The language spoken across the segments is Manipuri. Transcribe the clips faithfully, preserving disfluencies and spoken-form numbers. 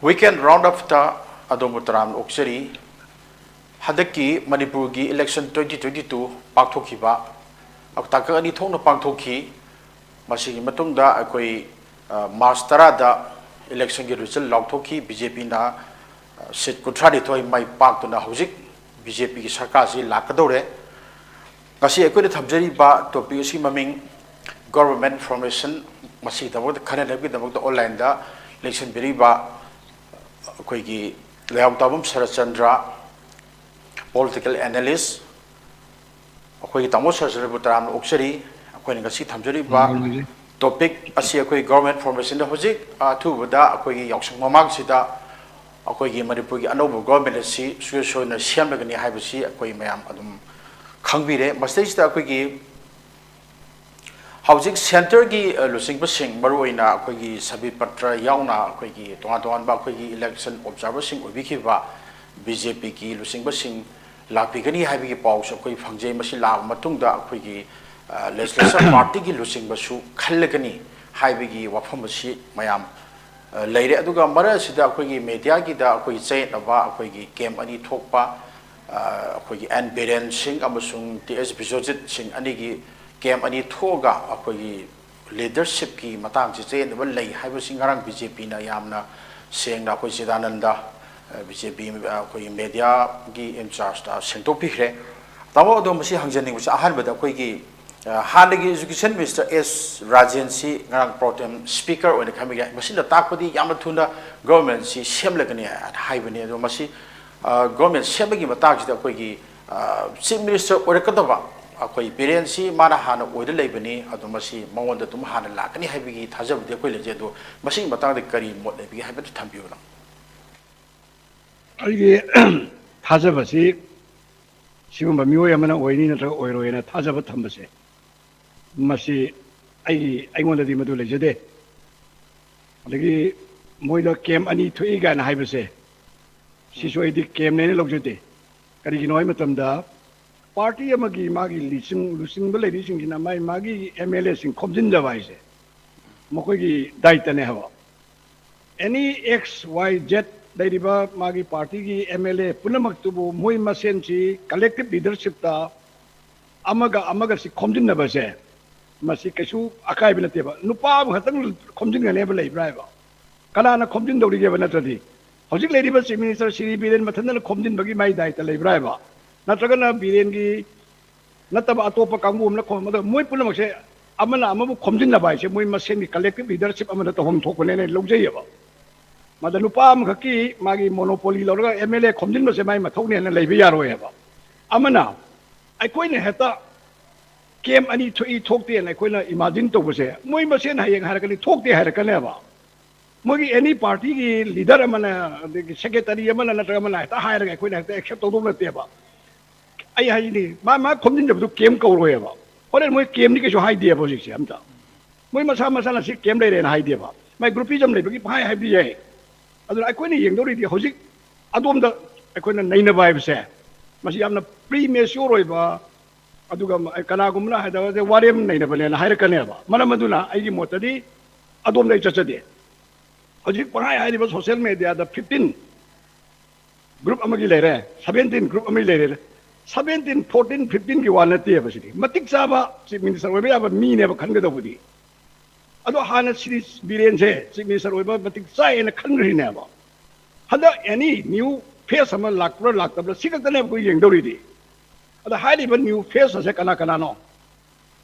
Weekend Roundup-ꯇ ꯑꯗꯣꯝꯕꯨ ꯇꯔꯥꯝꯅ ꯑꯣꯛꯆꯔꯤ꯫ ꯍꯟꯗꯛꯀꯤ ꯃꯅꯤꯄꯨꯔꯒꯤ election twenty twenty two ꯄꯥꯡꯊꯣꯛꯈꯤꯕ, ꯇꯥꯡꯀꯛ ꯑꯅꯤ ꯊꯣꯛꯅ ꯄꯥꯡꯊꯣꯛꯈꯤ꯫ ꯃꯁꯤꯒꯤ ꯃꯇꯨꯡꯗ ꯑꯩꯈꯣꯏ, ꯑ, March ꯇꯔꯥꯗ election-ꯒꯤ result ꯂꯥꯎꯊꯣꯛꯈꯤ꯫ BJP-ꯅ, ꯑ, seat ꯀꯨꯟꯊ꯭ꯔꯥ ꯅꯤꯊꯣꯏ ꯃꯥꯏ ꯄꯥꯛꯇꯨꯅ ꯍꯧꯖꯤꯛ BJP-ꯒꯤ ꯁꯔꯀꯥꯔꯁꯤ ꯂꯥꯛꯀꯗꯧꯔꯦ꯫ ꯉꯁꯤ ꯑꯩꯈꯣꯏꯅ ꯊꯝꯖꯔꯤꯕ topic ꯑꯁꯤꯒꯤ ꯃꯃꯤꯡ Government Formation, ꯃꯁꯤꯒꯤꯗꯃꯛꯇ ꯈꯟꯅꯅꯕꯒꯤꯗꯃꯛꯇ online-ꯗ ꯂꯦꯡꯁꯤꯟꯕꯤꯔꯤꯕ ꯑꯩꯈꯣꯏꯒꯤ ꯂꯩꯍꯥꯎ ꯇꯥꯕꯝ ꯁꯔꯠꯆꯟꯗ꯭ꯔ, political analyst, ꯑꯩꯈꯣꯏꯒꯤ ꯇꯥꯃꯣ ꯁꯔꯠꯆꯟꯗ꯭ꯔꯕꯨ ꯇꯔꯥꯝꯅ ꯑꯣꯛꯆꯔꯤ꯫ ꯑꯩꯈꯣꯏꯅ ꯉꯁꯤ ꯊꯝꯖꯔꯤꯕ ꯎꯝ, topic ꯑꯁꯤ ꯑꯩꯈꯣꯏ Government Formation-ꯗ ꯍꯧꯖꯤꯛ ꯑꯊꯨꯕꯗ ꯑꯩꯈꯣꯏꯒꯤ ꯌꯥꯎꯁꯪ ꯃꯃꯥꯡꯁꯤꯗ ꯑꯩꯈꯣꯏꯒꯤ ꯃꯅꯤꯄꯨꯔꯒꯤ ꯑꯅꯧꯕ government ꯑꯁꯤ ꯁꯨꯡꯁꯣꯏ ꯁꯣꯏꯗꯅ ꯁꯦꯝꯂꯒꯅꯤ ꯍꯥꯏꯕꯁꯤ ꯑꯩꯈꯣꯏ ꯃꯌꯥꯝ ꯑꯗꯨꯝ ꯈꯪꯕꯤꯔꯦ꯫ ꯃꯁꯤꯗꯩꯁꯤꯗ ꯑꯩꯈꯣꯏꯒꯤ ꯍꯧꯖꯤꯛ centre-ꯒꯤ, ꯑ, ꯂꯨꯆꯤꯡꯕꯁꯤꯡ, ꯃꯔꯨꯑꯣꯏꯅ ꯑꯩꯈꯣꯏꯒꯤ ꯁꯕꯤꯠ ꯄꯇ꯭ꯔ ꯌꯥꯎꯅ ꯑꯩꯈꯣꯏꯒꯤ ꯇꯣꯉꯥꯟ ꯇꯣꯉꯥꯟꯕ ꯑꯩꯈꯣꯏꯒꯤ election observer-ꯁꯤꯡ ꯑꯣꯏꯕꯤꯈꯤꯕ BJP-ꯒꯤ ꯂꯨꯆꯤꯡꯕꯁꯤꯡ ꯂꯥꯛꯄꯤꯒꯅꯤ ꯍꯥꯏꯕꯒꯤ ꯄꯥꯎꯁꯨ ꯑꯩꯈꯣꯏ ꯐꯪꯖꯩ꯫ ꯃꯁꯤ ꯂꯥꯛꯑꯕ ꯃꯇꯨꯡꯗ ꯑꯩꯈꯣꯏꯒꯤ, ꯑ, legislature party-ꯒꯤ ꯂꯨꯆꯤꯡꯕꯁꯨ ꯈꯜꯂꯒꯅꯤ ꯍꯥꯏꯕꯒꯤ ꯋꯥꯐꯝ ꯑꯁꯤ ꯃꯌꯥꯝ, ꯑ, ꯂꯩꯔꯦ꯫ ꯑꯗꯨꯒ ꯃꯔꯛ ꯑꯁꯤꯗ ꯑꯩꯈꯣꯏꯒꯤ media-ꯒꯤꯗ ꯑꯩꯈꯣꯏ ꯆꯌꯦꯠꯅꯕ ꯑꯩꯈꯣꯏꯒꯤ camp ꯑꯅꯤ ꯊꯣꯛꯄ, ꯑ, ꯑꯩꯈꯣꯏꯒꯤ N ꯕꯤꯔꯦꯟ ꯁꯤꯡ ꯑꯃꯁꯨꯡ T H ꯕꯤꯁ꯭ꯋꯖꯤꯠ ꯁꯤꯡ ꯑꯅꯤꯒꯤ camp ꯑꯅꯤ ꯊꯣꯛꯑꯒ ꯑꯩꯈꯣꯏꯒꯤ leadership-ꯀꯤ ꯃꯇꯥꯡꯁꯤ ꯆꯌꯦꯠꯅꯕ ꯂꯩ ꯍꯥꯏꯕꯁꯤ ꯉꯔꯥꯡ BJP-ꯅ ꯌꯥꯝꯅ ꯁꯦꯡꯅ ꯑꯩꯈꯣꯏ ꯆꯤꯗꯥꯅꯟꯗ, ꯑ, BJP, ꯑ, ꯑꯩꯈꯣꯏꯒꯤ media-ꯒꯤ in charge-ꯇ ꯁꯦꯡꯗꯣꯛꯄꯤꯈ꯭ꯔꯦ꯫ ꯇꯥꯃꯣ, ꯑꯗꯣ ꯃꯁꯤ ꯍꯪꯖꯅꯤꯡꯕꯁꯤ ꯑꯍꯥꯟꯕꯗ ꯑꯩꯈꯣꯏꯒꯤ, ꯑ, ꯍꯥꯟꯅꯒꯤ Education Minister S ꯔꯥꯖꯦꯟ-ꯁꯤ ꯉꯔꯥꯡ pro tem speaker ꯑꯣꯏꯅ ꯈꯟꯕꯤꯈ꯭ꯔꯦ꯫ ꯃꯁꯤꯅ ꯇꯥꯛꯄꯗꯤ ꯌꯥꯝꯅ ꯊꯨꯅ government-ꯁꯤ ꯁꯦꯝꯂꯒꯅꯤ ꯍꯥꯏꯕꯅꯤ꯫ ꯑꯗꯣ ꯃꯁꯤ, ꯑ, government ꯁꯦꯝꯕꯒꯤ ꯃꯇꯥꯡꯁꯤꯗ ꯑꯩꯈꯣꯏꯒꯤ, ꯑ, Chief Minister ꯑꯣꯏꯔꯛꯀꯗꯕ ꯑꯩꯈꯣꯏ ꯕꯤꯔꯦꯟꯁꯤ ꯃꯥꯅ ꯍꯥꯟꯅ ꯑꯣꯏꯗ ꯂꯩꯕꯅꯤ, ꯑꯗꯣ ꯃꯁꯤ ꯃꯉꯣꯟꯗ ꯑꯗꯨꯝ ꯍꯥꯟꯅ ꯂꯥꯛꯀꯅꯤ ꯍꯥꯏꯕꯒꯤ ꯊꯥꯖꯕꯗꯤ ꯑꯩꯈꯣꯏ ꯂꯩꯖꯩ꯫ ꯑꯗꯣ ꯃꯁꯤꯒꯤ ꯃꯇꯥꯡꯗ ꯀꯔꯤ ꯃꯣꯠ ꯂꯩꯕꯤꯒꯦ ꯍꯥꯏꯕꯗꯨ ꯊꯝꯕꯤꯌꯨꯗ꯫ ꯑꯩꯒꯤ ꯊꯥꯖꯕꯁꯤ ꯁꯤꯒꯨꯝꯕ ꯃꯤꯑꯣꯏ ꯑꯃꯅ ꯑꯣꯏꯅꯤ ꯅꯠꯇ꯭ꯔꯒ ꯑꯣꯏꯔꯣꯏꯅ ꯊꯥꯖꯕ ꯊꯝꯕꯁꯦ, ꯃꯁꯤ ꯑꯩꯒꯤ, ꯑꯩꯉꯣꯟꯗꯗꯤ ꯃꯗꯨ ꯂꯩꯖꯗꯦ꯫ ꯑꯗꯒꯤ ꯃꯣꯏꯗ camp ꯑꯅꯤ ꯊꯣꯛꯏ ꯀꯥꯏꯅ ꯍꯥꯏꯕꯁꯦ, ꯁꯤꯁꯨ ꯑꯩꯗꯤ camp-ꯅꯦꯅ ꯂꯧꯖꯗꯦ꯫ ꯀꯔꯤꯒꯤꯅꯣ ꯍꯥꯏꯕ ꯃꯇꯝꯗ, party ꯑꯃꯒꯤ ꯃꯥꯒꯤ ꯂꯤꯆꯤꯡ-, ꯂꯨꯆꯤꯡꯕ ꯂꯩꯔꯤꯁꯤꯡꯁꯤꯅ ꯃꯥꯒꯤ, ꯃꯥꯒꯤ MLA-ꯁꯤꯡ ꯈꯣꯝꯖꯤꯟꯖꯕ ꯍꯥꯏꯁꯦ ꯃꯈꯣꯏꯒꯤ ꯗꯥꯏꯇꯅꯦ ꯍꯥꯏꯕ꯫ ꯑꯦꯅꯤ ꯑꯦꯛꯁ ꯋꯥꯏ ꯖꯦꯠ ꯂꯩꯔꯤꯕ ꯃꯥꯒꯤ ꯄꯥꯔꯇꯤꯒꯤ ꯑꯦꯝ ꯑꯦꯜ ꯑꯦ ꯄꯨꯝꯅꯃꯛꯇꯨꯕꯨ ꯃꯣꯏ ꯃꯁꯦꯟꯁꯤ ꯀꯂꯦꯛꯇꯤꯞ ꯂꯤꯗꯔꯁꯤꯞꯇ ꯑꯃꯒ ꯑꯃꯒꯁꯤ ꯈꯣꯝꯖꯤꯟꯅꯕꯁꯦ, ꯃꯁꯤ ꯀꯩꯁꯨ ꯑꯀꯥꯏꯕ ꯅꯠꯇꯦꯕ꯫ ꯅꯨꯄꯥ ꯑꯃꯈꯛꯇꯪ ꯈꯣꯝꯖꯤꯟꯒꯅꯦꯕ ꯂꯩꯕ꯭ꯔꯥ ꯍꯥꯏꯕ? ꯀꯅꯥꯅ ꯈꯣꯝꯖꯤꯟꯗꯧꯔꯤꯒꯦꯕ? ꯅꯠꯇ꯭ꯔꯗꯤ ꯍꯧꯖꯤꯛ ꯂꯩꯔꯤꯕ ꯆꯤꯐ ꯃꯤꯅꯤꯁꯇꯔ ꯁꯤꯔꯤ ꯕꯤꯔꯦꯟ ꯃꯊꯟꯇꯅ ꯈꯣꯝꯖꯤꯟꯕꯒꯤ ꯃꯥꯏ ꯗꯥꯏꯇ ꯂꯩꯕ꯭ꯔꯥ ꯍꯥꯏꯕ? ꯅꯠꯇ꯭ꯔꯒꯅ ꯕꯤꯔꯦꯟꯒꯤ ꯅꯠꯇꯕ ꯑꯇꯣꯞꯄ ꯀꯥꯡꯕꯨ ꯑꯃꯅ ꯈꯣꯝꯕꯗ, ꯃꯣꯏ ꯄꯨꯝꯅꯃꯛꯁꯦ ꯑꯃꯅ ꯑꯃꯕꯨ ꯈꯣꯝꯖꯤꯟꯅꯕ ꯍꯥꯏꯁꯦ ꯃꯣꯏ ꯃꯁꯦꯟꯒꯤ ꯀꯂꯦꯛꯇꯤꯞ ꯂꯤꯗꯔꯁꯤꯞ ꯑꯃꯗ ꯇꯧꯐꯝ ꯊꯣꯛꯄꯅꯦꯅ ꯑꯩ ꯂꯧꯖꯩꯌꯦꯕ꯫ ꯃꯗ ꯅꯨꯄꯥ ꯑꯃꯈꯛꯀꯤ ꯃꯥꯒꯤ ꯃꯣꯅꯣꯄꯣꯂꯤ ꯂꯧꯔꯒ ꯑꯦꯝ ꯑꯦꯜ ꯑꯦ ꯈꯣꯝꯖꯤꯟꯕꯁꯦ ꯃꯥꯏ ꯃꯊꯧꯅꯦꯅ ꯂꯩꯕ ꯌꯥꯔꯣꯏꯕ꯫ ꯑꯃꯅ ꯑꯩꯈꯣꯏꯅ ꯍꯦꯛꯇ ꯀꯦꯝ ꯑꯅꯤ ꯊꯣꯛꯏ ꯊꯣꯛꯇꯦꯅ ꯑꯩꯈꯣꯏꯅ ꯏꯃꯥꯖꯤꯟ ꯇꯧꯕꯁꯦ, ꯃꯣꯏ ꯃꯁꯦꯟ ꯍꯌꯦꯡ ꯍꯥꯏꯔꯛꯀꯅꯤ, ꯊꯣꯛꯇꯦ ꯍꯥꯏꯔꯛꯀꯅꯦꯕ꯫ ꯃꯣꯏꯒꯤ ꯑꯦꯅꯤ ꯄꯥꯔꯇꯤꯒꯤ ꯂꯤꯗꯔ ꯑꯃꯅ, ꯑꯗꯒꯤ ꯁꯦꯀ꯭ꯔꯦꯇꯔꯤ ꯑꯃꯅ ꯅꯠꯇ꯭ꯔꯒ ꯑꯃꯅ ꯍꯦꯛꯇ ꯍꯥꯏꯔꯒ ꯑꯩꯈꯣꯏꯅ ꯍꯦꯛꯇ ꯑꯦꯛꯁꯦꯞ ꯇꯧꯗꯧ ꯅꯠꯇꯦꯕ꯫ ꯑꯩ ꯍꯥꯏꯅꯤ, ꯃꯥ ꯃꯥ ꯈꯣꯝꯖꯤꯟꯖꯕꯗꯨ ꯀꯦꯝ ꯀꯧꯔꯣꯏꯕ꯫ ꯍꯣꯔꯦꯟ ꯃꯣꯏ ꯀꯦꯝꯗꯤ ꯀꯩꯁꯨ ꯍꯥꯏꯗꯦꯕ ꯍꯧꯖꯤꯛꯁꯦ ꯑꯝꯇ꯫ ꯃꯣꯏ ꯃꯁꯥ ꯃꯁꯥꯅ ꯁꯤ ꯀꯦꯝ ꯂꯩꯔꯦꯅ ꯍꯥꯏꯗꯦꯕ꯫ ꯃꯥꯏ ꯒ꯭ꯔꯨꯄꯤꯖꯝ ꯂꯩꯕꯒꯤ ꯄꯪꯍꯥꯏ ꯍꯥꯏꯕꯗꯤ ꯌꯥꯏ꯫ ꯑꯗꯨꯅ ꯑꯩꯈꯣꯏꯅ ꯌꯦꯡꯗꯧꯔꯤꯗꯤ ꯍꯧꯖꯤꯛ ꯑꯗꯣꯝꯗ ꯑꯩꯈꯣꯏꯅ ꯅꯩꯅꯕ ꯍꯥꯏꯕꯁꯦ, ꯃꯁꯤ ꯌꯥꯝꯅ ꯄ꯭ꯔꯤ ꯃꯦꯆ꯭ꯌꯣꯔ ꯑꯣꯏꯕ, ꯑꯗꯨꯒ ꯀꯅꯥꯒꯨꯝꯕꯅ ꯍꯥꯏꯗꯕꯁꯦ ꯋꯥꯔꯦꯝ ꯅꯩꯅꯕꯅꯦꯅ ꯍꯥꯏꯔꯛꯀꯅꯦꯕ꯫ ꯃꯔꯝ ꯑꯗꯨꯅ ꯑꯩꯒꯤ ꯃꯣꯠꯇꯗꯤ ꯑꯗꯣꯝꯗ ꯑꯩ ꯆꯠꯆꯗꯦ꯫ ꯍꯧꯖꯤꯛ ꯄꯪꯍꯥꯏ ꯍꯥꯏꯔꯤꯕ ꯁꯣꯁꯤꯌꯦꯜ ꯃꯦꯗꯤꯌꯥꯗ ꯐꯤꯐꯇꯤꯟ ꯒ꯭ꯔꯨꯞ ꯑꯃꯒꯤ ꯂꯩꯔꯦ, ꯁꯚꯦꯟꯇꯤꯟ ꯒ꯭ꯔꯨꯞ ꯑꯃꯒꯤ ꯂꯩꯔꯦ꯫ ꯁꯚꯦꯟꯇꯤꯟ, ꯐꯣꯔꯇꯤꯟ, ꯐꯤꯐꯇꯤꯟꯒꯤ ꯋꯥ ꯅꯠꯇꯦꯕ ꯁꯤꯗꯤ꯫ ꯃꯇꯤꯛ ꯆꯥꯕ ꯆꯤꯐ ꯃꯤꯅꯤꯁꯇꯔ ꯑꯣꯏꯕ ꯌꯥꯕ ꯃꯤꯅꯦꯕ ꯈꯟꯒꯗꯧꯕꯗꯤ꯫ ꯑꯗꯣ ꯍꯥꯟꯅ ꯁꯤꯔꯤ ꯕꯤꯔꯦꯟꯁꯦ ꯆꯤꯐ ꯃꯤꯅꯤꯁꯇꯔ ꯑꯣꯏꯕ ꯃꯇꯤꯛ ꯆꯥꯏꯌꯦꯅ ꯈꯟꯈ꯭ꯔꯤꯅꯦꯕ꯫ ꯍꯟꯗꯛ ꯑꯦꯅꯤ ꯅ꯭ꯌꯨ ꯐꯦꯁ ꯑꯃ ꯂꯥꯛꯄ꯭ꯔꯥ ꯂꯥꯛꯇꯕ꯭ꯔꯥ ꯁꯤ ꯈꯛꯇꯅꯦꯕ ꯑꯩꯈꯣꯏ ꯌꯦꯡꯗꯧꯔꯤꯗꯤ꯫ ꯑꯗ ꯍꯥꯏꯔꯤꯕ ꯅ꯭ꯌꯨ ꯐꯦꯁ ꯑꯁꯦ ꯀꯅꯥ ꯀꯅꯥꯅꯣ?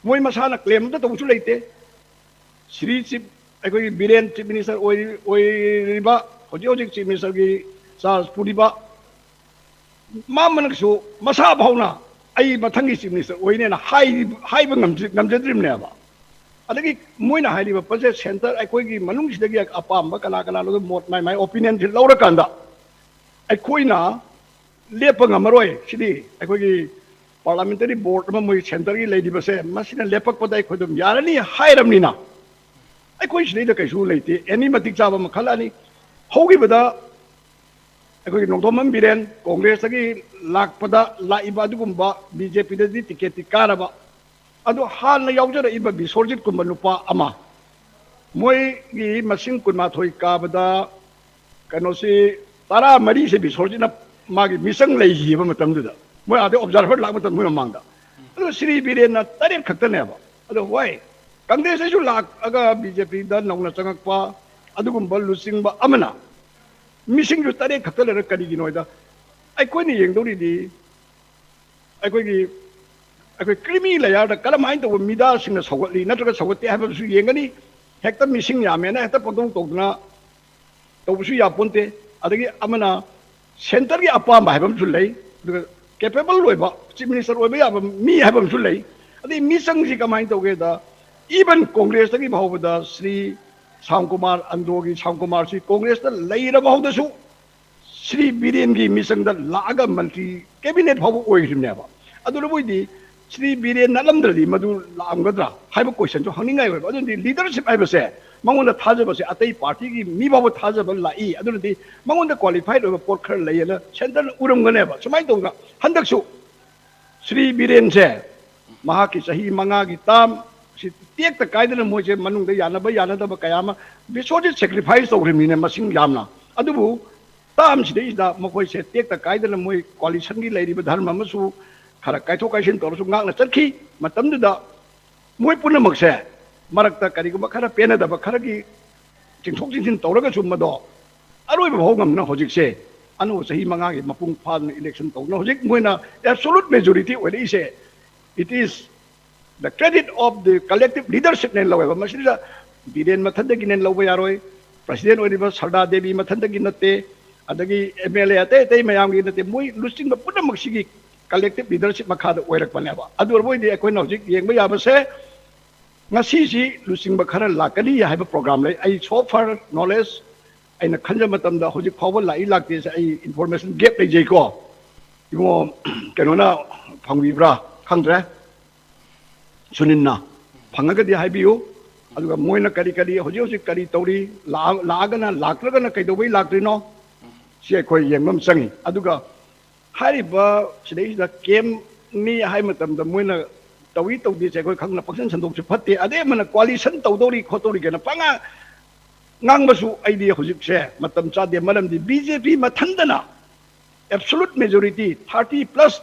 ꯃꯣꯏ ꯃꯁꯥꯅ ꯀ꯭ꯂꯦꯝ ꯑꯝꯇ ꯇꯧꯕꯁꯨ ꯂꯩꯇꯦ꯫ ꯁꯤꯔꯤ ꯆꯤꯐ, ꯑꯩꯈꯣꯏꯒꯤ ꯕꯤꯔꯦꯟ ꯆꯤꯐ ꯃꯤꯅꯤꯁꯇꯔ ꯑꯣꯏꯔꯤ-, ꯑꯣꯏꯔꯤꯕ, ꯍꯧꯖꯤꯛ ꯍꯧꯖꯤꯛ ꯆꯤꯐ ꯃꯤꯅꯤꯁꯇꯔꯒꯤ ꯆꯥꯔꯖ ꯄꯨꯔꯤꯕ, ꯃꯥ ꯃꯅꯛꯁꯨ ꯃꯁꯥ ꯐꯥꯎꯅ ꯑꯩ ꯃꯊꯪꯒꯤ ꯆꯤꯐ ꯃꯤꯅꯤꯁꯇꯔ ꯑꯣꯏꯅꯦꯅ ꯍꯥꯏ-, ꯍꯥꯏꯕ ꯉꯝꯖ-, ꯉꯝꯖꯗ꯭ꯔꯤꯕꯅꯦꯕ꯫ ꯑꯗꯒꯤ ꯃꯣꯏꯅ ꯍꯥꯏꯔꯤꯕ ꯄꯣꯠꯁꯦ ꯁꯦꯟꯇꯔ ꯑꯩꯈꯣꯏꯒꯤ ꯃꯅꯨꯡꯁꯤꯗꯒꯤ ꯑꯄꯥꯝꯕ ꯀꯅꯥ ꯀꯅꯥꯅꯣꯗꯣ ꯃꯣꯠ ꯃꯥꯏ ꯃꯥꯏ ꯑꯣꯄꯤꯅꯤꯌꯟꯁꯤ ꯂꯧꯔꯀꯥꯟꯗ ꯑꯩꯈꯣꯏꯅ ꯂꯦꯞꯄ ꯉꯝꯃꯔꯣꯏ꯫ ꯁꯤꯗꯤ ꯑꯩꯈꯣꯏꯒꯤ ꯄꯥꯔꯂꯥꯃꯦꯟꯇꯔꯤ ꯕꯣꯔꯗ ꯑꯃ ꯃꯣꯏ ꯁꯦꯟꯇꯔꯒꯤ ꯂꯩꯔꯤꯕꯁꯦ, ꯃꯁꯤꯅ ꯂꯦꯞꯄꯛꯄꯗ ꯑꯩꯈꯣꯏ ꯑꯗꯨꯝ ꯌꯥꯔꯅꯤ ꯍꯥꯏꯔꯕꯅꯤꯅ ꯑꯩꯈꯣꯏ ꯁꯤꯗꯩꯗ ꯀꯩꯁꯨ ꯂꯩꯇꯦ꯫ ꯑꯦꯅꯤ ꯃꯇꯤꯛ ꯆꯥꯕ ꯑꯃ ꯈꯜꯂꯛꯑꯅꯤ꯫ ꯍꯧꯈꯤꯕꯗ ꯑꯩꯈꯣꯏꯒꯤ ꯅꯣꯡꯊꯣꯝꯕꯝ ꯕꯤꯔꯦꯟ ꯀꯣꯡꯒ꯭ꯔꯦꯁꯇꯒꯤ ꯂꯥꯛꯄꯗ ꯂꯥꯛꯏꯕ ꯑꯗꯨꯒꯨꯝꯕ ꯕꯤ ꯖꯦ ꯄꯤꯗꯗꯤ ꯇꯤꯀꯦꯠꯇꯤ ꯀꯥꯔꯕ, ꯑꯗꯣ ꯍꯥꯟꯅ ꯌꯥꯎꯖꯔꯛꯏꯕ ꯕꯤꯁꯣꯔꯖꯤꯠꯀꯨꯝꯕ ꯅꯨꯄꯥ ꯑꯃ ꯃꯣꯏꯒꯤ ꯃꯁꯤꯡ ꯀꯨꯟꯃꯥꯊꯣꯏ ꯀꯥꯕꯗ ꯀꯩꯅꯣꯁꯤ ꯇꯔꯥꯃꯔꯤꯁꯦ ꯕꯤꯁꯣꯔꯖꯤꯠꯅ ꯃꯥꯒꯤ ꯃꯤꯆꯪ ꯂꯩꯈꯤꯕ ꯃꯇꯝꯗꯨꯗ, ꯃꯣꯏ ꯑꯥꯗꯩ ꯑꯣꯕꯖꯥꯔꯚꯔ ꯂꯥꯛꯄ ꯃꯇꯝꯗ ꯃꯣꯏ ꯃꯃꯥꯡꯗ꯫ ꯑꯗꯨꯒ ꯁ꯭ꯔꯤ ꯕꯤꯔꯦꯟꯅ ꯇꯔꯦꯠ ꯈꯛꯇꯅꯦꯕ꯫ ꯑꯗꯣ ꯍꯣꯏ, ꯀꯪꯒ꯭ꯔꯦꯁꯇꯁꯨ ꯂꯥꯛꯑꯒ ꯕꯤ ꯖꯦ ꯄꯤꯗ ꯅꯧꯅ ꯆꯪꯉꯛꯄ ꯑꯗꯨꯒꯨꯝꯕ ꯂꯨꯆꯤꯡꯕ ꯑꯃꯅ ꯃꯤꯁꯤꯡꯁꯨ ꯇꯔꯦꯠ ꯈꯛꯇ ꯂꯩꯔꯒ ꯀꯔꯤꯒꯤꯅꯣ ꯍꯥꯏꯗ, ꯑꯩꯈꯣꯏꯅ ꯌꯦꯡꯗꯧꯔꯤꯗꯤ ꯑꯩꯈꯣꯏꯒꯤ, ꯑꯩꯈꯣꯏ ꯀ꯭ꯔꯤꯃꯤ ꯂꯦꯌꯔꯗ ꯀꯔꯝꯍꯥꯏꯅ ꯇꯧꯕ ꯃꯤꯗꯥꯁꯤꯡꯅ ꯁꯧꯒꯠꯂꯤ ꯅꯠꯇ꯭ꯔꯒ ꯁꯧꯒꯠꯇꯦ ꯍꯥꯏꯕꯗꯨꯁꯨ ꯌꯦꯡꯒꯅꯤ꯫ ꯍꯦꯛꯇ ꯃꯤꯁꯤꯡ ꯌꯥꯝꯃꯦꯅ ꯍꯦꯛꯇ ꯄꯪꯇꯧ ꯇꯧꯗꯅ ꯇꯧꯕꯁꯨ ꯌꯥꯄꯣꯟꯇꯦ꯫ ꯑꯗꯒꯤ ꯑꯃꯅ ꯁꯦꯟꯇꯔꯒꯤ ꯑꯄꯥꯝꯕ ꯍꯥꯏꯕ ꯑꯃꯁꯨ ꯂꯩ, ꯑꯗꯨꯒ ꯀꯦꯄꯦꯕꯜ ꯑꯣꯏꯕ ꯆꯤꯐ ꯃꯤꯅꯤꯁꯇꯔ ꯑꯣꯏꯕ ꯌꯥꯕ ꯃꯤ ꯍꯥꯏꯕ ꯑꯃꯁꯨ ꯂꯩ꯫ ꯑꯗꯩ ꯃꯤꯆꯪꯁꯤ ꯀꯃꯥꯏꯅ ꯇꯧꯒꯦꯗ, ꯏꯚꯟ ꯀꯣꯡꯒ꯭ꯔꯦꯁꯇꯒꯤ ꯐꯥꯎꯕꯗ ꯁ꯭ꯔꯤ ꯁ꯭ꯌꯥꯝ ꯀꯨꯃꯥꯔ ꯑꯟꯗ꯭ꯔꯣꯒꯤ ꯁ꯭ꯌꯥꯝ ꯀꯨꯃꯥꯔꯁꯤ ꯀꯣꯡꯒ꯭ꯔꯦꯁꯇ ꯂꯩꯔꯕ ꯐꯥꯎꯗꯁꯨ ꯁ꯭ꯔꯤ ꯕꯤꯔꯦꯟꯒꯤ ꯃꯤꯆꯪꯗ ꯂꯥꯛꯑꯒ ꯃꯟꯇ꯭ꯔꯤ ꯀꯦꯕꯤꯅꯦꯠ ꯐꯥꯎꯕ ꯑꯣꯏꯈ꯭ꯔꯤꯕꯅꯦꯕ꯫ ꯑꯗꯨꯅꯕꯨ ꯑꯣꯏꯗꯤ ꯁ꯭ꯔꯤ ꯕꯤꯔꯦꯟ ꯅꯠꯂꯝꯗ꯭ꯔꯗꯤ ꯃꯗꯨ ꯂꯥꯛꯑꯝꯒꯗ꯭ꯔꯥ ꯍꯥꯏꯕ ꯀꯣꯏꯁꯟꯁꯨ ꯍꯪꯅꯤꯡꯉꯥꯏ ꯑꯣꯏꯕ꯫ ꯑꯗꯨꯅꯗꯤ ꯂꯤꯗꯔꯁꯤꯞ ꯍꯥꯏꯕꯁꯦ, ꯃꯉꯣꯟꯗ ꯊꯥꯖꯕꯁꯦ ꯑꯇꯩ ꯄꯥꯔꯇꯤꯒꯤ ꯃꯤ ꯐꯥꯎꯕ ꯊꯥꯖꯕ ꯂꯥꯛꯏ꯫ ꯑꯗꯨꯅꯗꯤ ꯃꯉꯣꯟꯗ ꯀ꯭ꯋꯥꯂꯤꯐꯥꯏꯠ ꯑꯣꯏꯕ ꯄꯣꯠ ꯈꯔ ꯂꯩꯌꯦꯅ ꯁꯦꯟꯇꯔꯅ ꯎꯔꯝꯒꯅꯦꯕ꯫ ꯁꯨꯃꯥꯏꯅ ꯇꯧꯗꯅ ꯍꯟꯗꯛꯁꯨ ꯁ꯭ꯔꯤ ꯕꯤꯔꯦꯟꯁꯦ ꯃꯍꯥꯛꯀꯤ ꯆꯍꯤ ꯃꯉꯥꯒꯤ ꯇꯥꯝ ꯁꯤ ꯇꯦꯛꯇ ꯀꯥꯏꯗꯅ ꯃꯣꯏꯁꯦ ꯃꯅꯨꯡꯗ ꯌꯥꯅꯕ ꯌꯥꯅꯗꯕ ꯀꯌꯥ ꯑꯃ ꯕꯤꯁ꯭ꯋꯖꯤꯠ ꯁꯦꯀ꯭ꯔꯤꯐꯥꯏꯁ ꯇꯧꯈ꯭ꯔꯤꯕꯅꯤꯅ ꯃꯁꯤꯡ ꯌꯥꯝꯅ꯫ ꯑꯗꯨꯕꯨ ꯇꯥꯝꯁꯤꯗꯩꯁꯤꯗ ꯃꯈꯣꯏꯁꯦ ꯇꯦꯛꯇ ꯀꯥꯏꯗꯅ ꯃꯣꯏ ꯀꯣꯂꯤꯁꯟꯒꯤ ꯂꯩꯔꯤꯕ ꯙꯔꯃ ꯑꯃꯁꯨ ꯈꯔ ꯀꯥꯏꯊꯣꯛ ꯀꯥꯏꯁꯤꯟ ꯇꯧꯔꯁꯨ ꯉꯥꯛꯅ ꯆꯠꯈꯤ꯫ ꯃꯇꯝꯗꯨꯗ ꯃꯣꯏ ꯄꯨꯝꯅꯃꯛꯁꯦ ꯃꯔꯛꯇ ꯀꯔꯤꯒꯨꯝꯕ ꯈꯔ ꯄꯦꯟꯅꯗꯕ ꯈꯔꯒꯤ ꯆꯤꯡꯊꯣꯛ ꯆꯤꯡꯁꯤꯟ ꯇꯧꯔꯒꯁꯨ ꯃꯗꯣ ꯑꯔꯣꯏꯕ ꯐꯥꯎ ꯉꯝꯅ ꯍꯧꯖꯤꯛꯁꯦ ꯑꯅꯧꯕ ꯆꯍꯤ ꯃꯉꯥꯒꯤ ꯃꯄꯨꯡ ꯐꯥꯗꯅ ꯏꯂꯦꯛꯁꯟ ꯇꯧꯗꯅ ꯍꯧꯖꯤꯛ ꯃꯣꯏꯅ ꯑꯦꯕꯁꯣꯂꯨꯠ ꯃꯦꯖꯣꯔꯤꯇꯤ ꯑꯣꯏꯔꯛꯏꯁꯦ, it is the credit of the collective leadershipꯅꯦꯅ ꯂꯧꯋꯦꯕ꯫ ꯃꯁꯤꯗ ꯕꯤꯔꯦꯟ ꯃꯊꯟꯗꯒꯤꯅꯦꯅ ꯂꯧꯕ ꯌꯥꯔꯣꯏ, ꯄ꯭ꯔꯁꯤꯗꯦꯟ ꯑꯣꯏꯔꯤꯕ ꯁꯔꯗꯥ ꯗꯦꯕꯤ ꯃꯊꯟꯗꯒꯤ ꯅꯠꯇꯦ, ꯑꯗꯒꯤ ꯑꯦꯝ ꯑꯦꯜ ꯑꯦ ꯑꯇꯩ ꯑꯇꯩ ꯃꯌꯥꯝꯒꯤ ꯅꯠꯇꯦ, ꯃꯣꯏ ꯂꯨꯆꯤꯡꯕ ꯄꯨꯝꯅꯃꯛꯁꯤꯒꯤ ꯀꯂꯦꯛꯇꯤꯞ ꯂꯤꯗꯔꯁꯤꯞ ꯃꯈꯥꯗ ꯑꯣꯏꯔꯛꯄꯅꯦꯕ꯫ ꯑꯗꯨ ꯑꯣꯏꯔꯕꯣꯏꯗꯤ ꯑꯩꯈꯣꯏꯅ ꯍꯧꯖꯤꯛ ꯌꯦꯡꯕ ꯌꯥꯕꯁꯦ ꯉꯁꯤꯁꯤ ꯂꯨꯆꯤꯡꯕ ꯈꯔ ꯂꯥꯛꯀꯅꯤ ꯍꯥꯏꯕ ꯄ꯭ꯔꯣꯒ꯭ꯔꯥꯝ ꯂꯩ꯫ ꯑꯩ so far knowledge ꯑꯩꯅ ꯈꯟꯖꯕ ꯃꯇꯝꯗ ꯍꯧꯖꯤꯛ ꯐꯥꯎꯕ ꯂꯥꯛꯏ ꯂꯥꯛꯇꯦꯁꯦ ꯑꯩ ꯏꯟꯐꯣꯔꯃꯦꯁꯟ ꯒꯦꯞ ꯂꯩꯖꯩꯀꯣ꯫ ꯏꯕꯨꯡꯉꯣ ꯀꯩꯅꯣꯅ ꯐꯪꯕꯤꯕ꯭ꯔꯥ ꯈꯪꯗ꯭ꯔꯦ, ꯁꯨꯅꯤꯟꯅ ꯐꯪꯉꯒꯗꯤ ꯍꯥꯏꯕꯤꯌꯨ꯫ ꯑꯗꯨꯒ ꯃꯣꯏꯅ ꯀꯔꯤ ꯀꯔꯤ ꯍꯧꯖꯤꯛ ꯍꯧꯖꯤꯛ ꯀꯔꯤ ꯇꯧꯔꯤ, ꯂꯥꯛꯑ-, ꯂꯥꯛꯑꯒꯅ ꯂꯥꯛꯇ꯭ꯔꯒꯅ ꯀꯩꯗꯧꯕꯩ ꯂꯥꯛꯇ꯭ꯔꯤꯅꯣ, ꯁꯤ ꯑꯩꯈꯣꯏ ꯌꯦꯡꯕ ꯑꯃ ꯆꯪꯉꯤ꯫ ꯑꯗꯨꯒ ꯍꯥꯏꯔꯤꯕ ꯁꯤꯗꯩꯁꯤꯗ ꯀꯦꯝꯅꯤ ꯍꯥꯏ ꯃꯇꯝꯗ ꯃꯣꯏꯅ ꯇꯧꯏ ꯇꯧꯗꯦꯁꯦ ꯑꯩꯈꯣꯏ ꯈꯪꯅ ꯄꯪꯁꯟ ꯁꯟꯗꯣꯛꯁꯨ ꯐꯠꯇꯦ꯫ ꯑꯗꯩ ꯑꯃꯅ coalition ꯇꯧꯗꯧꯔꯤ ꯈꯣꯠꯇꯧꯔꯤ ꯀꯩꯅ ꯄꯉꯥꯡ ꯉꯥꯡꯕꯁꯨ ꯑꯩꯗꯤ ꯍꯧꯖꯤꯛꯁꯦ ꯃꯇꯝ ꯆꯥꯗꯦ꯫ ꯃꯔꯝꯗꯤ ꯕꯤ ꯖꯦ ꯄꯤ ꯃꯊꯟꯗꯅ absolute majority thirty plus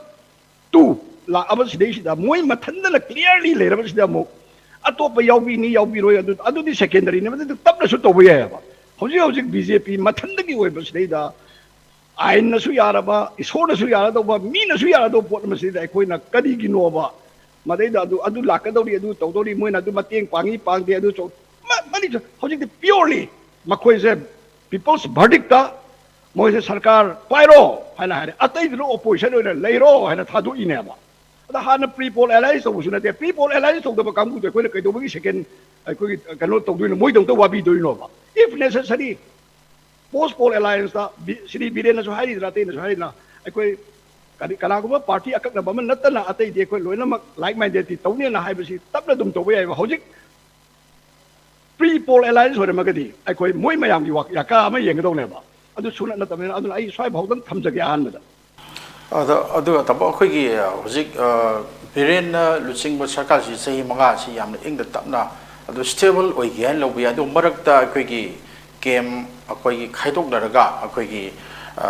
two ꯂꯥꯛꯑꯕꯁꯤꯗꯩꯁꯤꯗ ꯃꯣꯏ ꯃꯊꯟꯗꯅ clearly ꯂꯩꯔꯕꯁꯤꯗ ꯑꯃꯨꯛ ꯑꯇꯣꯞꯄ ꯌꯥꯎꯕꯤꯅꯤ ꯌꯥꯎꯕꯤꯔꯣꯏ ꯑꯗꯨ, ꯑꯗꯨꯗꯤ secondary ꯅꯤ, ꯃꯗꯨꯗꯤ ꯇꯞꯅꯁꯨ ꯇꯧꯕ ꯌꯥꯏꯑꯕ꯫ ꯍꯧꯖꯤꯛ ꯍꯧꯖꯤꯛ ꯕꯤ ꯖꯦ ꯄꯤ ꯃꯊꯟꯗꯒꯤ ꯑꯣꯏꯕꯁꯤꯗꯩꯗ ꯑꯥꯏꯟꯅꯁꯨ ꯌꯥꯔꯕ, ꯏꯁꯣꯔꯅꯁꯨ ꯌꯥꯔꯗꯧꯕ, ꯃꯤꯅꯁꯨ ꯌꯥꯔꯗꯧꯕ ꯄꯣꯠ ꯑꯃꯁꯤꯗ ꯑꯩꯈꯣꯏꯅ ꯀꯔꯤꯒꯤꯅꯣꯕ ꯃꯗꯩꯗ ꯑꯗꯨ, ꯑꯗꯨ ꯂꯥꯛꯀꯗꯧꯔꯤ, ꯑꯗꯨ ꯇꯧꯗꯧꯔꯤ, ꯃꯣꯏꯅ ꯑꯗꯨ ꯃꯇꯦꯡ ꯄꯥꯡꯉꯤ ꯄꯥꯡꯗꯦ, ꯑꯗꯨ ꯆꯧ-, ꯃ-, ꯃꯅꯤ-, ꯍꯧꯖꯤꯛꯇꯤ purely ꯃꯈꯣꯏꯁꯦ people's verdict ꯇ ꯃꯣꯏꯁꯦ ꯁꯔꯀꯥꯔ ꯄꯥꯏꯔꯣ ꯍꯥꯏꯅ ꯍꯥꯏꯔꯦ, ꯑꯇꯩꯗꯨꯅ opposition ꯑꯣꯏꯅ ꯂꯩꯔꯣ ꯍꯥꯏꯅ ꯊꯥꯗꯣꯛꯏꯅꯦꯕ꯫ ꯑꯗ ꯍꯥꯟꯅ pre poll alliance ꯇꯧꯕꯁꯨ ꯅꯠꯇꯦ, pre poll alliance ꯇꯧꯗꯕ ꯀꯥꯡꯕꯨꯗꯣ ꯑꯩꯈꯣꯏꯅ ꯀꯩꯗꯧꯕꯒꯤ second ꯑꯩꯈꯣꯏꯒꯤ ꯀꯩꯅꯣ ꯇꯧꯗꯣꯏꯅꯣ, ꯃꯣꯏꯗꯃꯛꯇ ꯋꯥꯕꯤꯗꯣꯏꯅꯣꯕ? If necessary, post poll alliance ꯇ ꯕꯤ-, ꯁ꯭ꯔꯤ ꯕꯤꯔꯦꯟꯅꯁꯨ ꯍꯥꯏꯔꯤꯗꯅ, ꯑꯇꯩꯅꯁꯨ ꯍꯥꯏꯔꯤꯗꯅ, ꯑꯩꯈꯣꯏ ꯀꯔꯤ, ꯀꯅꯥꯒꯨꯝꯕ party ꯑꯀꯛꯅꯕ ꯑꯃ ꯅꯠꯇꯅ ꯑꯇꯩꯗꯤ ꯑꯩꯈꯣꯏ ꯂꯣꯏꯅꯃꯛ like minded ꯇꯤ ꯇꯧꯅꯦꯅ ꯍꯥꯏꯕꯁꯤ ꯇꯞꯅ ꯑꯗꯨꯝ ꯇꯧꯕ ꯌꯥꯏꯕ꯫ ꯍꯧꯖꯤꯛ pre poll alliance ꯑꯣꯏꯔꯝꯃꯒꯗꯤ ꯑꯩꯈꯣꯏ ꯃꯣꯏ ꯃꯌꯥꯝꯒꯤ ꯋꯥ-, ꯌꯥꯀꯥ ꯑꯃ ꯌꯦꯡꯒꯗꯧꯅꯦꯕ꯫ ꯑꯗꯨ ꯁꯨꯡꯅꯠ ꯅꯠꯇꯕꯅꯤꯅ, ꯑꯗꯨꯅ ꯑꯩ ꯁ꯭ꯋꯥꯏꯐꯥꯎꯗꯪ ꯊꯝꯖꯒꯦ ꯑꯍꯥꯟꯕꯗ꯫ ꯑꯗꯣ, ꯑꯗꯨꯒ ꯇꯥꯃꯣ, ꯑꯩꯈꯣꯏꯒꯤ, ꯑ, ꯍꯧꯖꯤꯛ, ꯑ, ꯕꯤꯔꯦꯟꯅ ꯂꯨꯆꯤꯡꯕ ꯁꯔꯀꯥꯔꯁꯤ ꯆꯍꯤ ꯃꯉꯥꯁꯤ ꯌꯥꯝꯅ ꯏꯪꯅ ꯇꯞꯅ ꯑꯗꯨ stable ꯑꯣꯏꯒꯦ ꯍꯥꯏꯅ ꯂꯧꯕ ꯌꯥꯏ꯫ ꯑꯗꯨ ꯃꯔꯛꯇ ꯑꯩꯈꯣꯏꯒꯤ camp ꯑꯩꯈꯣꯏꯒꯤ ꯈꯥꯏꯗꯣꯛꯅꯔꯒ ꯑꯩꯈꯣꯏꯒꯤ, ꯑ,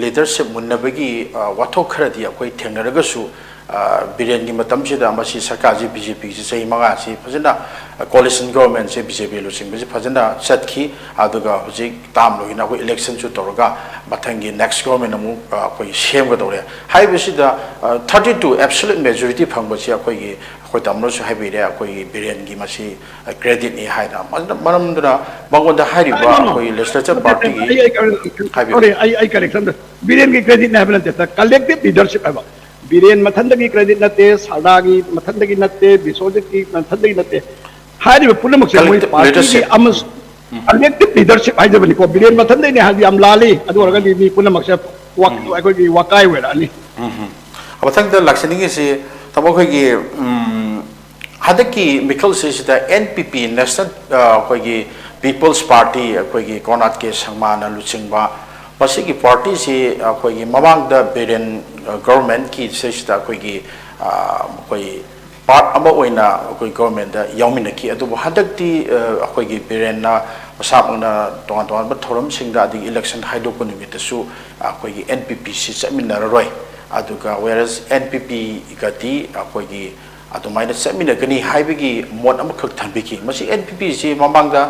leadership ꯃꯨꯟꯅꯕꯒꯤ, ꯑ, ꯋꯥꯊꯣꯛ ꯈꯔꯗꯤ ꯑꯩꯈꯣꯏ ꯊꯦꯡꯅꯔꯒꯁꯨ, ꯑ, ꯕꯤꯔꯦꯟꯒꯤ ꯃꯇꯝꯁꯤꯗ ꯃꯁꯤ ꯁꯔꯀꯥꯔꯁꯤ, ꯕꯤ ꯖꯦ ꯄꯤꯁꯤ ꯆꯍꯤ ꯃꯉꯥꯁꯤ ꯐꯖꯅ, ꯑ, coalition government ꯁꯦ ꯕꯤ ꯖꯦ ꯄꯤ ꯂꯨꯆꯤꯡꯕꯁꯤ ꯐꯖꯅ ꯆꯠꯈꯤ꯫ ꯑꯗꯨꯒ ꯍꯧꯖꯤꯛ term ꯂꯣꯏꯅ ꯑꯩꯈꯣꯏ election ꯁꯨ ꯇꯧꯔꯒ ꯃꯊꯪꯒꯤ next government ꯑꯃꯨꯛ, ꯑ, ꯑꯩꯈꯣꯏ ꯁꯦꯝꯒꯗꯧꯔꯦ꯫ ꯍꯥꯏꯔꯤꯕꯁꯤꯗ, ꯑ, thirty two absolute majority ꯐꯪꯕꯁꯤ ꯑꯩꯈꯣꯏꯒꯤ, ꯑꯩꯈꯣꯏ ꯇꯥꯃꯣꯅꯁꯨ ꯍꯥꯏꯕꯤꯔꯦ, ꯑꯩꯈꯣꯏꯒꯤ ꯕꯤꯔꯦꯟꯒꯤ ꯃꯁꯤ, ꯑ, credit ꯅꯤ ꯍꯥꯏꯅ꯫ ꯃꯗꯨꯅ ꯃꯔꯝꯗꯨꯅ ꯃꯉꯣꯟꯗ ꯍꯥꯏꯔꯤꯕ ꯑꯩꯈꯣꯏꯒꯤ legislature party ꯒꯤ, ꯑꯩ, ꯑꯩ, ꯍꯥꯏꯕꯤꯌꯨ꯫ sorry, ꯑꯩ, ꯑꯩ correction ꯇꯧ-, ꯕꯤꯔꯦꯟꯒꯤ credit ꯅꯦ ꯍꯥꯏꯕ ꯅꯠꯇꯦ, collective leadership ꯍꯥꯏꯕ꯫ ꯕꯤꯔꯦꯟ ꯃꯊꯟꯗꯒꯤ credit ꯅꯠꯇꯦ, ꯁꯔꯗꯥꯒꯤ ꯃꯊꯟꯗꯒꯤ ꯅꯠꯇꯦ, ꯕꯤꯁ꯭ꯋꯖꯤꯠꯀꯤ ꯃꯊꯟꯗꯒꯤ ꯅꯠꯇꯦ꯫ ꯍꯥꯏꯔꯤꯕ ꯄꯨꯝꯅꯃꯛꯁꯦ ꯃꯣꯏ Collective party ꯒꯤ leadership꯫ ꯑꯃꯁꯨ collective leadership ꯍꯥꯏꯖꯕꯅꯤꯀꯣ꯫ ꯕꯤꯔꯦꯟ ꯃꯊꯟꯗꯩꯅꯦ ꯍꯥꯏꯔꯗꯤ ꯌꯥꯝ ꯂꯥꯜꯂꯤ꯫ ꯑꯗꯨ ꯑꯣꯏꯔꯒꯗꯤ ꯃꯤ ꯄꯨꯝꯅꯃꯛꯁꯦ ꯋꯥ-, ꯑꯩꯈꯣꯏꯒꯤ ꯋꯥꯀꯥꯏ ꯑꯣꯏꯔꯛꯑꯅꯤ꯫ ꯎꯝ꯫ ꯃꯊꯪꯗ ꯂꯥꯛꯆꯅꯤꯡꯉꯤꯁꯤ ꯇꯥꯃꯣ, ꯑꯩꯈꯣꯏꯒꯤ, ꯎꯝ, ꯍꯟꯗꯛꯀꯤ ꯃꯤꯈꯜꯁꯤꯁꯤꯗ N P P, National, ꯑ, ꯑꯩꯈꯣꯏꯒꯤ People's Party, ꯑꯩꯈꯣꯏꯒꯤ ꯀꯣꯔꯅꯥꯠ ꯀꯦ ꯁꯪꯃꯥꯅ ꯂꯨꯆꯤꯡꯕ ꯃꯁꯤꯒꯤ party ꯁꯤ ꯑꯩꯈꯣꯏꯒꯤ ꯃꯃꯥꯡꯗ ꯕꯤꯔꯦꯟ, ꯑ, government ꯀꯤ ꯁꯤꯁꯤꯗ ꯑꯩꯈꯣꯏꯒꯤ ꯑꯩꯈꯣꯏ ꯄꯥꯔꯠ ꯑꯃ ꯑꯣꯏꯅ ꯑꯩꯈꯣꯏ ꯒꯣꯔꯃꯦꯟꯗ ꯌꯥꯎꯃꯤꯟꯅꯈꯤ꯫ ꯑꯗꯨꯕꯨ ꯍꯟꯗꯛꯇꯤ ꯑꯩꯈꯣꯏꯒꯤ ꯕꯤꯔꯦꯟꯅ ꯃꯁꯥꯃꯛꯅ ꯇꯣꯉꯥꯟ ꯇꯣꯉꯥꯟꯕ ꯊꯧꯔꯝꯁꯤꯡꯗ, ꯑꯗꯒꯤ ꯏꯂꯦꯛꯁꯟ ꯍꯥꯏꯗꯣꯛꯄ ꯅꯨꯃꯤꯠꯇꯁꯨ ꯑꯩꯈꯣꯏꯒꯤ ꯑꯦꯟ ꯄꯤ ꯄꯤꯁꯤ ꯆꯠꯃꯤꯟꯅꯔꯔꯣꯏ, ꯑꯗꯨꯒ whereas ꯑꯦꯟ ꯄꯤ ꯄꯤꯒꯗꯤ ꯑꯩꯈꯣꯏꯒꯤ ꯑꯗꯨꯃꯥꯏꯅ ꯆꯠꯃꯤꯟꯅꯒꯅꯤ ꯍꯥꯏꯕꯒꯤ ꯃꯣꯠ ꯑꯃꯈꯛ ꯊꯝꯕꯤꯈꯤ꯫ ꯃꯁꯤ ꯑꯦꯟ ꯄꯤ ꯄꯤꯁꯤ ꯃꯃꯥꯡꯗ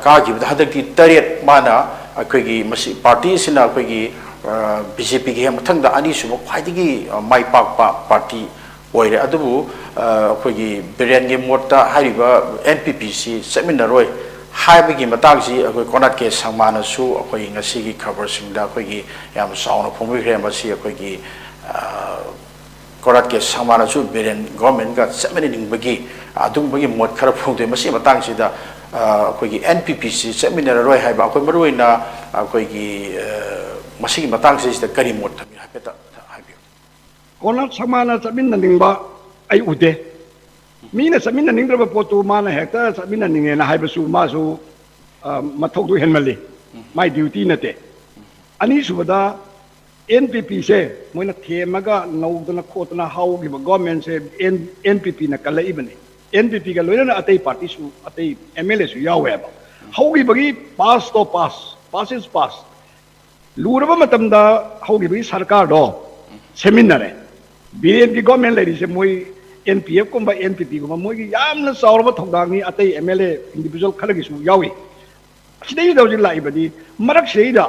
ꯀꯥꯈꯤꯕꯗ ꯍꯟꯗꯛꯇꯤ ꯇꯔꯦꯠ ꯃꯥꯅ ꯑꯩꯈꯣꯏꯒꯤ ꯃꯁꯤ ꯄꯥꯔꯇꯤ ꯑꯁꯤꯅ ꯑꯩꯈꯣꯏꯒꯤ ꯕꯤ ꯖꯦ ꯄꯤꯒꯤ ꯍꯦꯛ ꯃꯊꯪꯗ ꯑꯅꯤꯁꯨꯕ ꯈ꯭ꯋꯥꯏꯗꯒꯤ ꯃꯥꯏ ꯄꯥꯛꯄ ꯄꯥꯔꯇꯤ ꯑꯣꯏꯔꯦ꯫ ꯑꯗꯨꯕꯨ ꯑꯩꯈꯣꯏꯒꯤ ꯕꯤꯔꯦꯟꯒꯤ ꯃꯣꯠꯇ ꯍꯥꯏꯔꯤꯕ ꯑꯦꯟ ꯄꯤ ꯄꯤꯁꯤ ꯆꯠꯃꯤꯟꯅꯔꯣꯏ ꯍꯥꯏꯕꯒꯤ ꯃꯇꯥꯡꯁꯤ ꯑꯩꯈꯣꯏ ꯀꯣꯅꯥꯠ ꯀꯦ ꯁꯪꯃꯥꯅꯁꯨ ꯑꯩꯈꯣꯏ ꯉꯁꯤꯒꯤ ꯈꯕꯔꯁꯤꯡꯗ ꯑꯩꯈꯣꯏꯒꯤ ꯌꯥꯝ ꯆꯥꯎꯅ ꯐꯣꯡꯕꯤꯈ꯭ꯔꯦ꯫ ꯃꯁꯤ ꯑꯩꯈꯣꯏꯒꯤ ꯀꯣꯅꯥꯠ ꯀꯦ ꯁꯪꯃꯥꯅꯁꯨ ꯕꯤꯔꯦꯟ ꯒꯣꯔꯃꯦꯟꯒ ꯆꯠꯃꯤꯟꯅꯅꯤꯡꯕꯒꯤ ꯑꯗꯨꯒꯨꯝꯕꯒꯤ ꯃꯣꯠ ꯈꯔ ꯐꯣꯡꯗꯣꯛꯑꯦ꯫ ꯃꯁꯤꯒꯤ ꯃꯇꯥꯡꯁꯤꯗ ꯑꯩꯈꯣꯏꯒꯤ ꯑꯦꯟ ꯄꯤ ꯄꯤꯁꯤ ꯆꯠꯃꯤꯟꯅꯔꯔꯣꯏ ꯍꯥꯏꯕ ꯑꯩꯈꯣꯏ ꯃꯔꯨꯑꯣꯏꯅ ꯑꯩꯈꯣꯏꯒꯤ ꯃꯁꯤꯒꯤ ꯃꯇꯥꯡꯁꯤꯗ ꯀꯔꯤ ꯃꯣꯠ ꯊꯝꯕꯤꯅꯣ ꯍꯥꯏꯐꯦꯠꯇ ꯍꯥꯏꯕꯤꯌꯨ꯫ ꯀꯣꯅꯥꯠ ꯁꯪꯃꯥꯅ ꯆꯠꯃꯤꯟꯅꯅꯤꯡꯕ ꯑꯩ ꯎꯗꯦ꯫ ꯃꯤꯅ ꯆꯠꯃꯤꯟꯅꯅꯤꯡꯗ꯭ꯔꯕ ꯄꯣꯠꯇꯨ ꯃꯥꯅ ꯍꯦꯛꯇ ꯆꯠꯃꯤꯟꯅꯅꯤꯡꯉꯦꯅ ꯍꯥꯏꯕꯁꯨ ꯃꯥꯁꯨ ꯃꯊꯧꯗꯨ ꯍꯦꯟꯃꯜꯂꯤ꯫ ꯃꯥꯏ ꯗ꯭ꯌꯨꯇꯤ ꯅꯠꯇꯦ꯫ ꯑꯅꯤꯁꯨꯕꯗ ꯑꯦꯟ ꯄꯤ ꯄꯤꯁꯦ ꯃꯣꯏꯅ ꯊꯦꯝꯃꯒ ꯅꯧꯗꯅ ꯈꯣꯠꯇꯅ ꯍꯧꯈꯤꯕ ꯒꯣꯔꯃꯦꯟꯁꯦ ꯑꯦꯟ ꯄꯤ ꯄꯤꯅ ꯀꯜꯂꯛꯏꯕꯅꯤ꯫ ꯑꯦꯟ ꯄꯤ ꯄꯤꯒ ꯂꯣꯏꯅꯅ ꯑꯇꯩ ꯄꯥꯔꯇꯤꯁꯨ ꯑꯇꯩ ꯑꯦꯝ ꯑꯦꯜ ꯑꯦꯁꯨ ꯌꯥꯎꯋꯦꯕ꯫ ꯍꯧꯈꯤꯕꯒꯤ ꯄꯥꯁꯇꯣ ꯄꯥꯁ ꯄꯥꯁ ꯏꯁ ꯄꯥꯁ ꯂꯨꯔꯕ ꯃꯇꯝꯗ ꯍꯧꯈꯤꯕꯒꯤ ꯁꯔꯀꯥꯔꯗꯣ ꯁꯦꯝꯃꯤꯟꯅꯔꯦ꯫ ꯕꯤꯔꯦꯟꯒꯤ ꯒꯣꯔꯃꯦꯟ ꯂꯩꯔꯤꯁꯦ ꯃꯣꯏ ꯑꯦꯟ ꯄꯤ ꯑꯦꯐ ꯀꯨꯝꯕ ꯑꯦꯟ ꯄꯤ ꯄꯤꯒꯨꯝꯕ ꯃꯣꯏꯒꯤ ꯌꯥꯝꯅ ꯆꯥꯎꯔꯕ ꯊꯧꯗꯥꯡꯅꯤ꯫ ꯑꯇꯩ ꯑꯦꯝ ꯑꯦꯜ ꯑꯦ ꯏꯟꯗꯤꯚꯤꯖꯨꯋꯦꯜ ꯈꯔꯒꯤꯁꯨ ꯌꯥꯎꯏ꯫ ꯁꯤꯗꯩꯁꯤꯗ ꯍꯧꯖꯤꯛ ꯂꯥꯛꯏꯕꯗꯤ ꯃꯔꯛꯁꯤꯗꯩꯗ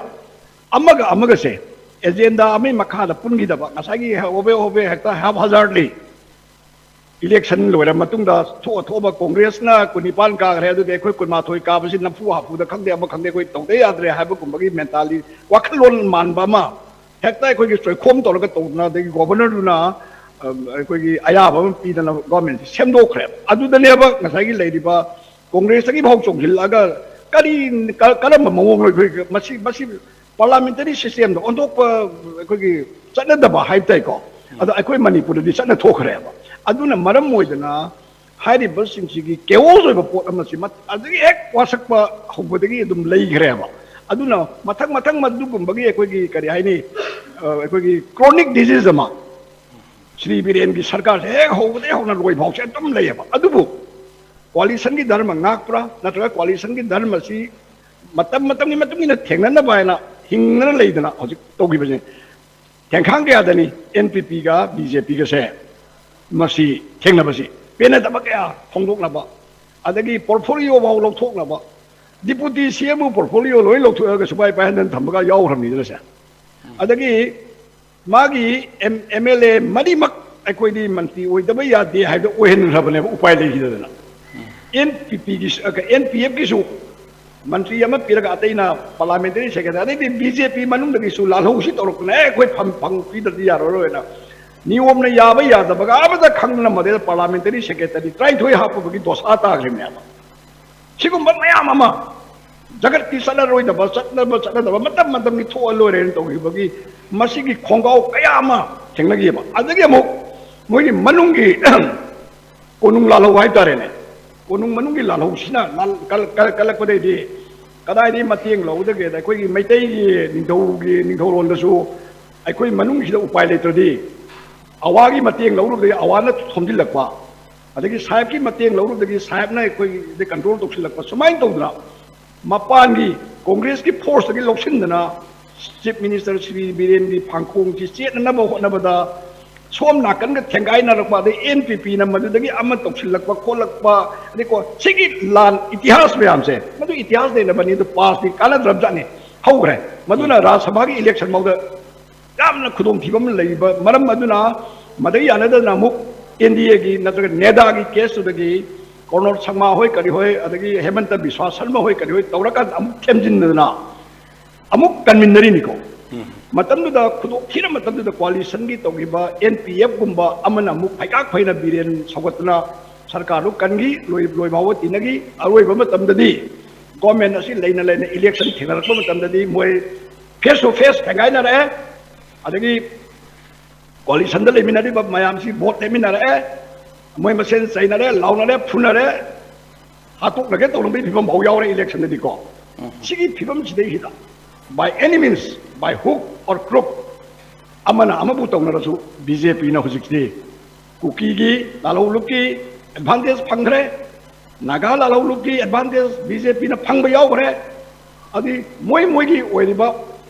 ꯑꯃꯒ ꯑꯃꯒꯁꯦ ꯑꯦꯖꯦꯟꯗꯥ ꯑꯃꯒꯤ ꯃꯈꯥꯗ ꯄꯨꯟꯈꯤꯗꯕ, ꯉꯁꯥꯏꯒꯤ ꯍꯣꯕꯦ ꯍꯣꯕꯦ ꯍꯦꯛꯇ ꯍꯦꯞ ꯍꯖꯥꯔꯗꯂꯤ ꯏꯂꯦꯛꯁꯟ ꯂꯣꯏꯔ ꯃꯇꯨꯡꯗ ꯊꯣꯛꯑ ꯊꯣꯛꯑꯕ ꯀꯣꯡꯒ꯭ꯔꯦꯁꯅ ꯀꯨꯟꯅꯤꯄꯥꯟ ꯀꯥꯈ꯭ꯔꯦ, ꯑꯗꯨꯗꯤ ꯑꯩꯈꯣꯏ ꯀꯨꯟꯃꯥꯊꯣꯏ ꯀꯥꯕꯁꯤ ꯅꯝꯐꯨ ꯍꯥꯐꯨꯗ ꯈꯪꯗꯦ ꯑꯃ ꯈꯪꯗꯦ ꯑꯩꯈꯣꯏ ꯇꯧꯗ ꯌꯥꯗ꯭ꯔꯦ ꯍꯥꯏꯕꯒꯨꯝꯕꯒꯤ ꯃꯦꯟꯇꯥꯂꯤ ꯋꯥꯈꯜꯂꯣꯟ ꯃꯥꯟꯕ ꯑꯃ ꯍꯦꯛꯇ ꯑꯩꯈꯣꯏꯒꯤ ꯆꯣꯏꯈꯣꯝ ꯇꯧꯔꯒ ꯇꯧꯗꯅ, ꯑꯗꯒꯤ ꯒꯣꯕꯔꯅꯔꯗꯨꯅ ꯑꯩꯈꯣꯏꯒꯤ ꯑꯌꯥꯕ ꯑꯃ ꯄꯤꯗꯅ ꯒꯣꯔꯃꯦꯟꯁꯤ ꯁꯦꯝꯗꯣꯛꯈ꯭ꯔꯦꯕ꯫ ꯑꯗꯨꯗꯅꯦꯕ ꯉꯁꯥꯏꯒꯤ ꯂꯩꯔꯤꯕ ꯀꯣꯡꯒ꯭ꯔꯦꯁꯇꯒꯤ ꯐꯥꯎ ꯆꯣꯡꯁꯤꯜꯂꯛꯑꯒ ꯀꯔꯤ ꯀꯔꯝꯕ ꯃꯑꯣꯡꯅꯣ ꯑꯩꯈꯣꯏ ꯃꯁꯤ ꯃꯁꯤ ꯄꯥꯔꯂꯥꯃꯦꯟꯇꯔꯤ ꯁꯤꯁꯇꯦꯝꯗ ꯑꯣꯟꯊꯣꯛꯄ ꯑꯩꯈꯣꯏꯒꯤ ꯆꯠꯅꯗꯕ ꯍꯥꯏꯕ ꯇꯥꯏꯀꯣ꯫ ꯑꯗꯣ ꯑꯩꯈꯣꯏ ꯃꯅꯤꯄꯨꯔꯗꯗꯤ ꯆꯠꯅ ꯊꯣꯛꯈ꯭ꯔꯦꯕ꯫ ꯑꯗꯨꯅ ꯃꯔꯝ ꯑꯣꯏꯗꯅ ꯍꯥꯏꯔꯤꯕꯁꯤꯡꯁꯤꯒꯤ ꯀꯦꯑꯣꯁ ꯑꯣꯏꯕ ꯄꯣꯠ ꯑꯃꯁꯤ ꯑꯗꯨꯗꯒꯤ ꯍꯦꯛ ꯋꯥꯁꯛꯄ ꯍꯧꯕꯗꯒꯤ ꯑꯗꯨꯝ ꯂꯩꯈ꯭ꯔꯦꯕ꯫ ꯑꯗꯨꯅ ꯃꯊꯪ ꯃꯊꯪ ꯃꯗꯨꯒꯨꯝꯕꯒꯤ ꯑꯩꯈꯣꯏꯒꯤ ꯀꯔꯤ ꯍꯥꯏꯅꯤ, ꯑꯩꯈꯣꯏꯒꯤ ꯀ꯭ꯔꯣꯅꯤꯛ ꯗꯤꯖꯤꯖ ꯑꯃ ꯁ꯭ꯔꯤ ꯕꯤꯔꯦꯟꯒꯤ ꯁꯔꯀꯥꯔꯁꯦ ꯍꯦꯛ ꯍꯧꯕꯗꯒꯤ ꯍꯧꯅ ꯂꯣꯏꯐꯥꯎꯁꯦ ꯑꯗꯨꯝ ꯂꯩꯌꯦꯕ꯫ ꯑꯗꯨꯕꯨ ꯀꯣꯑꯥꯂꯤꯁꯟꯒꯤ ꯙꯔꯃ ꯉꯥꯛꯄ꯭ꯔꯥ, ꯅꯠꯇ꯭ꯔꯒ ꯀꯣꯑꯥꯂꯤꯁꯟꯒꯤ ꯙꯔꯃꯁꯤ ꯃꯇꯝ ꯃꯇꯝꯒꯤ ꯃꯇꯨꯡ ꯏꯟꯅ ꯊꯦꯡꯅꯅꯕ ꯍꯥꯏꯅ ꯍꯤꯡꯗꯅ ꯂꯩꯗꯅ ꯍꯧꯖꯤꯛ ꯇꯧꯈꯤꯕꯁꯦ, ꯊꯦꯡꯈꯥꯡ ꯀꯌꯥꯗꯅꯤ ꯑꯦꯟ ꯄꯤ ꯄꯤꯒ ꯕꯤ ꯖꯦ ꯄꯤꯒꯁꯦ ꯃꯁꯤ ꯊꯦꯡꯅꯕꯁꯤ, ꯄꯦꯟꯅꯗꯕ ꯀꯌꯥ ꯐꯣꯡꯗꯣꯛꯅꯕ, ꯑꯗꯒꯤ ꯄꯣꯔꯠꯐꯣꯂꯤꯑꯣ ꯐꯥꯎ ꯂꯧꯊꯣꯛꯅꯕ, ꯗꯤꯄꯨꯇꯤ ꯁꯤ ꯑꯦꯝꯕꯨ ꯄꯣꯔꯠꯐꯣꯂꯤꯑꯣ ꯂꯣꯏ ꯂꯧꯊꯣꯛꯑꯒ ꯁꯨꯄꯥꯏ ꯄꯥꯏꯍꯟꯗꯅ ꯊꯝꯕꯒ ꯌꯥꯎꯈ꯭ꯔꯕꯅꯤꯗꯅ ꯁꯦ꯫ ꯑꯗꯒꯤ ꯃꯥꯒꯤ ꯑꯦꯝ ꯑꯦꯜ ꯑꯦ ꯃꯔꯤꯃꯛ ꯑꯩꯈꯣꯏꯗꯤ ꯃꯟꯇ꯭ꯔꯤ ꯑꯣꯏꯗꯕ ꯌꯥꯗꯦ ꯍꯥꯏꯕꯗ ꯑꯣꯏꯍꯟꯈ꯭ꯔꯕꯅꯦꯕ, ꯎꯄꯥꯏ ꯂꯩꯈꯤꯗꯗꯅ꯫ ꯑꯦꯟ ꯄꯤ ꯄꯤꯒꯤ, ꯑꯦꯟ ꯄꯤ ꯑꯦꯐꯀꯤꯁꯨ ꯃꯟꯇ꯭ꯔꯤ ꯑꯃ ꯄꯤꯔꯒ ꯑꯇꯩꯅ ꯄꯥꯔꯂꯥꯃꯦꯟꯇꯔꯤ ꯁꯦꯀ꯭ꯔꯦꯇꯔꯤ, ꯑꯗꯩꯗꯤ ꯕꯤ ꯖꯦ ꯄꯤ ꯃꯅꯨꯡꯗꯒꯤꯁꯨ ꯂꯥꯜꯍꯧꯁꯤ ꯇꯧꯔꯛꯇꯅ, "ꯑꯦ, ꯑꯩꯈꯣꯏ ꯐꯝ ꯐꯪ ꯄꯤꯗ꯭ꯔꯗꯤ ꯌꯥꯔꯔꯣꯏꯅ", ꯅꯤꯌꯣꯝꯅ ꯌꯥꯕ ꯌꯥꯗꯕꯒ ꯑꯃꯗ ꯈꯪꯗꯅ ꯃꯗꯩꯗ ꯄꯥꯔꯂꯥꯃꯦꯟꯇꯔꯤ ꯁꯦꯀ꯭ꯔꯦꯇꯔꯤ ꯇꯔꯥꯅꯤꯊꯣꯏ ꯍꯥꯞꯄꯕꯒꯤ ꯗꯣꯁꯥ ꯇꯥꯈ꯭ꯔꯤꯕꯅꯦꯕ꯫ ꯁꯤꯒꯨꯝꯕ ꯃꯌꯥꯝ ꯑꯃ ꯖꯒꯠꯀꯤ ꯆꯠꯅꯔꯣꯏꯗꯕ, ꯆꯠꯅꯕ ꯆꯠꯅꯗꯕ ꯃꯇꯝ ꯃꯇꯝꯒꯤ ꯊꯣꯛꯑ ꯂꯣꯏꯔꯦꯅ ꯇꯧꯈꯤꯕꯒꯤ ꯃꯁꯤꯒꯤ ꯈꯣꯡꯒꯥꯎ ꯀꯌꯥ ꯑꯃ ꯊꯦꯡꯅꯈꯤꯕ꯫ ꯑꯗꯒꯤ ꯑꯃꯨꯛ ꯃꯣꯏꯒꯤ ꯃꯅꯨꯡꯒꯤ ꯀꯣꯅꯨꯡ ꯂꯥꯜꯍꯧ ꯍꯥꯏꯇꯥꯔꯦꯅꯦ꯫ ꯀꯣꯅꯨꯡ ꯃꯅꯨꯡꯒꯤ ꯂꯥꯜꯍꯧꯁꯤꯅ ꯂꯥꯜ-, ꯀꯜ-, ꯀꯜ-, ꯀꯜꯂꯛꯄꯗꯩꯗꯤ ꯀꯗꯥꯏꯗꯒꯤ ꯃꯇꯦꯡ ꯂꯧꯒꯗꯒꯦꯗ, ꯑꯩꯈꯣꯏꯒꯤ ꯃꯩꯇꯩꯒꯤ ꯅꯤꯡꯊꯧꯒꯤ, ꯅꯤꯡꯊꯧꯔꯣꯜꯗꯁꯨ ꯑꯩꯈꯣꯏ ꯃꯅꯨꯡꯁꯤꯗ ꯎꯄꯥꯏ ꯂꯩꯇ꯭ꯔꯗꯤ ꯑꯋꯥꯒꯤ ꯃꯇꯦꯡ ꯂꯧꯔꯨꯕꯗꯒꯤ ꯑꯋꯥꯅ ꯊꯣꯝꯖꯤꯜꯂꯛꯄ, ꯑꯗꯒꯤ ꯁꯥꯍꯦꯕꯀꯤ ꯃꯇꯦꯡ ꯂꯧꯔꯨꯕꯗꯒꯤ ꯁꯥꯍꯦꯕꯅ ꯑꯩꯈꯣꯏꯗ ꯀꯟꯇ꯭ꯔꯣꯜ ꯇꯧꯁꯤꯜꯂꯛꯄ, ꯁꯨꯃꯥꯏꯅ ꯇꯧꯗꯅ ꯃꯄꯥꯟꯒꯤ ꯀꯣꯡꯒ꯭ꯔꯦꯁꯀꯤ ꯐꯣꯔꯁꯇꯒꯤ ꯂꯧꯁꯤꯟꯗꯅ ꯆꯤꯐ ꯃꯤꯅꯤꯁꯇꯔ ꯁ꯭ꯔꯤ ꯕꯤꯔꯦꯟꯒꯤ ꯐꯥꯡꯈꯣꯡꯁꯤ ꯆꯦꯠꯅꯅꯕ ꯍꯣꯠꯅꯕꯗ ꯁꯣꯝ ꯅꯥꯀꯟꯒ ꯊꯦꯡꯒꯥꯏꯅꯔꯛꯄ, ꯑꯗꯩ ꯑꯦꯟ ꯄꯤ ꯄꯤꯅ ꯃꯗꯨꯗꯒꯤ ꯑꯃ ꯇꯧꯁꯤꯜꯂꯛꯄ ꯈꯣꯠꯂꯛꯄ, ꯑꯗꯩꯀꯣ ꯁꯤꯒꯤ ꯂꯥꯟ ꯏꯇꯤꯍꯥꯁ ꯃꯌꯥꯝꯁꯦ, ꯃꯗꯨ ꯏꯇꯤꯍꯥꯁ ꯂꯩꯅꯕꯅꯤ, ꯑꯗꯨ ꯄꯥꯁꯇꯤ ꯀꯥꯟꯅꯗ꯭ꯔꯕꯖꯥꯠꯅꯤ꯫ ꯍꯧꯈ꯭ꯔꯦ꯫ ꯃꯗꯨꯅ ꯔꯥꯖ꯭ꯌ ꯁꯚꯥꯒꯤ ꯏꯂꯦꯛꯁꯟ ꯐꯥꯎꯗ ꯌꯥꯝꯅ ꯈꯨꯗꯣꯡꯊꯤꯕ ꯑꯃ ꯂꯩꯕ ꯃꯔꯝ ꯑꯗꯨꯅ, ꯃꯗꯩ ꯌꯥꯅꯗꯅ ꯑꯃꯨꯛ ꯑꯦꯟ ꯗꯤ ꯑꯦꯒꯤ ꯅꯠꯇ꯭ꯔꯒ ꯅꯦꯗꯥꯒꯤ ꯀꯦꯁꯇꯨꯗꯒꯤ ꯀꯣꯔꯅꯣꯠ ꯁꯪꯃꯥ ꯍꯣꯏ ꯀꯔꯤ ꯍꯣꯏ, ꯑꯗꯒꯤ ꯍꯦꯃꯟꯇ ꯕꯤꯁ꯭ꯋꯥ ꯁꯔꯃ ꯍꯣꯏ ꯀꯔꯤ ꯍꯣꯏ ꯇꯧꯔꯀꯥꯟꯗ ꯑꯃꯨꯛ ꯊꯦꯝꯖꯤꯟꯗꯅ ꯑꯃꯨꯛ ꯀꯟꯃꯤꯟꯅꯔꯤꯅꯤꯀꯣ꯫ ꯃꯇꯝꯗꯨꯗ ꯈꯨꯗꯣꯡꯊꯤꯅ ꯃꯇꯝꯗꯨꯗ ꯀꯣꯑꯥꯂꯤꯁꯟꯒꯤ ꯇꯧꯈꯤꯕ ꯑꯦꯟ ꯄꯤ ꯑꯦꯐ ꯀꯨꯝꯕ ꯑꯃꯅ ꯑꯃꯨꯛ ꯐꯩꯀꯥꯛ ꯐꯩꯅ ꯕꯤꯔꯦꯟ ꯁꯧꯒꯠꯇꯨꯅ ꯁꯔꯀꯥꯔꯗꯨ ꯀꯟꯈꯤ, ꯂꯣꯏ-, ꯂꯣꯏꯐꯥꯎꯕ ꯇꯤꯟꯅꯈꯤ꯫ ꯑꯔꯣꯏꯕ ꯃꯇꯝꯗꯗꯤ ꯒꯣꯔꯃꯦꯟ ꯑꯁꯤ ꯂꯩꯅ ꯂꯩꯅ ꯏꯂꯦꯛꯁꯟ ꯊꯦꯡꯅꯔꯛꯄ ꯃꯇꯝꯗꯗꯤ ꯃꯣꯏ ꯐꯦꯁ ꯇꯨ ꯐꯦꯁ ꯊꯦꯡꯒꯥꯏꯅꯔꯛꯑꯦ꯫ ꯑꯗꯒꯤ ꯀꯣꯑꯥꯂꯤꯁꯟꯗ ꯂꯩꯃꯤꯟꯅꯔꯤꯕ ꯃꯌꯥꯝꯁꯤ ꯚꯣꯠ ꯂꯦꯞꯃꯤꯟꯅꯔꯛꯑꯦ, ꯃꯣꯏ ꯃꯁꯦꯟ ꯆꯩꯅꯔꯦ, ꯂꯥꯎꯅꯔꯦ, ꯐꯨꯅꯔꯦ, ꯍꯥꯠꯇꯣꯛꯅꯒꯦ ꯇꯧꯔꯝꯕꯒꯤ ꯐꯤꯕꯝ ꯐꯥꯎ ꯌꯥꯎꯔꯦ ꯏꯂꯦꯛꯁꯟꯗꯗꯤꯀꯣ꯫ ꯁꯤꯒꯤ ꯐꯤꯕꯝꯁꯤꯗꯩꯁꯤꯗ, by any means, by hook or crook, ꯑꯃꯅ ꯑꯃꯕꯨ ꯇꯧꯅꯔꯁꯨ, ꯕꯤ ꯖꯦ ꯄꯤꯅ ꯍꯧꯖꯤꯛꯇꯤ ꯀꯨꯀꯤꯒꯤ ꯂꯥꯜꯍꯧꯂꯨꯞꯀꯤ ꯑꯦꯗꯚꯥꯟꯇꯦꯖ ꯐꯪꯈ꯭ꯔꯦ, ꯅꯥꯒꯥ ꯂꯥꯜꯍꯧꯂꯨꯞꯀꯤ ꯑꯦꯗꯚꯥꯟꯇꯦꯖ ꯕꯤ ꯖꯦ ꯄꯤꯅ ꯐꯪꯕ ꯌꯥꯎꯈ꯭ꯔꯦ꯫ ꯑꯗꯨꯗꯤ ꯃꯣꯏ ꯃꯣꯏꯒꯤ ꯑꯣꯏꯔꯤꯕ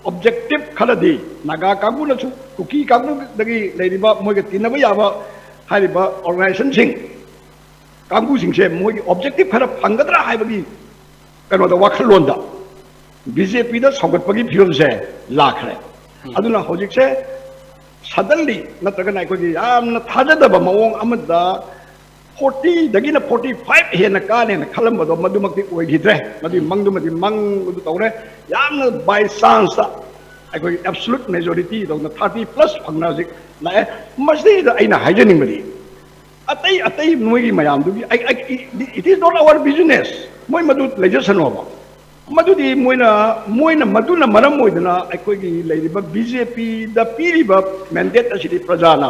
ꯑꯣꯕꯖꯦꯛꯇꯤꯚ ꯈꯔꯗꯤ, ꯅꯥꯒꯥ ꯀꯥꯡꯕꯨꯅꯁꯨ ꯀꯨꯀꯤ ꯀꯥꯡꯕꯨꯗꯒꯤ ꯂꯩꯔꯤꯕ ꯃꯣꯏꯒ ꯇꯤꯟꯅꯕ ꯌꯥꯕ ꯍꯥꯏꯔꯤꯕ ꯑꯣꯔꯒꯅꯥꯏꯖꯦꯁꯟꯁꯤꯡ, ꯀꯥꯡꯕꯨꯁꯤꯡꯁꯦ ꯃꯣꯏꯒꯤ ꯑꯣꯕꯖꯦꯛꯇꯤꯚ ꯈꯔ ꯐꯪꯒꯗ꯭ꯔꯥ ꯍꯥꯏꯕꯒꯤ ꯀꯩꯅꯣꯗ, ꯋꯥꯈꯜꯂꯣꯟꯗ ꯕꯤ ꯖꯦ ꯄꯤꯗ ꯁꯧꯒꯠꯄꯒꯤ ꯐꯤꯕꯝꯁꯦ ꯂꯥꯛꯈ꯭ꯔꯦ꯫ ꯑꯗꯨꯅ ꯍꯧꯖꯤꯛꯁꯦ ꯁꯗꯟꯂꯤ ꯅꯠꯇ꯭ꯔꯒꯅ ꯑꯩꯈꯣꯏꯒꯤ ꯌꯥꯝꯅ ꯊꯥꯖꯗꯕ ꯃꯑꯣꯡ ꯑꯃꯗ ꯐꯣꯔꯇꯤꯗꯒꯤꯅ ꯐꯣꯔꯇꯤ ꯐꯥꯏꯚ ꯍꯦꯟꯅ ꯀꯥꯅꯦꯅ ꯈꯜꯂꯝꯕꯗꯣ, ꯃꯗꯨꯃꯛꯇꯤ ꯑꯣꯏꯈꯤꯗ꯭ꯔꯦ꯫ ꯃꯗꯨꯒꯤ ꯃꯪꯗꯨꯃꯗꯤ ꯃꯪ ꯑꯗꯨ ꯇꯧꯔꯦ꯫ ꯌꯥꯝꯅ ꯕꯥꯏ ꯆꯥꯟꯁꯇ ꯑꯩꯈꯣꯏꯒꯤ ꯑꯦꯕꯁꯣꯂꯨꯠ ꯃꯦꯖꯣꯔꯤꯇꯤꯗꯧꯅ ꯊꯥꯔꯇꯤ ꯄ꯭ꯂꯁ ꯐꯪꯅ ꯍꯧꯖꯤꯛ ꯂꯥꯛꯑꯦ꯫ ꯃꯁꯤꯗ ꯑꯩꯅ ꯍꯥꯏꯖꯅꯤꯡꯕꯗꯤ, ꯑꯇꯩ ꯑꯇꯩ ꯃꯣꯏꯒꯤ ꯃꯌꯥꯝꯗꯨꯒꯤ, it is not our business, ꯃꯣꯏ ꯃꯗꯨ ꯂꯩꯖꯁꯅꯣꯕ꯫ ꯃꯗꯨꯗꯤ ꯃꯣꯏꯅ, ꯃꯣꯏꯅ ꯃꯗꯨꯅ ꯃꯔꯝ ꯑꯣꯏꯗꯅ ꯑꯩꯈꯣꯏꯒꯤ ꯂꯩꯔꯤꯕ ꯕꯤ ꯖꯦ ꯄꯤꯗ ꯄꯤꯔꯤꯕ ꯃꯦꯟꯗꯦꯠ ꯑꯁꯤꯗꯤ ꯄ꯭ꯔꯖꯥꯅ,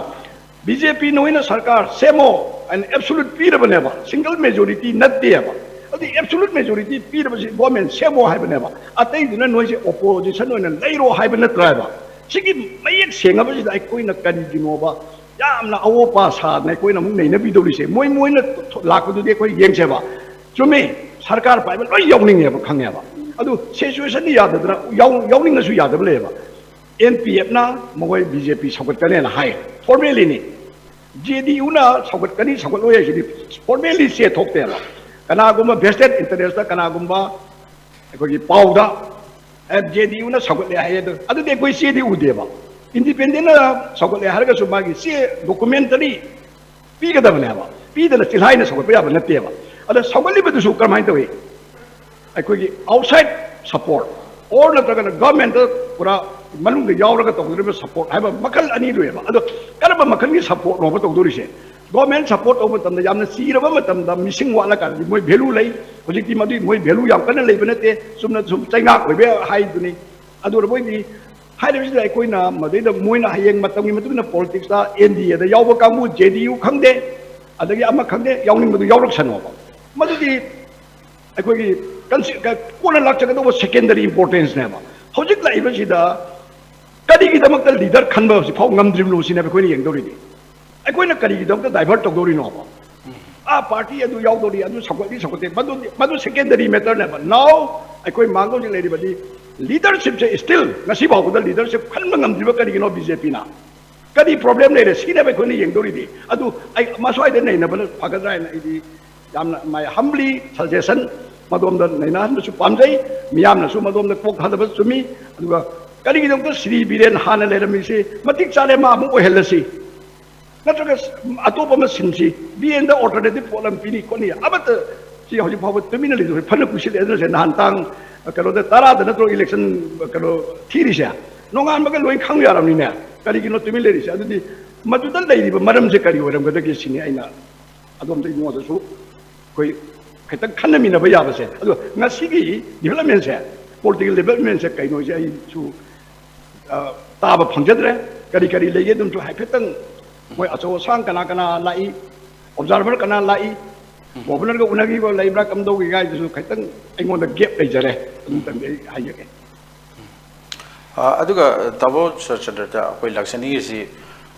ꯕꯤ ꯖꯦ ꯄꯤ ꯅꯣꯏꯅ ꯁꯔꯀꯥꯔ ꯁꯦꯝꯃꯣ ꯍꯥꯏꯅ ꯑꯦꯕꯁꯣꯂꯨꯠ ꯄꯤꯔꯕꯅꯦꯕ, ꯁꯤꯡꯒꯜ ꯃꯦꯖꯣꯔꯤꯇꯤ ꯅꯠꯇꯦꯕ꯫ ꯑꯗꯨꯗꯤ ꯑꯦꯕꯁꯣꯂꯨꯠ ꯃꯦꯖꯣꯔꯤꯇꯤ ꯄꯤꯔꯕꯁꯤ ꯒꯣꯔꯃꯦꯟ ꯁꯦꯝꯃꯣ ꯍꯥꯏꯕꯅꯦꯕ, ꯑꯇꯩꯗꯨꯅ ꯅꯣꯏꯁꯦ ꯑꯣꯄꯣꯖꯤꯁꯟ ꯑꯣꯏꯅ ꯂꯩꯔꯣ ꯍꯥꯏꯕ ꯅꯠꯇ꯭ꯔꯥ ꯍꯥꯏꯕ꯫ ꯁꯤꯒꯤ ꯃꯌꯦꯛ ꯁꯦꯡꯉꯕꯁꯤꯗ ꯑꯩꯈꯣꯏꯅ ꯀꯔꯤꯒꯤꯅꯣꯕ ꯌꯥꯝꯅ ꯑꯋꯣꯄꯥ ꯁꯥꯗꯅ ꯑꯩꯈꯣꯏꯅ ꯑꯃꯨꯛ ꯅꯩꯅꯕꯤꯗꯧꯔꯤꯁꯦ? ꯃꯣꯏ, ꯃꯣꯏꯅ ꯂꯥꯛꯄꯗꯨꯗꯤ ꯑꯩꯈꯣꯏ ꯌꯦꯡꯁꯦꯕ꯫ ꯆꯨꯝꯃꯤ, ꯁꯔꯀꯥꯔ ꯄꯥꯏꯕ ꯂꯣꯏ ꯌꯥꯎꯅꯤꯡꯉꯦꯕ, ꯈꯪꯉꯦꯕ꯫ ꯑꯗꯨ ꯁꯤꯆꯨꯋꯦꯁꯟꯗꯤ ꯌꯥꯗꯗꯅ, ꯌꯥꯎ-, ꯌꯥꯎꯅꯤꯡꯉꯁꯨ ꯌꯥꯗꯕ ꯂꯩꯌꯦꯕ꯫ ꯑꯦꯟ ꯄꯤ ꯑꯦꯐꯅ ꯃꯈꯣꯏ ꯕꯤ ꯖꯦ ꯄꯤ ꯁꯧꯒꯠꯀꯅꯦꯅ ꯍꯥꯏ, ꯐꯣꯔꯃꯦꯂꯤꯅꯤ꯫ ꯖꯦ ꯗꯤ ꯌꯨꯅ ꯁꯧꯒꯠꯀꯅꯤ, ꯁꯧꯒꯠꯂꯣꯏ ꯍꯥꯏꯁꯤꯗꯤ ꯐꯣꯔꯃꯦꯂꯤ ꯆꯦ ꯊꯣꯛꯇꯦꯕ꯫ ꯀꯅꯥꯒꯨꯝꯕ ꯚꯦꯁꯇꯦꯠ ꯏꯟꯇꯔꯦꯁꯇ ꯀꯅꯥꯒꯨꯝꯕ ꯑꯩꯈꯣꯏꯒꯤ ꯄꯥꯎꯗ, ꯑꯦ, ꯖꯦ ꯗꯤ ꯌꯨꯅ ꯁꯧꯒꯠꯂꯦ ꯍꯥꯏꯌꯦ, ꯑꯗꯨ, ꯑꯗꯨꯗꯤ ꯑꯩꯈꯣꯏ ꯆꯦꯗꯤ ꯎꯗꯦꯕ꯫ ꯏꯟꯗꯤꯄꯦꯟꯗꯦꯟꯅ ꯁꯧꯒꯠꯂꯦ ꯍꯥꯏꯔꯒꯁꯨ ꯃꯥꯒꯤ ꯆꯦ, ꯗꯣꯀꯨꯃꯦꯟꯇꯔꯤ ꯄꯤꯒꯗꯕꯅꯦꯕ꯫ ꯄꯤꯗꯅ ꯆꯤꯜꯍꯥꯏꯅ ꯁꯧꯒꯠꯄ ꯌꯥꯕ ꯅꯠꯇꯦꯕ꯫ ꯑꯗ ꯁꯧꯒꯠꯂꯤꯕꯗꯨꯁꯨ ꯀꯔꯝꯍꯥꯏꯅ ꯇꯧꯏ? ꯑꯩꯈꯣꯏꯒꯤ ꯑꯥꯎꯠꯁꯥꯏꯠ ꯁꯄꯣꯔꯠ ꯑꯣꯔ ꯅꯠꯇ꯭ꯔꯒꯅ ꯒꯚꯔꯟꯃꯦꯟꯠꯇ ꯄꯨꯔꯥ ꯃꯅꯨꯡꯗ ꯌꯥꯎꯔꯒ ꯇꯧꯒꯗꯧꯔꯤꯕ ꯁꯄꯣꯔꯠ ꯍꯥꯏꯕ ꯃꯈꯜ ꯑꯅꯤ ꯂꯩꯌꯦꯕ꯫ ꯑꯗꯣ ꯀꯔꯝꯕ ꯃꯈꯜꯒꯤ ꯁꯄꯣꯔꯠꯅꯣꯕ ꯇꯧꯗꯣꯔꯤꯁꯦ? ꯒꯚꯔꯟꯃꯦꯟꯠ ꯁꯄꯣꯔꯠ ꯇꯧꯕ ꯃꯇꯝꯗ ꯌꯥꯝꯅ ꯆꯤꯔꯕ ꯃꯇꯝꯗ ꯃꯤꯁꯤꯡ ꯋꯥꯠꯂꯀꯥꯟꯗꯗꯤ ꯃꯣꯏ ꯚꯦꯂꯨ ꯂꯩ꯫ ꯍꯧꯖꯤꯛꯇꯤ ꯃꯗꯨꯒꯤ ꯃꯣꯏ ꯚꯦꯂꯨ ꯌꯥꯝ ꯀꯟꯅ ꯂꯩꯕ ꯅꯠꯇꯦ꯫ ꯆꯨꯝꯅ ꯁꯨꯝ ꯆꯩꯉꯥꯛ ꯑꯣꯏꯕ ꯍꯥꯏꯗꯨꯅꯤ꯫ ꯑꯗꯨꯅ ꯃꯣꯏꯗꯤ ꯍꯥꯏꯔꯤꯕꯁꯤꯗ ꯑꯩꯈꯣꯏꯅ ꯃꯗꯩꯗ ꯃꯣꯏꯅ ꯍꯌꯦꯡ ꯃꯇꯝꯒꯤ ꯃꯇꯨꯡ ꯏꯟꯅ ꯄꯣꯂꯤꯇꯤꯛꯁꯇ ꯑꯦꯟ ꯗꯤ ꯑꯦꯗ ꯌꯥꯎꯕ ꯀꯥꯡꯕꯨ, ꯖꯦ ꯗꯤ ꯌꯨ ꯈꯪꯗꯦ, ꯑꯗꯒꯤ ꯑꯃ ꯈꯪꯗꯦ, ꯌꯥꯎꯅꯤꯡꯕꯗꯨ ꯌꯥꯎꯔꯛꯁꯅꯣꯕ꯫ ꯃꯗꯨꯗꯤ ꯑꯩꯈꯣꯏꯒꯤ ꯀꯟꯁꯤ-, ꯀ-, ꯀꯣꯟꯅ ꯂꯥꯛꯆꯒꯗꯧꯕ ꯁꯦꯀꯦꯟꯗꯔꯤ ꯏꯝꯄꯣꯔꯇꯦꯟꯁꯅꯦꯕ꯫ ꯍꯧꯖꯤꯛ ꯂꯥꯛꯏꯕꯁꯤꯗ ꯀꯔꯤꯒꯤꯗꯃꯛꯇ ꯂꯤꯗꯔ ꯈꯟꯕ ꯍꯧꯖꯤꯛꯐꯥꯎ ꯉꯝꯗ꯭ꯔꯤꯕꯅꯣ ꯁꯤꯅꯦꯕ ꯑꯩꯈꯣꯏꯅ ꯌꯦꯡꯗꯧꯔꯤꯗꯤ꯫ ꯑꯩꯈꯣꯏꯅ ꯀꯔꯤꯒꯤꯗꯃꯛꯇ ꯗꯥꯏꯚꯔꯠ ꯇꯧꯗꯧꯔꯤꯅꯣꯕ? ꯑꯥ, ꯄꯥꯔꯇꯤ ꯑꯗꯨ ꯌꯥꯎꯗꯧꯔꯤ, ꯑꯗꯨ ꯁꯧꯒꯠꯂꯤ ꯁꯧꯒꯠꯇꯦ, ꯃꯗꯨ ꯃꯗꯨ ꯁꯦꯀꯦꯟꯗꯔꯤ ꯃꯦꯇꯔꯅꯦꯕ꯫ ꯅꯥꯎ ꯑꯩꯈꯣꯏ ꯃꯥꯡꯒꯣꯜꯁꯤ ꯂꯩꯔꯤꯕꯗꯤ ꯂꯤꯗꯔꯁꯤꯞꯁꯦ ꯁ꯭ꯇꯤꯜ ꯉꯁꯤ ꯐꯥꯎꯕꯗ ꯂꯤꯗꯔꯁꯤꯞ ꯈꯟꯕ ꯉꯝꯗ꯭ꯔꯤꯕ ꯀꯔꯤꯒꯤꯅꯣ ꯕꯤ ꯖꯦ ꯄꯤꯅ? ꯀꯔꯤ ꯄ꯭ꯔꯣꯕ꯭ꯂꯦꯝ ꯂꯩꯔꯦ? ꯁꯤꯅꯦꯕ ꯑꯩꯈꯣꯏꯅ ꯌꯦꯡꯗꯧꯔꯤꯗꯤ꯫ ꯑꯗꯨ ꯑꯩ ꯃꯁ꯭ꯋꯥꯏꯗ ꯅꯩꯅꯕꯅ ꯐꯒꯗ꯭ꯔꯥ ꯍꯥꯏꯅ ꯑꯩꯗꯤ ꯌꯥꯝꯅ my humbly suggestion, ꯃꯗꯣꯝꯗ ꯅꯩꯅꯍꯟꯕꯁꯨ ꯄꯥꯝꯖꯩ, ꯃꯤꯌꯥꯝꯅꯁꯨ ꯃꯗꯣꯝꯗ ꯀꯣꯛ ꯊꯥꯗꯕ ꯆꯨꯝꯃꯤ꯫ ꯑꯗꯨꯒ ꯀꯔꯤꯒꯤꯗꯃꯛꯇ ꯁ꯭ꯔꯤ ꯕꯤꯔꯦꯟ ꯍꯥꯟꯅ ꯂꯩꯔꯝꯃꯤꯁꯤ ꯃꯇꯤꯛ ꯆꯥꯔꯦ, ꯃꯥ ꯑꯃꯨꯛ ꯑꯣꯏꯍꯜꯂꯁꯤ, ꯅꯠꯇ꯭ꯔꯒ ꯑꯇꯣꯞꯄ ꯑꯃ ꯁꯤꯟꯁꯤ, ꯕꯤ ꯑꯦꯟꯗ ꯑꯣꯜꯇꯔꯅꯦꯇꯤꯚ ꯄꯣꯠ ꯑꯃ ꯄꯤꯅꯤ ꯈꯣꯠꯅꯤ, ꯑꯃꯠꯇ ꯁꯤ ꯍꯧꯖꯤꯛ ꯐꯥꯎꯕ ꯇꯨꯃꯤꯟꯅ ꯂꯩꯗꯧꯔꯤ꯫ ꯐꯅ ꯀꯨꯏꯁꯤꯜꯂꯛꯑꯦ ꯅꯁꯦ, ꯅꯍꯥꯟ ꯇꯥꯡ ꯀꯩꯅꯣꯗ ꯇꯔꯥꯗ ꯅꯠꯇ꯭ꯔꯣ ꯏꯂꯦꯛꯁꯟ ꯀꯩꯅꯣ ꯊꯤꯔꯤꯁꯦ? ꯅꯣꯡꯉꯥꯟꯕꯒ ꯂꯣꯏ ꯈꯪ ꯌꯥꯔꯕꯅꯤꯅꯦ, ꯀꯔꯤꯒꯤꯅꯣ ꯇꯨꯃꯤꯟ ꯂꯩꯔꯤꯁꯦ? ꯑꯗꯨꯗꯤ ꯃꯗꯨꯗ ꯂꯩꯔꯤꯕ ꯃꯔꯝꯁꯦ ꯀꯔꯤ ꯑꯣꯏꯔꯝꯒꯗꯒꯦ ꯁꯤꯅꯤ ꯑꯩꯅ ꯑꯗꯣꯝꯗ ꯑꯩꯉꯣꯟꯗꯁꯨ ꯑꯩꯈꯣꯏ ꯈꯤꯇꯪ ꯈꯟꯅꯃꯤꯟꯅꯕ ꯌꯥꯕꯁꯦ꯫ ꯑꯗꯣ ꯉꯁꯤꯒꯤ ꯗꯤꯕꯂꯞꯃꯦꯟꯁꯦ, ꯄꯣꯂꯤꯇꯤꯀꯦꯜ ꯗꯤꯕꯂꯞꯃꯦꯟꯁꯦ ꯀꯩꯅꯣꯁꯦ ꯑꯩꯁꯨ ꯑ, ꯇꯥꯕ ꯐꯪꯖꯗ꯭ꯔꯦ꯫ ꯀꯔꯤ ꯀꯔꯤ ꯂꯩꯒꯦ ꯑꯗꯨꯝꯁꯨ ꯍꯥꯏꯐꯦꯠꯇꯪ ꯃꯣꯏ ꯑꯆꯧ ꯑꯁꯥꯡ ꯀꯅꯥ ꯀꯅꯥ ꯂꯥꯛꯏ, ꯑꯣꯕꯖꯥꯔꯚꯔ ꯀꯅꯥ ꯂꯥꯛꯏ, ꯒꯣꯕꯔꯅꯔꯒ ꯎꯅꯈꯤꯕ ꯂꯩꯕ꯭ꯔꯥ ꯀꯝꯗꯧꯒꯦ ꯍꯥꯏꯗꯨꯁꯨ ꯈꯤꯇꯪ ꯑꯩꯉꯣꯟꯗ ꯒꯦꯞ ꯂꯩꯖꯔꯦ꯫ ꯑꯗꯨꯝꯇꯪꯗꯤ ꯑꯩ ꯍꯥꯏꯖꯒꯦ꯫ ꯑ, ꯑꯗꯨꯒ ꯇꯥꯃꯣ ꯁꯨꯔꯆꯟꯗ꯭ꯔꯗ ꯑꯩꯈꯣꯏ ꯂꯥꯛꯆꯅꯤꯡꯉꯤꯁꯤ,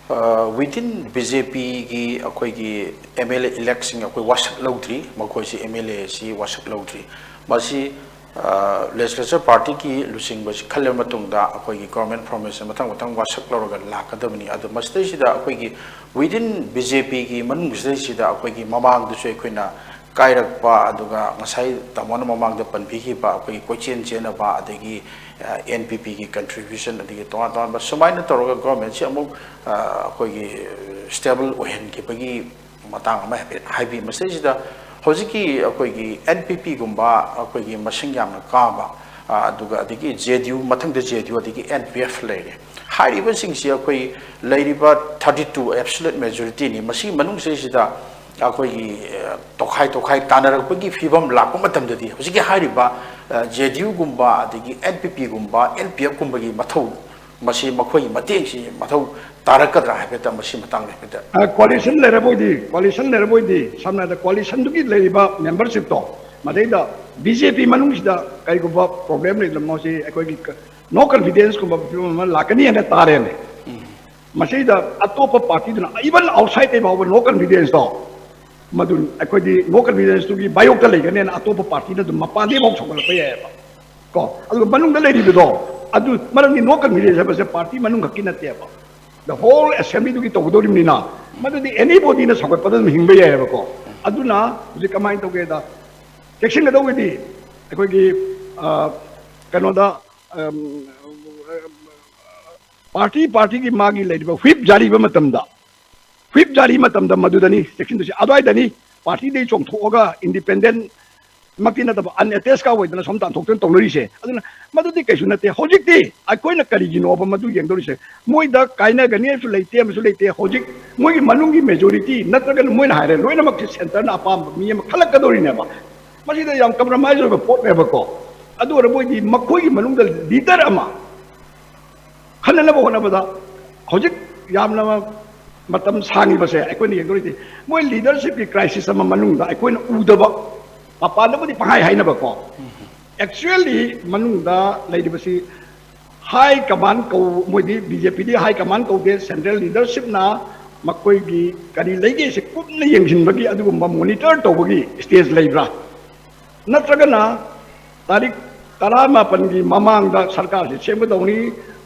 ꯋꯤꯗꯤꯟ ꯕꯤ ꯖꯦ ꯄꯤꯒꯤ ꯑꯩꯈꯣꯏꯒꯤ ꯑꯦꯝ ꯑꯦꯜ ꯑꯦ ꯏꯂꯦꯛꯁꯤꯡ ꯑꯩꯈꯣꯏ ꯋꯥꯁꯛ ꯂꯧꯗ꯭ꯔꯤ, ꯃꯈꯣꯏꯁꯤ ꯑꯦꯝ ꯑꯦꯜ ꯑꯦꯁꯤ ꯋꯥꯁꯛ ꯂꯧꯗ꯭ꯔꯤ꯫ ꯃꯁꯤ ꯂꯦꯖꯤꯁꯂꯦꯆꯔ ꯄꯥꯔꯇꯤꯒꯤ ꯂꯨꯆꯤꯡꯕꯁꯤ ꯈꯜꯂꯕ ꯃꯇꯨꯡꯗ ꯑꯩꯈꯣꯏꯒꯤ ꯒꯣꯔꯃꯦꯟ ꯐꯣꯔꯃꯦꯁꯟ ꯃꯊꯪ ꯃꯊꯪ ꯋꯥꯁꯛ ꯂꯧꯔꯒ ꯂꯥꯛꯀꯗꯕꯅꯤ꯫ ꯑꯗꯣ ꯃꯁꯤꯗꯩꯁꯤꯗ ꯑꯩꯈꯣꯏꯒꯤ ꯋꯤꯗꯤꯟ ꯕꯤ ꯖꯦ ꯄꯤꯒꯤ ꯃꯅꯨꯡꯁꯤꯗꯩꯁꯤꯗ ꯑꯩꯈꯣꯏꯒꯤ ꯃꯃꯥꯡꯗꯁꯨ ꯑꯩꯈꯣꯏꯅ ꯀꯥꯏꯔꯛꯄ, ꯑꯗꯨꯒ ꯉꯁꯥꯏ ꯇꯥꯃꯣꯅ ꯃꯃꯥꯡꯗ ꯄꯟꯕꯤꯈꯤꯕ ꯑꯩꯈꯣꯏꯒꯤ ꯀꯣꯏꯆꯦꯟ ꯆꯦꯟꯅꯕ, ꯑꯗꯒꯤ ꯑꯦꯟ ꯄꯤ ꯄꯤꯒꯤ ꯀꯟꯇ꯭ꯔꯤꯕ꯭ꯌꯨꯁꯟ, ꯑꯗꯒꯤ ꯇꯣꯉꯥꯟ ꯇꯣꯉꯥꯟꯕ ꯁꯨꯃꯥꯏꯅ ꯇꯧꯔꯒ ꯒꯣꯔꯃꯦꯟꯁꯤ ꯑꯃꯨꯛ ꯑꯩꯈꯣꯏꯒꯤ ꯁ꯭ꯇꯦꯕꯜ ꯑꯣꯏꯍꯟꯈꯤꯕꯒꯤ ꯃꯇꯥꯡ ꯑꯃ ꯍꯥꯏꯐꯦꯠ ꯍꯥꯏꯕꯤ꯫ ꯃꯁꯤꯗꯩꯁꯤꯗ ꯍꯧꯖꯤꯛꯀꯤ ꯑꯩꯈꯣꯏꯒꯤ ꯑꯦꯟ ꯄꯤ ꯄꯤꯒꯨꯝꯕ ꯑꯩꯈꯣꯏꯒꯤ ꯃꯁꯤꯡ ꯌꯥꯝꯅ ꯀꯥꯕ, ꯑꯗꯨꯒ ꯑꯗꯒꯤ ꯖꯦ ꯗꯤ ꯌꯨ, ꯃꯊꯪꯗ ꯖꯦ ꯗꯤ ꯌꯨ, ꯑꯗꯒꯤ ꯑꯦꯟ ꯄꯤ ꯑꯦꯐ ꯂꯩꯔꯦ꯫ ꯍꯥꯏꯔꯤꯕꯁꯤꯡꯁꯤ ꯑꯩꯈꯣꯏ ꯂꯩꯔꯤꯕ ꯊꯥꯔꯇꯤ ꯇꯨ ꯑꯦꯕꯁꯣꯂꯨꯠ ꯃꯦꯖꯣꯔꯤꯇꯤꯅꯤ꯫ ꯃꯁꯤꯒꯤ ꯃꯅꯨꯡꯁꯤꯗꯩꯁꯤꯗ ꯑꯩꯈꯣꯏꯒꯤ ꯇꯣꯈꯥꯏ ꯇꯣꯈꯥꯏ ꯇꯥꯟꯅꯔꯛꯄꯒꯤ ꯐꯤꯕꯝ ꯂꯥꯛꯄ ꯃꯇꯝꯗꯗꯤ ꯍꯧꯖꯤꯛꯀꯤ ꯍꯥꯏꯔꯤꯕ ꯖꯦ ꯗꯤ ꯌꯨꯒꯨꯝꯕ, ꯑꯗꯒꯤ ꯑꯦꯟ ꯄꯤ ꯄꯤꯒꯨꯝꯕ, ꯑꯦꯟ ꯄꯤ ꯑꯦꯐꯀꯨꯝꯕꯒꯤ ꯃꯊꯧ, ꯃꯁꯤ ꯃꯈꯣꯏꯒꯤ ꯃꯇꯦꯡꯁꯤ ꯃꯊꯧ ꯇꯥꯔꯛꯀꯗ꯭ꯔꯥ ꯍꯥꯏꯐꯦꯠꯇ ꯃꯁꯤ ꯃꯇꯥꯡꯗ ꯍꯥꯏꯐꯦꯠꯇ꯫ ꯀꯣꯂꯤꯁꯟ ꯂꯩꯔꯕꯣꯏꯗꯤ, ꯀꯣꯂꯤꯁꯟ ꯂꯩꯔꯕꯣꯏꯗꯤ, ꯁꯝꯅ ꯍꯥꯏꯔꯕꯗ ꯀꯣꯂꯤꯁꯟꯗꯨꯒꯤ ꯂꯩꯔꯤꯕ ꯃꯦꯝꯕꯔꯁꯤꯞꯇꯣ, ꯃꯗꯩꯗ ꯕꯤ ꯖꯦ ꯄꯤ ꯃꯅꯨꯡꯁꯤꯗ ꯀꯔꯤꯒꯨꯝꯕ ꯄ꯭ꯔꯣꯕ꯭ꯂꯦꯝ ꯂꯩꯔꯝꯃꯁꯤ ꯑꯩꯈꯣꯏꯒꯤ ꯅꯣ ꯀꯟꯐꯤꯗꯦꯟꯁꯀꯨꯝꯕ ꯐꯤꯕꯝ ꯑꯃ ꯂꯥꯛꯀꯅꯤ ꯍꯥꯏꯅ ꯇꯥꯔꯦꯅꯦ꯫ ꯃꯁꯤꯗ ꯑꯇꯣꯞꯄ ꯄꯥꯔꯇꯤꯗꯨꯅ, even outside ꯗꯩ ꯐꯥꯎꯕ ꯅꯣ ꯀꯟꯐꯤꯗꯦꯟꯁꯇꯣ, ꯃꯗꯨ ꯑꯩꯈꯣꯏꯗꯤ ꯅꯣ ꯀꯟꯐꯤꯗꯦꯟꯁꯇꯨꯒꯤ ꯃꯥꯌꯣꯛꯇ ꯂꯩꯒꯅꯦꯅ ꯑꯇꯣꯞꯄ ꯄꯥꯔꯇꯤꯅ ꯑꯗꯨꯝ ꯃꯄꯥꯟꯗꯒꯤ ꯐꯥꯎ ꯁꯧꯒꯠꯂꯛꯄ ꯌꯥꯏꯑꯕ꯫ ꯀꯣ, ꯑꯗꯨꯒ ꯃꯅꯨꯡꯗ ꯂꯩꯔꯤꯕꯗꯣ, ꯑꯗꯨ ꯃꯔꯝꯗꯤ ꯅꯣ ꯀꯟꯐꯤꯗꯦꯟꯁ ꯍꯥꯏꯕꯁꯦ ꯄꯥꯔꯇꯤ ꯃꯅꯨꯡ ꯈꯛꯀꯤ ꯅꯠꯇꯦꯕ, the whole assembly ꯗꯨꯒꯤ ꯇꯧꯒꯗꯧꯔꯤꯕꯅꯤꯅ, ꯃꯗꯨꯗꯤ ꯑꯦꯅꯤ ꯕꯣꯗꯤꯅ ꯁꯧꯒꯠꯄꯗ ꯑꯗꯨꯝ ꯍꯤꯡꯕ ꯌꯥꯏꯑꯕꯀꯣ꯫ ꯑꯗꯨꯅ ꯍꯧꯖꯤꯛ ꯀꯃꯥꯏꯅ ꯇꯧꯒꯦꯗ, ꯆꯦꯛꯁꯤꯟꯒꯗꯧꯕꯗꯤ ꯑꯩꯈꯣꯏꯒꯤ, ꯑ, ꯀꯩꯅꯣꯗ, ꯑꯝ, ꯄꯥꯔꯇꯤ ꯄꯥꯔꯇꯤꯒꯤ ꯃꯥꯒꯤ ꯂꯩꯔꯤꯕ ꯍꯨꯏꯞ ꯖꯥꯔꯤꯕ ꯃꯇꯝꯗ, ꯍꯨꯏꯞ ꯖꯥꯔꯤ ꯃꯇꯝꯗ ꯃꯗꯨꯗꯅꯤ ꯆꯦꯛꯁꯤꯟꯗꯣꯏꯁꯦ꯫ ꯑꯗꯨꯋꯥꯏꯗꯅꯤ ꯄꯥꯔꯇꯤꯗꯒꯤ ꯆꯣꯡꯊꯣꯛꯑꯒ ꯏꯟꯗꯤꯄꯦꯟꯗꯦꯟ ꯃꯛꯇꯤ ꯅꯠꯇꯕ, ꯑꯟꯑꯦꯇꯦꯆꯀ ꯑꯣꯏꯗꯅ ꯁꯣꯝ ꯇꯥꯟꯊꯣꯛꯇꯅ ꯇꯧꯅꯔꯤꯁꯦ꯫ ꯑꯗꯨꯅ ꯃꯗꯨꯗꯤ ꯀꯩꯁꯨ ꯅꯠꯇꯦ꯫ ꯍꯧꯖꯤꯛꯇꯤ ꯑꯩꯈꯣꯏꯅ ꯀꯔꯤꯒꯤꯅꯣꯕ ꯃꯗꯨ ꯌꯦꯡꯗꯧꯔꯤꯁꯦ? ꯃꯣꯏꯗ ꯀꯥꯏꯅꯒꯅꯤ ꯍꯥꯏꯕꯁꯨ ꯂꯩꯇꯦ, ꯑꯃꯁꯨ ꯂꯩꯇꯦ꯫ ꯍꯧꯖꯤꯛ ꯃꯣꯏꯒꯤ ꯃꯅꯨꯡꯒꯤ ꯃꯦꯖꯣꯔꯤꯇꯤ ꯅꯠꯇ꯭ꯔꯒꯅ ꯃꯣꯏꯅ ꯍꯥꯏꯔꯦ, ꯂꯣꯏꯅꯃꯛꯁꯦ ꯁꯦꯟꯇꯔꯅ ꯑꯄꯥꯝꯕ ꯃꯤ ꯑꯃ ꯈꯜꯂꯛꯀꯗꯧꯔꯤꯅꯦꯕ꯫ ꯃꯁꯤꯗ ꯌꯥꯝ ꯀꯝꯄ꯭ꯔꯣꯃꯥꯏꯁ ꯑꯣꯏꯕ ꯄꯣꯠꯅꯦꯕꯀꯣ꯫ ꯑꯗꯨ ꯑꯣꯏꯔꯕꯣꯏꯗꯤ ꯃꯈꯣꯏꯒꯤ ꯃꯅꯨꯡꯗ ꯂꯤꯗꯔ ꯑꯃ ꯈꯟꯅꯅꯕ ꯍꯣꯠꯅꯕꯗ ꯍꯧꯖꯤꯛ ꯌꯥꯝꯅ ꯃꯇꯝ ꯁꯥꯡꯉꯤꯕꯁꯦ ꯑꯩꯈꯣꯏꯅ ꯌꯦꯡꯗꯧꯔꯤꯗꯤ, ꯃꯣꯏ ꯂꯤꯗꯔꯁꯤꯞꯀꯤ ꯀ꯭ꯔꯥꯏꯁꯤꯁ ꯑꯃ ꯃꯅꯨꯡꯗ ꯑꯩꯈꯣꯏꯅ ꯎꯗꯕ, ꯃꯄꯥꯟꯗꯕꯨꯗꯤ ꯄꯪꯍꯥꯏ ꯍꯥꯏꯅꯕꯀꯣ, ꯑꯦꯛꯆꯨꯋꯦꯜꯂꯤ ꯃꯅꯨꯡꯗ ꯂꯩꯔꯤꯕꯁꯤ ꯍꯥꯏ ꯀꯃꯥꯟ ꯀꯧ, ꯃꯣꯏꯗꯤ ꯕꯤ ꯖꯦ ꯄꯤꯗꯤ ꯍꯥꯏ ꯀꯃꯥꯟ ꯀꯧꯗꯦ, ꯁꯦꯟꯇ꯭ꯔꯦꯜ ꯂꯤꯗꯔꯁꯤꯞꯅ ꯃꯈꯣꯏꯒꯤ ꯀꯔꯤ ꯂꯩꯒꯦꯁꯦ ꯀꯨꯞꯅ ꯌꯦꯡꯁꯤꯟꯕꯒꯤ ꯑꯗꯨꯒꯨꯝꯕ ꯃꯣꯅꯤꯇꯔ ꯇꯧꯕꯒꯤ ꯁ꯭ꯇꯦꯖ ꯂꯩꯕ꯭ꯔꯥ? ꯅꯠꯇ꯭ꯔꯒꯅ ꯇꯥꯔꯤꯛ ꯇꯔꯥꯃꯥꯄꯟꯒꯤ ꯃꯃꯥꯡꯗ ꯁꯔꯀꯥꯔꯁꯤ ꯁꯦꯝꯒꯗꯧꯅꯤ,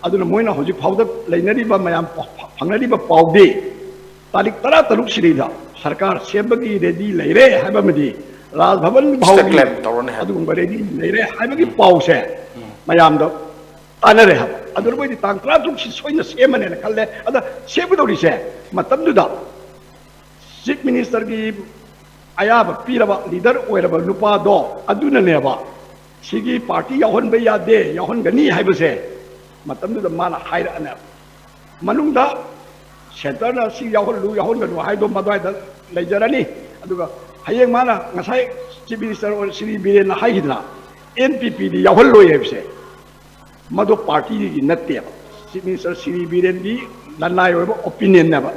ꯑꯗꯨꯅ ꯃꯣꯏꯅ ꯍꯧꯖꯤꯛ ꯐꯥꯎꯗ ꯂꯩꯅꯔꯤꯕ ꯃꯌꯥꯝ ꯐꯪꯅꯔꯤꯕ ꯄꯥꯎꯗꯤ ꯇꯥꯔꯤꯛ ꯇꯔꯥꯇꯔꯨꯛ ꯁꯤꯗꯩꯗ ꯁꯔꯀꯥꯔ ꯁꯦꯝꯕꯒꯤ ꯔꯦꯗꯤ ꯂꯩꯔꯦ ꯍꯥꯏꯕ ꯑꯃꯗꯤ ꯔꯥꯖ ꯚꯕꯟ ꯁꯤꯗ ꯐꯥꯎꯒꯤ ꯀ꯭ꯂꯦꯝ ꯇꯧꯔꯅꯤ ꯍꯥꯏꯕ꯫ ꯑꯗꯨꯒꯨꯝꯕ ꯔꯦꯗꯤ ꯂꯩꯔꯦ ꯍꯥꯏꯕꯒꯤ ꯎꯝ꯫ ꯄꯥꯎꯁꯦ ꯎꯝ꯫ ꯃꯌꯥꯝꯗ ꯇꯥꯟꯅꯔꯦ ꯍꯥꯏꯕ꯫ ꯑꯗꯨꯅ ꯃꯣꯏꯗꯤ ꯇꯥꯡ ꯇꯔꯥꯇꯔꯨꯛꯁꯤ ꯁꯣꯏꯅ ꯁꯦꯝꯃꯅꯦꯅ ꯈꯜꯂꯦ꯫ ꯑꯗ ꯁꯦꯝꯒꯗꯧꯔꯤꯁꯦ ꯃꯇꯝꯗꯨꯗ ꯆꯤꯐ ꯃꯤꯅꯤꯁꯇꯔꯒꯤ ꯑꯌꯥꯕ ꯄꯤꯔꯕ ꯂꯤꯗꯔ ꯑꯣꯏꯔꯕ ꯅꯨꯄꯥꯗꯣ ꯑꯗꯨꯅꯅꯦꯕ ꯁꯤꯒꯤ ꯄꯥꯔꯇꯤ ꯌꯥꯎꯍꯟꯕ ꯌꯥꯗꯦ, ꯌꯥꯎꯍꯟꯒꯅꯤ ꯍꯥꯏꯕꯁꯦ ꯃꯇꯝꯗꯨꯗ ꯃꯥꯅ ꯍꯥꯏꯔꯛꯑꯅꯦꯕ꯫ ꯃꯅꯨꯡꯗ ꯁꯦꯟꯇꯔꯅ ꯁꯤ ꯌꯥꯎꯍꯜꯂꯨ, ꯌꯥꯎꯍꯟꯒꯅꯨ ꯍꯥꯏꯗꯣ ꯃꯗꯨꯋꯥꯏꯗ ꯂꯩꯖꯔꯅꯤ꯫ ꯑꯗꯨꯒ ꯍꯌꯦꯡ ꯃꯥꯅ ꯉꯁꯥꯏ ꯆꯤꯐ ꯃꯤꯅꯤꯁꯇꯔ ꯑꯣꯏ-, ꯁ꯭ꯔꯤ ꯕꯤꯔꯦꯟꯅ ꯍꯥꯏꯈꯤꯗꯅ ꯑꯦꯟ ꯄꯤ ꯄꯤꯗꯤ ꯌꯥꯎꯍꯜꯂꯣꯏ ꯍꯥꯏꯕꯁꯦ, ꯃꯗꯨ ꯄꯥꯔꯇꯤꯒꯤ ꯅꯠꯇꯦꯕ꯫ ꯆꯤꯐ ꯃꯤꯅꯤꯁꯇꯔ ꯁ꯭ꯔꯤ ꯕꯤꯔꯦꯟꯒꯤ ꯂꯅꯥꯏ ꯑꯣꯏꯕ ꯑꯣꯄꯤꯅꯤꯌꯟꯅꯦꯕ꯫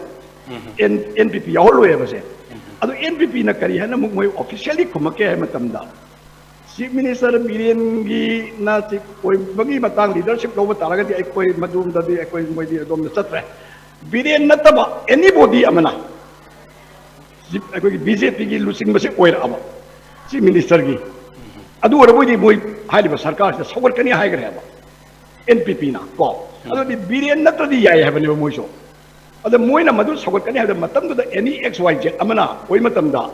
ꯎꯝ꯫ ꯑꯦꯟ, ꯑꯦꯟ ꯄꯤ ꯄꯤ ꯌꯥꯎꯍꯜꯂꯣꯏ ꯍꯥꯏꯕꯁꯦ꯫ ꯎꯝ꯫ ꯑꯗꯨ ꯑꯦꯟ ꯄꯤ ꯄꯤꯅ ꯀꯔꯤ ꯍꯥꯏꯅ ꯑꯃꯨꯛ ꯃꯣꯏ ꯑꯣꯐꯤꯁꯤꯌꯦꯜꯂꯤ ꯈꯨꯝꯃꯛꯀꯦ ꯍꯥꯏꯕ ꯃꯇꯝꯗ, Chief Minister ꯕꯤꯔꯦꯟꯒꯤꯅ chief ꯑꯣꯏꯕꯒꯤ ꯃꯇꯥꯡ leadership ꯂꯧꯕ ꯇꯥꯔꯒꯗꯤ ꯑꯩꯈꯣꯏ ꯃꯗꯨꯝꯗꯗꯤ ꯑꯩꯈꯣꯏ ꯃꯣꯏꯗꯤ ꯑꯗꯣꯝꯗ ꯆꯠꯇ꯭ꯔꯦ꯫ ꯕꯤꯔꯦꯟ ꯅꯠꯇꯕ anybody ꯑꯃꯅ chief ꯑꯩꯈꯣꯏꯒꯤ BJPꯒꯤ ꯂꯨꯆꯤꯡꯕꯁꯤ ꯑꯣꯏꯔꯛꯑꯕ chief ministerꯒꯤ, ꯑꯗꯨ ꯑꯣꯏꯔꯕꯣꯏꯗꯤ ꯃꯣꯏ ꯍꯥꯏꯔꯤꯕ ꯁꯔꯀꯥꯔꯁꯤꯗ ꯁꯧꯒꯠꯀꯅꯤ ꯍꯥꯏꯈ꯭ꯔꯦꯕ NPPꯅ ꯀꯣ꯫ ꯑꯗꯨꯗꯤ ꯕꯤꯔꯦꯟ ꯅꯠꯇ꯭ꯔꯗꯤ ꯌꯥꯏ ꯍꯥꯏꯕꯅꯦꯕ ꯃꯣꯏꯁꯨ꯫ ꯑꯗ ꯃꯣꯏꯅ ꯃꯗꯨ ꯁꯧꯒꯠꯀꯅꯤ ꯍꯥꯏꯕꯗ ꯃꯇꯝꯗꯨꯗ any X Y Z ꯑꯃꯅ ꯑꯣꯏ ꯃꯇꯝꯗ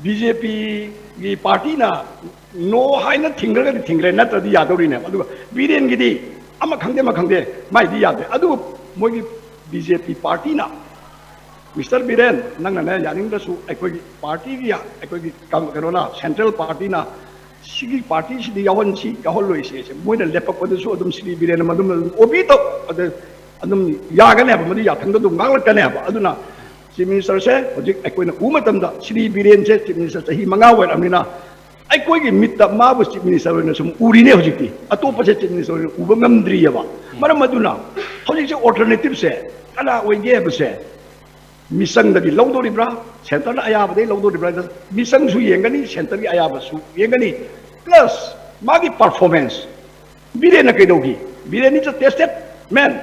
BJPꯒꯤ partyꯅ no ꯍꯥꯏꯅ ꯊꯤꯡꯈ꯭ꯔꯒꯗꯤ ꯊꯤꯡꯈ꯭ꯔꯦ, ꯅꯠꯇ꯭ꯔꯗꯤ ꯌꯥꯗꯧꯔꯤꯅꯦꯕ꯫ ꯑꯗꯨꯒ ꯕꯤꯔꯦꯟꯒꯤꯗꯤ ꯑꯃ ꯈꯪꯗꯦ ꯑꯃ ꯈꯪꯗꯦ ꯃꯥꯏꯗꯤ ꯌꯥꯗꯦ꯫ ꯑꯗꯨꯒ ꯃꯣꯏꯒꯤ BJP partyꯅ Mister ꯕꯤꯔꯦꯟ, ꯅꯪꯅꯅꯦ ꯌꯥꯅꯤꯡꯗ꯭ꯔꯁꯨ ꯑꯩꯈꯣꯏꯒꯤ partyꯒꯤ, ꯑꯩꯈꯣꯏꯒꯤ ꯀꯝ-, ꯀꯩꯅꯣꯅ, central partyꯅ ꯁꯤꯒꯤ partyꯁꯤꯗꯤ ꯌꯥꯎꯍꯟꯁꯤ, ꯌꯥꯎꯍꯜꯂꯣꯏꯁꯤ ꯍꯥꯏꯁꯦ ꯃꯣꯏꯅ ꯂꯦꯞꯄꯛꯄꯗꯨꯁꯨ ꯑꯗꯨꯝ ꯁꯤꯗꯤ ꯕꯤꯔꯦꯟ ꯑꯗꯨꯝ, ꯑꯗꯨꯝ obey ꯇꯧ, ꯑꯗ ꯑꯗꯨꯝ ꯌꯥꯒꯅꯦꯕ, ꯃꯗꯨ ꯌꯥꯊꯪꯗ ꯑꯗꯨꯝ ꯉꯥꯛꯂꯛꯀꯅꯦꯕ꯫ ꯑꯗꯨꯅ chief ministerꯁꯦ ꯍꯧꯖꯤꯛ ꯑꯩꯈꯣꯏꯅ ꯎꯕ ꯃꯇꯝꯗ ꯁꯤꯗꯤ ꯕꯤꯔꯦꯟꯁꯦ chief minister ꯆꯍꯤ ꯃꯉꯥ ꯑꯣꯏꯔꯛꯑꯕꯅꯤꯅ ꯑꯩꯈꯣꯏꯒꯤ ꯃꯤꯠꯇ ꯃꯥꯕꯨ chief minister ꯑꯣꯏꯅ ꯁꯨꯝ ꯎꯔꯤꯅꯦ꯫ ꯍꯧꯖꯤꯛꯇꯤ ꯑꯇꯣꯞꯄꯁꯦ chief minister ꯑꯣꯏꯅ ꯎꯕ ꯉꯝꯗ꯭ꯔꯤꯑꯕ꯫ ꯃꯔꯝ ꯑꯗꯨꯅ ꯍꯧꯖꯤꯛꯁꯦ alternativeꯁꯦ ꯀꯅꯥ ꯑꯣꯏꯒꯦ ꯍꯥꯏꯕꯁꯦ ꯃꯤꯆꯪꯗꯒꯤ ꯂꯧꯗꯣꯔꯤꯕ꯭ꯔꯥ, centreꯅ ꯑꯌꯥꯕꯗꯒꯤ ꯂꯧꯗꯣꯔꯤꯕ꯭ꯔꯥ, ꯃꯤꯆꯪꯁꯨ ꯌꯦꯡꯒꯅꯤ, centreꯒꯤ ꯑꯌꯥꯕꯁꯨ ꯌꯦꯡꯒꯅꯤ, plus ꯃꯥꯒꯤ performance꯫ ꯕꯤꯔꯦꯟꯅ ꯀꯩꯗꯧꯈꯤ? Biren is a tested man꯫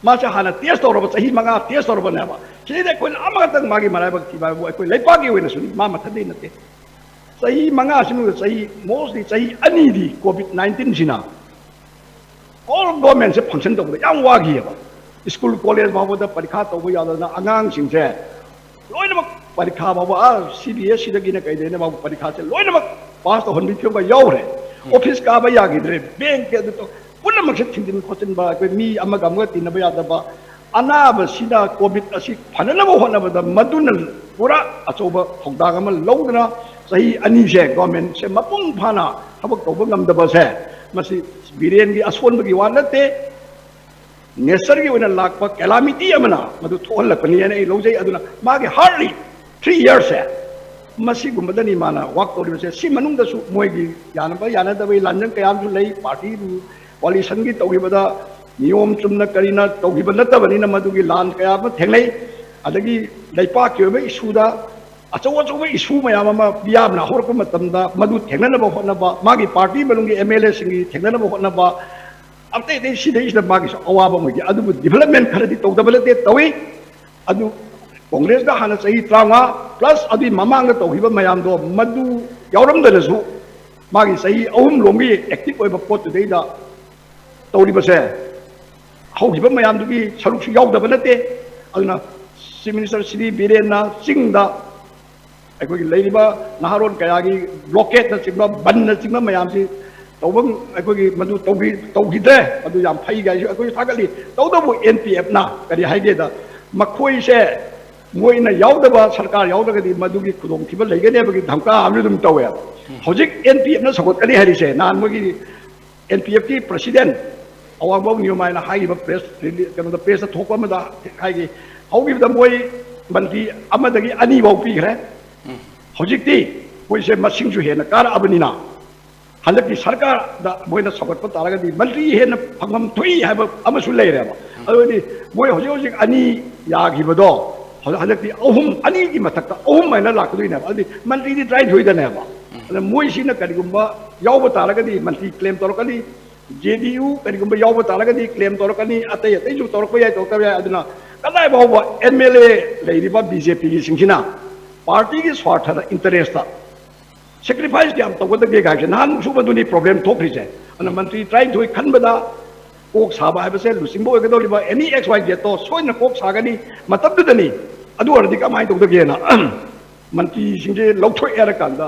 ꯃꯥꯁꯦ ꯍꯥꯟꯅ test ꯇꯧꯔꯕ, ꯆꯍꯤ ꯃꯉꯥ test ꯇꯧꯔꯕꯅꯦꯕ꯫ ꯁꯤꯗꯩꯗ ꯑꯩꯈꯣꯏꯅ ꯑꯃꯈꯛꯇꯪ ꯃꯥꯒꯤ ꯃꯔꯥꯏꯕꯛ ꯊꯤꯕ ꯍꯥꯏꯕꯨ ꯑꯩꯈꯣꯏ ꯂꯩꯄꯥꯛꯀꯤ ꯑꯣꯏꯅꯁꯨꯅꯤ, ꯃꯥ ꯃꯊꯟꯇꯩ ꯅꯠꯇꯦ꯫ ꯆꯍꯤ ꯃꯉꯥꯁꯤ ꯃꯅꯨꯡꯗ ꯆꯍꯤ, mostly ꯆꯍꯤ ꯑꯅꯤꯗꯤ COVID nineteenꯁꯤꯅ all governmentꯁꯦ function ꯇꯧꯕꯗ ꯌꯥꯝ ꯋꯥꯈꯤꯑꯕ꯫ School college ꯐꯥꯎꯕꯗ ꯄꯔꯤꯈꯥ ꯇꯧꯕ ꯌꯥꯗꯗꯅ ꯑꯉꯥꯡꯁꯤꯡꯁꯦ ꯂꯣꯏꯅꯃꯛ ꯄꯔꯤꯈꯥ ꯐꯥꯎꯕ, ꯑꯥ, CBSEꯗꯒꯤꯅ ꯀꯩꯗꯩꯅ ꯐꯥꯎꯕ ꯄꯔꯤꯈꯥꯁꯦ ꯂꯣꯏꯅꯃꯛ pass ꯇꯧꯍꯟꯕꯒꯤ ꯐꯤꯕꯝꯒ ꯌꯥꯎꯈ꯭ꯔꯦ꯫ Office ꯀꯥꯕ ꯌꯥꯈꯤꯗ꯭ꯔꯦ, bankꯀꯤ ꯑꯗꯨ ꯇꯧ-, ꯄꯨꯝꯅꯃꯛꯁꯦ ꯊꯤꯡꯖꯤꯟ ꯈꯣꯠꯆꯤꯟꯕ, ꯑꯩꯈꯣꯏ ꯃꯤ ꯑꯃꯒ ꯑꯃꯒ ꯇꯤꯟꯅꯕ ꯌꯥꯗꯕ, ꯑꯅꯥꯕꯁꯤꯅ COVID ꯑꯁꯤ ꯐꯅꯅꯕ ꯍꯣꯠꯅꯕꯗ ꯃꯗꯨꯅ ꯄꯨꯔꯥ ꯑꯆꯧꯕ ꯊꯧꯗꯥꯡ ꯑꯃ ꯂꯧꯗꯨꯅ ꯆꯍꯤ ꯑꯅꯤꯁꯦ governmentꯁꯦ ꯃꯄꯨꯡ ꯐꯥꯅ ꯊꯕꯛ ꯇꯧꯕ ꯉꯝꯗꯕꯁꯦ, ꯃꯁꯤ ꯕꯤꯔꯦꯟꯒꯤ ꯑꯁꯣꯟꯕꯒꯤ ꯋꯥ ꯅꯠꯇꯦ, natureꯒꯤ ꯑꯣꯏꯅ ꯂꯥꯛꯄ calamity ꯑꯃꯅ ꯃꯗꯨ ꯊꯣꯛꯍꯜꯂꯛꯄꯅꯤ ꯍꯥꯏꯅ ꯑꯩ ꯂꯧꯖꯩ꯫ ꯑꯗꯨꯅ ꯃꯥꯒꯤ hardly three yearsꯁꯦ ꯃꯁꯤꯒꯨꯝꯕꯗꯅꯤ ꯃꯥꯅ work ꯇꯧꯔꯤꯕꯁꯦ꯫ ꯁꯤ ꯃꯅꯨꯡꯗꯁꯨ ꯃꯣꯏꯒꯤ ꯌꯥꯅꯕ ꯌꯥꯅꯗꯕꯒꯤ ꯂꯥꯟꯖꯪ ꯀꯌꯥ ꯑꯃꯁꯨ ꯂꯩ꯫ Party coalitionꯒꯤ ꯇꯧꯈꯤꯕꯗ ꯅꯤꯌꯣꯝ ꯆꯨꯝꯅ ꯀꯔꯤꯅ ꯇꯧꯈꯤꯕ ꯅꯠꯇꯕꯅꯤꯅ ꯃꯗꯨꯒꯤ ꯂꯥꯟ ꯀꯌꯥ ꯑꯃ ꯊꯦꯡꯅꯩ꯫ ꯑꯗꯒꯤ ꯂꯩꯄꯥꯛꯀꯤ ꯑꯣꯏꯕ issueꯗ ꯑꯆꯧ ꯑꯆꯧꯕ ꯏꯁꯨ ꯃꯌꯥꯝ ꯑꯃ ꯃꯤꯌꯥꯝꯅ ꯍꯧꯔꯛꯄ ꯃꯇꯝꯗ ꯃꯗꯨ ꯊꯦꯡꯅꯅꯕ ꯍꯣꯠꯅꯕ, ꯃꯥꯒꯤ ꯄꯥꯔꯇꯤ ꯃꯅꯨꯡꯒꯤ ꯑꯦꯝ ꯑꯦꯜ ꯑꯦꯁꯤꯡꯒꯤ ꯊꯦꯡꯅꯅꯕ ꯍꯣꯠꯅꯕ, ꯑꯇꯩ ꯑꯇꯩ ꯁꯤꯗꯩꯁꯤꯗ ꯃꯥꯒꯤꯁꯨ ꯑꯋꯥꯕ ꯑꯃ ꯑꯣꯏꯈꯤ꯫ ꯑꯗꯨꯕꯨ ꯗꯤꯕꯂꯞꯃꯦꯟ ꯈꯔꯗꯤ ꯇꯧꯗꯕ ꯅꯠꯇꯦ, ꯇꯧꯏ꯫ ꯑꯗꯨ ꯀꯣꯡꯒ꯭ꯔꯦꯁꯅ ꯍꯥꯟꯅ ꯆꯍꯤ ꯇꯔꯥꯃꯉꯥ ꯄ꯭ꯂꯁ ꯑꯗꯨꯒꯤ ꯃꯃꯥꯡꯗ ꯇꯧꯈꯤꯕ ꯃꯌꯥꯝꯗꯣ ꯃꯗꯨ ꯌꯥꯎꯔꯝꯗꯅꯁꯨ ꯃꯥꯒꯤ ꯆꯍꯤ ꯑꯍꯨꯝ ꯂꯣꯝꯒꯤ ꯑꯦꯛꯇꯤꯚ ꯑꯣꯏꯕ ꯄꯣꯠꯇꯨꯗꯩꯗ ꯇꯧꯔꯤꯕꯁꯦ ꯍꯧꯈꯤꯕ ꯃꯌꯥꯝꯗꯨꯒꯤ ꯁꯔꯨꯛꯁꯨ ꯌꯥꯎꯗꯕ ꯅꯠꯇꯦ꯫ ꯑꯗꯨꯅ ꯆꯤꯐ ꯃꯤꯅꯤꯁꯇꯔ ꯁ꯭ꯔꯤ ꯕꯤꯔꯦꯟꯅ ꯆꯤꯡꯗ ꯑꯩꯈꯣꯏꯒꯤ ꯂꯩꯔꯤꯕ ꯅꯍꯥꯔꯣꯜ ꯀꯌꯥꯒꯤ ꯕ꯭ꯂꯣꯀꯦꯠꯅꯆꯤꯡꯕ, ꯕꯟꯅꯆꯤꯡꯕ ꯃꯌꯥꯝꯁꯤ ꯇꯧꯕ, ꯑꯩꯈꯣꯏꯒꯤ ꯃꯗꯨ ꯇꯧꯈꯤ-, ꯇꯧꯈꯤꯗ꯭ꯔꯦ꯫ ꯑꯗꯨ ꯌꯥꯝ ꯐꯩ ꯀꯥꯏꯁꯨ ꯑꯩꯈꯣꯏꯁꯨ ꯊꯥꯒꯠꯂꯤ꯫ ꯇꯧꯕꯇꯕꯨ ꯑꯦꯟ ꯄꯤ ꯑꯦꯐꯅ ꯀꯔꯤ ꯍꯥꯏꯒꯦꯗ, ꯃꯈꯣꯏꯁꯦ ꯃꯣꯏꯅ ꯌꯥꯎꯗꯕ, ꯁꯔꯀꯥꯔ ꯌꯥꯎꯗ꯭ꯔꯒꯗꯤ ꯃꯗꯨꯒꯤ ꯈꯨꯗꯣꯡꯊꯤꯕ ꯂꯩꯒꯅꯤ ꯍꯥꯏꯕꯒꯤ ꯙꯝꯀꯥ ꯑꯃꯁꯨ ꯑꯗꯨꯝ ꯇꯧꯋꯦꯕ꯫ ꯍꯧꯖꯤꯛ ꯑꯦꯟ ꯄꯤ ꯑꯦꯐꯅ ꯁꯧꯒꯠꯀꯅꯤ ꯍꯥꯏꯔꯤꯁꯦ, ꯅꯍꯥꯟ ꯃꯣꯏꯒꯤ ꯑꯦꯟ ꯄꯤ ꯑꯦꯐꯀꯤ ꯄ꯭ꯔꯁꯤꯗꯦꯟ ꯑꯋꯥꯡꯕꯧ ꯅꯤꯌꯣꯃꯥꯏꯅ ꯍꯥꯏꯈꯤꯕ ꯄ꯭ꯔꯦꯁ ꯔꯤꯂꯤ-, ꯀꯩꯅꯣꯗ, ꯄ꯭ꯔꯦꯁꯇ ꯊꯣꯛꯄ ꯑꯃꯗ ꯍꯥꯏꯈꯤ, ꯍꯧꯈꯤꯕꯗ ꯃꯣꯏ ꯃꯟꯇ꯭ꯔꯤ ꯑꯃꯗꯒꯤ ꯑꯅꯤ ꯐꯥꯎ ꯄꯤꯈ꯭ꯔꯦ꯫ ꯍꯧꯖꯤꯛꯇꯤ ꯃꯣꯏꯁꯦ ꯃꯁꯤꯡꯁꯨ ꯍꯦꯟꯅ ꯀꯥꯔꯛꯑꯕꯅꯤꯅ ꯍꯟꯗꯛꯀꯤ ꯁꯔꯀꯥꯔꯗ ꯃꯣꯏꯅ ꯁꯧꯒꯠꯄ ꯇꯥꯔꯒꯗꯤ ꯃꯟꯇ꯭ꯔꯤ ꯍꯦꯟꯅ ꯐꯪꯐꯝ ꯊꯣꯛꯏ ꯍꯥꯏꯕ ꯑꯃꯁꯨ ꯂꯩꯔꯦꯕ꯫ ꯑꯗꯨꯗꯤ ꯃꯣꯏ ꯍꯧꯖꯤꯛ ꯍꯧꯖꯤꯛ ꯑꯅꯤ ꯌꯥꯈꯤꯕꯗꯣ ꯍꯧꯖꯤꯛ ꯍꯟꯗꯛꯇꯤ ꯑꯍꯨꯝ, ꯑꯅꯤꯒꯤ ꯃꯊꯛꯇ ꯑꯍꯨꯝ ꯍꯥꯏꯅ ꯂꯥꯛꯀꯗꯣꯏꯅꯦꯕ꯫ ꯑꯗꯨꯗꯤ ꯃꯟꯇ꯭ꯔꯤꯗꯤ ꯇꯔꯥꯅꯤꯊꯣꯏꯗꯅꯦꯕ꯫ ꯑꯗ ꯃꯣꯏꯁꯤꯅ ꯀꯔꯤꯒꯨꯝꯕ ꯌꯥꯎꯕ ꯇꯥꯔꯒꯗꯤ ꯃꯟꯇ꯭ꯔꯤ ꯀ꯭ꯂꯦꯝ ꯇꯧꯔꯛꯀꯅꯤ, ꯖꯦ ꯗꯤ ꯌꯨ ꯀꯔꯤꯒꯨꯝꯕ ꯌꯥꯎꯕ ꯇꯥꯔꯒꯗꯤ ꯀ꯭ꯂꯦꯝ ꯇꯧꯔꯛꯀꯅꯤ, ꯑꯇꯩ ꯑꯇꯩꯁꯨ ꯇꯧꯔꯛꯄ ꯌꯥꯏ, ꯇꯧꯔꯛꯇꯕ ꯌꯥꯏ꯫ ꯑꯗꯨꯅ ꯀꯗꯥꯏ ꯐꯥꯎꯕ ꯑꯦꯝ ꯑꯦꯜ ꯑꯦ ꯂꯩꯔꯤꯕ ꯕꯤ ꯖꯦ ꯄꯤꯒꯤꯁꯤꯡꯁꯤꯅ ꯄꯥꯔꯇꯤꯒꯤ ꯁ꯭ꯋꯥꯔꯊꯗ, ꯏꯟꯇꯔꯦꯁꯇ ꯁꯦꯀ꯭ꯔꯤꯐꯥꯏꯁ ꯀꯌꯥꯝ ꯇꯧꯒꯗꯒꯦ ꯍꯥꯏꯕꯁꯦ ꯅꯍꯥꯟꯃꯨꯛꯁꯨ ꯃꯗꯨꯅꯤ ꯄ꯭ꯔꯣꯕ꯭ꯂꯦꯝ ꯊꯣꯛꯈ꯭ꯔꯤꯁꯦ꯫ ꯑꯗꯨꯅ ꯃꯟꯇ꯭ꯔꯤ ꯇꯔꯥꯅꯤꯊꯣꯏ ꯈꯟꯕꯗ ꯀꯣꯛ ꯁꯥꯕ ꯍꯥꯏꯕꯁꯦ ꯂꯨꯆꯤꯡꯕ ꯑꯣꯏꯒꯗꯧꯔꯤꯕ ꯑꯦꯅꯤ ꯑꯦꯛꯁ ꯋꯥꯏ ꯖꯦꯠꯇꯣ ꯁꯣꯏꯗꯅ ꯀꯣꯛ ꯁꯥꯒꯅꯤ꯫ ꯃꯇꯝꯗꯨꯗꯅꯤ꯫ ꯑꯗꯨ ꯑꯣꯏꯔꯗꯤ ꯀꯃꯥꯏꯅ ꯇꯧꯗꯒꯦꯅ ꯃꯟꯇ꯭ꯔꯤꯁꯤꯡꯁꯦ ꯂꯧꯊꯣꯛꯑꯦ ꯍꯥꯏꯔꯀꯥꯟꯗ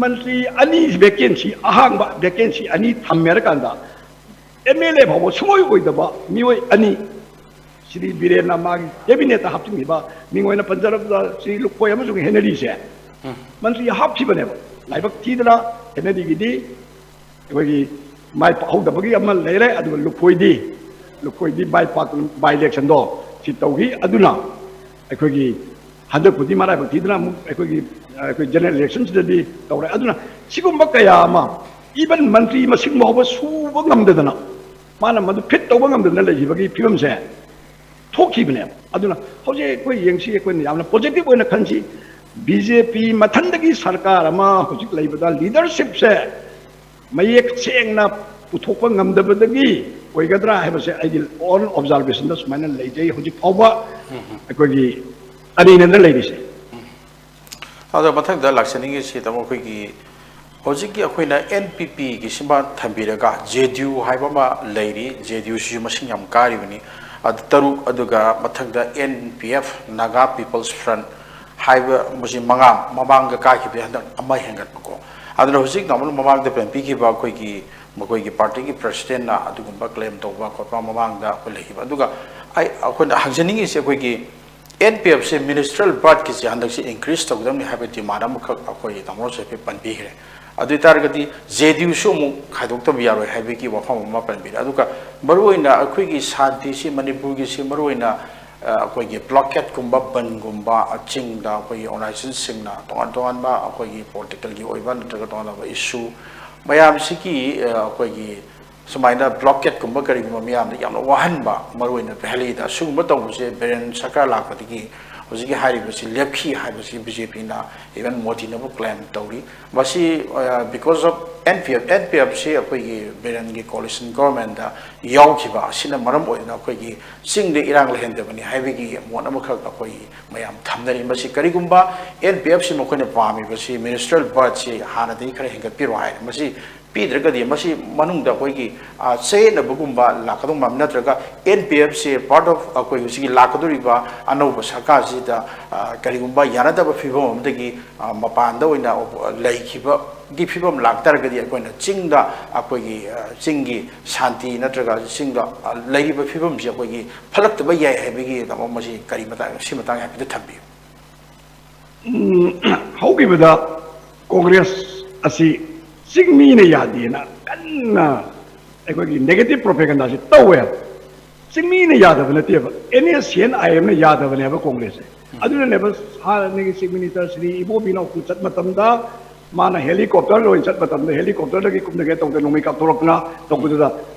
ꯃꯟꯇ꯭ꯔꯤ ꯑꯅꯤ ꯚꯦꯀꯦꯟꯁꯤ, ꯑꯍꯥꯡꯕ ꯚꯦꯀꯦꯟꯁꯤ ꯑꯅꯤ ꯊꯝꯃꯦ ꯍꯥꯏꯔꯀꯥꯟꯗ ꯑꯦꯝ ꯑꯦꯜ ꯑꯦ ꯐꯥꯎꯕ ꯁꯨꯡꯑꯣꯏ ꯑꯣꯏꯗꯕ ꯃꯤꯑꯣꯏ ꯑꯅꯤ ꯁ꯭ꯔꯤ ꯕꯤꯔꯦꯟꯅ ꯃꯥꯒꯤ ꯀꯦꯕꯤꯅꯦꯠꯇ ꯍꯥꯞꯆꯤꯟꯈꯤꯕ, ꯃꯤꯡ ꯑꯣꯏꯅ ꯄꯟꯖꯔꯕꯗ ꯁ꯭ꯔꯤ ꯂꯨꯈꯣꯏ ꯑꯃꯁꯨꯡ ꯍꯦꯅꯔꯤꯁꯦ ꯃꯟꯇ꯭ꯔꯤ ꯍꯥꯞꯈꯤꯕꯅꯦꯕ꯫ ꯂꯥꯏꯕꯛ ꯊꯤꯗꯅ ꯍꯦꯅꯔꯤꯒꯤꯗꯤ ꯑꯩꯈꯣꯏꯒꯤ ꯃꯥꯏ ꯄꯥꯛꯍꯧꯗꯕꯒꯤ ꯑꯃ ꯂꯩꯔꯦ, ꯑꯗꯨꯒ ꯂꯨꯈꯣꯏꯗꯤ, ꯂꯨꯈꯣꯏꯗꯤ ꯃꯥꯏ ꯄꯥꯛꯇꯅ ꯕꯥꯏ ꯏꯂꯦꯛꯁꯟꯗꯣ ꯁꯤ ꯇꯧꯈꯤ꯫ ꯑꯗꯨꯅ ꯑꯩꯈꯣꯏꯒꯤ ꯍꯟꯗꯛꯄꯨꯗꯤ ꯃꯔꯥꯏꯕꯛ ꯊꯤꯗꯅ ꯑꯃꯨꯛ ꯑꯩꯈꯣꯏꯒꯤ, ꯑꯩꯈꯣꯏ ꯖꯦꯅꯔꯦꯜ ꯏꯂꯦꯛꯁꯟꯁꯤꯗꯗꯤ ꯇꯧꯔꯦ꯫ ꯑꯗꯨꯅ ꯁꯤꯒꯨꯝꯕ ꯀꯌꯥ ꯑꯃ, ꯏꯚꯟ ꯃꯟꯇ꯭ꯔꯤ ꯃꯁꯤꯡ ꯐꯥꯎꯕ ꯁꯨꯕ ꯉꯝꯗꯗꯅ, ꯃꯥꯅ ꯃꯗꯨ ꯐꯤꯠ ꯇꯧꯕ ꯉꯝꯗꯗꯅ ꯂꯩꯈꯤꯕꯒꯤ ꯐꯤꯕꯝꯁꯦ ꯊꯣꯛꯈꯤꯕꯅꯦꯕ꯫ ꯑꯗꯨꯅ ꯍꯧꯖꯤꯛ ꯑꯩꯈꯣꯏ ꯌꯦꯡꯁꯤ, ꯑꯩꯈꯣꯏꯅ ꯌꯥꯝꯅ ꯄꯣꯖꯤꯇꯤꯚ ꯑꯣꯏꯅ ꯈꯟꯁꯤ꯫ ꯕꯤ ꯖꯦ ꯄꯤ ꯃꯊꯟꯗꯒꯤ ꯁꯔꯀꯥꯔ ꯑꯃ ꯍꯧꯖꯤꯛ ꯂꯩꯕꯗ ꯂꯤꯗꯔꯁꯤꯞꯁꯦ ꯃꯌꯦꯛ ꯁꯦꯡꯅ ꯄꯨꯊꯣꯛꯄ ꯉꯝꯗꯕꯗꯒꯤ ꯑꯣꯏꯒꯗ꯭ꯔꯥ ꯍꯥꯏꯕꯁꯦ ꯑꯩꯒꯤ ꯑꯣꯟ ꯑꯣꯕꯖꯥꯔꯕꯦꯁꯟꯗ ꯁꯨꯃꯥꯏꯅ ꯂꯩꯖꯩ꯫ ꯍꯧꯖꯤꯛ ꯐꯥꯎꯕ ꯑꯩꯈꯣꯏꯒꯤ ꯑꯅꯤꯅꯦꯅ ꯂꯩꯔꯤꯁꯦ꯫ ꯑꯗꯣ ꯃꯊꯪꯗ ꯂꯥꯛꯆꯅꯤꯡꯉꯤꯁꯤ ꯇꯥꯃꯣ, ꯑꯩꯈꯣꯏꯒꯤ ꯍꯧꯖꯤꯛꯀꯤ ꯑꯩꯈꯣꯏꯅ ꯑꯦꯟ ꯄꯤ ꯄꯤꯒꯤ ꯁꯤꯃ ꯊꯝꯕꯤꯔꯒ ꯖꯦ ꯗꯤ ꯌꯨ ꯍꯥꯏꯕ ꯑꯃ ꯂꯩꯔꯤ, ꯖꯦ ꯗꯤ ꯌꯨꯁꯤꯁꯨ ꯃꯁꯤꯡ ꯌꯥꯝ ꯀꯥꯔꯤꯕꯅꯤ꯫ ꯑꯗꯨ ꯇꯔꯨꯛ, ꯑꯗꯨꯒ ꯃꯊꯪꯗ N P F, Naga People's Front ꯍꯥꯏꯕ ꯃꯁꯤ ꯃꯉꯥ, ꯃꯃꯥꯡꯗ ꯀꯥꯈꯤꯕꯗꯒꯤ ꯍꯟꯗꯛ ꯑꯃ ꯍꯦꯟꯒꯠꯄꯀꯣ꯫ ꯑꯗꯨꯅ ꯍꯧꯖꯤꯛ ꯇꯥꯃꯣꯅ ꯃꯃꯥꯡꯗ ꯄꯟꯕꯤꯈꯤꯕ ꯑꯩꯈꯣꯏꯒꯤ ꯃꯈꯣꯏꯒꯤ ꯄꯥꯔꯇꯤꯒꯤ ꯄ꯭ꯔꯁꯤꯗꯦꯟꯅ ꯑꯗꯨꯒꯨꯝꯕ ꯀ꯭ꯂꯦꯝ ꯇꯧꯕ ꯈꯣꯠꯄ ꯃꯃꯥꯡꯗ ꯑꯩꯈꯣꯏ ꯂꯩꯈꯤꯕ꯫ ꯑꯗꯨꯒ ꯑꯩ, ꯑꯩꯈꯣꯏꯅ ꯍꯪꯖꯅꯤꯡꯉꯤꯁꯦ ꯑꯩꯈꯣꯏꯒꯤ ꯑꯦꯟ ꯄꯤ ꯑꯦꯐꯁꯦ ꯃꯤꯅꯤꯁꯇ꯭ꯔꯦꯜ ꯕꯥꯔꯠꯀꯤꯁꯦ ꯍꯟꯗꯛꯁꯦ ꯏꯟꯀ꯭ꯔꯤꯖ ꯇꯧꯒꯗꯕꯅꯤ ꯍꯥꯏꯕ ꯗꯤꯃꯥꯟ ꯑꯃꯈꯛ ꯑꯩꯈꯣꯏ ꯇꯥꯃꯣꯅꯁꯨ ꯍꯥꯏꯐꯦꯠ ꯄꯟꯕꯤꯈ꯭ꯔꯦ꯫ ꯑꯗꯨ ꯑꯣꯏ ꯇꯥꯔꯒꯗꯤ ꯖꯦ ꯗꯤ ꯌꯨꯁꯨ ꯑꯃꯨꯛ ꯈꯥꯏꯗꯣꯛꯇꯕ ꯌꯥꯔꯣꯏ ꯍꯥꯏꯕꯒꯤ ꯋꯥꯐꯝ ꯑꯃ ꯄꯟꯕꯤꯔꯦ꯫ ꯑꯗꯨꯒ ꯃꯔꯨꯑꯣꯏꯅ ꯑꯩꯈꯣꯏꯒꯤ ꯁꯥꯟꯇꯤꯁꯤ ꯃꯅꯤꯄꯨꯔꯒꯤꯁꯤ ꯃꯔꯨꯑꯣꯏꯅ ꯑ, ꯑꯩꯈꯣꯏꯒꯤ ꯕ꯭ꯂꯣꯀꯦꯠꯀꯨꯝꯕ, ꯕꯟꯒꯨꯝꯕ, ꯑ, ꯆꯤꯡꯗ ꯑꯩꯈꯣꯏꯒꯤ ꯑꯣꯔꯒꯅꯥꯏꯖꯦꯁꯟꯁꯤꯡꯅ ꯇꯣꯉꯥꯟ ꯇꯣꯉꯥꯟꯕ ꯑꯩꯈꯣꯏꯒꯤ ꯄꯣꯂꯤꯇꯤꯀꯦꯜꯒꯤ ꯑꯣꯏꯕ ꯅꯠꯇ꯭ꯔꯒ ꯇꯣꯉꯥꯟ ꯇꯣꯉꯥꯟꯕ ꯏꯁꯨ ꯃꯌꯥꯝꯁꯤꯒꯤ, ꯑ, ꯑꯩꯈꯣꯏꯒꯤ ꯁꯨꯃꯥꯏꯅ ꯕ꯭ꯂꯣꯀꯦꯠꯀꯨꯝꯕ ꯀꯔꯤꯒꯨꯝꯕ ꯃꯌꯥꯝꯗ ꯌꯥꯝꯅ ꯋꯥꯍꯟꯕ, ꯃꯔꯨꯑꯣꯏꯅ ꯚꯦꯂꯤꯗ ꯑꯁꯤꯒꯨꯝꯕ ꯇꯧꯕꯁꯦ ꯕꯤꯔꯦꯟ ꯁꯔꯀꯥꯔ ꯂꯥꯛꯄꯗꯒꯤ ꯍꯧꯖꯤꯛꯀꯤ ꯍꯥꯏꯔꯤꯕꯁꯤ ꯂꯦꯞꯈꯤ ꯍꯥꯏꯕꯁꯤ ꯕꯤ ꯖꯦ ꯄꯤꯅ, ꯏꯚꯟ ꯃꯣꯗꯤꯅꯕꯨ ꯀ꯭ꯂꯦꯝ ꯇꯧꯔꯤ꯫ ꯃꯁꯤ, ꯑ, because of and P F, N P FC ꯑꯩꯈꯣꯏꯒꯤ ꯕꯤꯔꯦꯟꯒꯤ ꯀꯣꯂꯤꯁꯟ ꯒꯣꯔꯃꯦꯟꯗ ꯌꯥꯎꯈꯤꯕ ꯑꯁꯤꯅ ꯃꯔꯝ ꯑꯣꯏꯗꯨꯅ ꯑꯩꯈꯣꯏꯒꯤ ꯆꯤꯡꯗ ꯏꯔꯥꯡ ꯂꯩꯍꯟꯗꯕꯅꯤ ꯍꯥꯏꯕꯒꯤ ꯃꯣꯠ ꯑꯃꯈꯛ ꯑꯩꯈꯣꯏ ꯃꯌꯥꯝ ꯊꯝꯅꯔꯤ꯫ ꯃꯁꯤ ꯀꯔꯤꯒꯨꯝꯕ ꯑꯦꯟ ꯄꯤ ꯑꯦꯐꯁꯤ ꯃꯈꯣꯏꯅ ꯄꯥꯝꯃꯤꯕꯁꯤ ꯃꯤꯅꯤꯁꯇ꯭ꯔꯦꯜ ꯕꯥꯔꯠꯁꯤ ꯍꯥꯟꯅꯗꯒꯤ ꯈꯔ ꯍꯦꯟꯒꯠꯄꯤꯔꯣ ꯍꯥꯏꯔꯦ꯫ ꯃꯁꯤ ꯄꯤꯗ꯭ꯔꯒꯗꯤ ꯃꯁꯤ ꯃꯅꯨꯡꯗ ꯑꯩꯈꯣꯏꯒꯤ, ꯑ, ꯆꯌꯦꯠꯅꯕꯒꯨꯝꯕ ꯂꯥꯛꯀꯗꯧꯕ ꯃꯔꯝ ꯅꯠꯇ꯭ꯔꯒ N P FC part of ꯑꯩꯈꯣꯏ ꯍꯧꯖꯤꯛꯀꯤ ꯂꯥꯛꯀꯗꯧꯔꯤꯕ ꯑꯅꯧꯕ ꯁꯔꯀꯥꯔꯁꯤꯗ, ꯑ, ꯀꯔꯤꯒꯨꯝꯕ ꯌꯥꯅꯗꯕ ꯐꯤꯕꯝ ꯑꯃꯗꯒꯤ, ꯑ, ꯃꯄꯥꯟꯗ ꯑꯣꯏꯅ ꯂꯩꯈꯤꯕꯒꯤ ꯐꯤꯕꯝ ꯂꯥꯛꯇꯥꯔꯒꯗꯤ ꯑꯩꯈꯣꯏꯅ ꯆꯤꯡꯗ ꯑꯩꯈꯣꯏꯒꯤ, ꯑ, ꯆꯤꯡꯒꯤ ꯁꯥꯟꯇꯤ ꯅꯠꯇ꯭ꯔꯒ ꯆꯤꯡꯗ, ꯑ, ꯂꯩꯔꯤꯕ ꯐꯤꯕꯝꯁꯤ ꯑꯩꯈꯣꯏꯒꯤ ꯐꯠꯂꯛꯇꯕ ꯌꯥꯏ ꯍꯥꯏꯕꯒꯤ ꯇꯥꯃꯣ ꯃꯁꯤ ꯀꯔꯤ ꯃꯇꯥꯡ, ꯁꯤ ꯃꯇꯥꯡ ꯍꯥꯏꯐꯦꯠꯇ ꯊꯝꯕꯤꯌꯨ꯫ ꯎꯝ, ꯍꯧꯈꯤꯕꯗ ꯀꯣꯡꯒ꯭ꯔꯦꯁ ꯑꯁꯤ ꯆꯤꯡꯃꯤꯅ ꯌꯥꯗꯦꯅ ꯀꯟꯅ ꯑꯩꯈꯣꯏꯒꯤ ꯅꯦꯒꯦꯇꯤꯚ ꯄ꯭ꯔꯣꯄꯦꯒꯟꯗꯥꯁꯤ ꯇꯧꯋꯦ꯫ ꯆꯤꯡꯃꯤꯅ ꯌꯥꯗꯕ ꯅꯠꯇꯦꯕ, ꯑꯦꯟ ꯑꯦꯁ ꯁꯤ ꯑꯦꯟ ꯑꯥꯏ ꯑꯦꯝꯅ ꯌꯥꯗꯕꯅꯦꯕ ꯀꯣꯡꯒ꯭ꯔꯦꯁꯁꯦ꯫ ꯑꯗꯨꯅꯅꯦꯕ ꯍꯥꯟꯅꯒꯤ ꯆꯤꯐ ꯃꯤꯅꯤꯁꯇꯔ ꯁ꯭ꯔꯤ ꯏꯕꯣꯕꯤꯅ ꯎꯄꯨ ꯆꯠꯄ ꯃꯇꯝꯗ ꯃꯥꯅ ꯍꯦꯂꯤꯀꯣꯞꯇꯔ ꯑꯣꯏꯅ ꯆꯠꯄ ꯃꯇꯝꯗ ꯍꯦꯂꯤꯀꯣꯞꯇꯔꯗꯒꯤ ꯀꯨꯝꯊꯒꯦ ꯇꯧꯕꯗ ꯅꯣꯡꯃꯩ ꯀꯥꯞꯊꯣꯔꯛꯇꯅ ꯇꯧꯕꯗꯨꯗ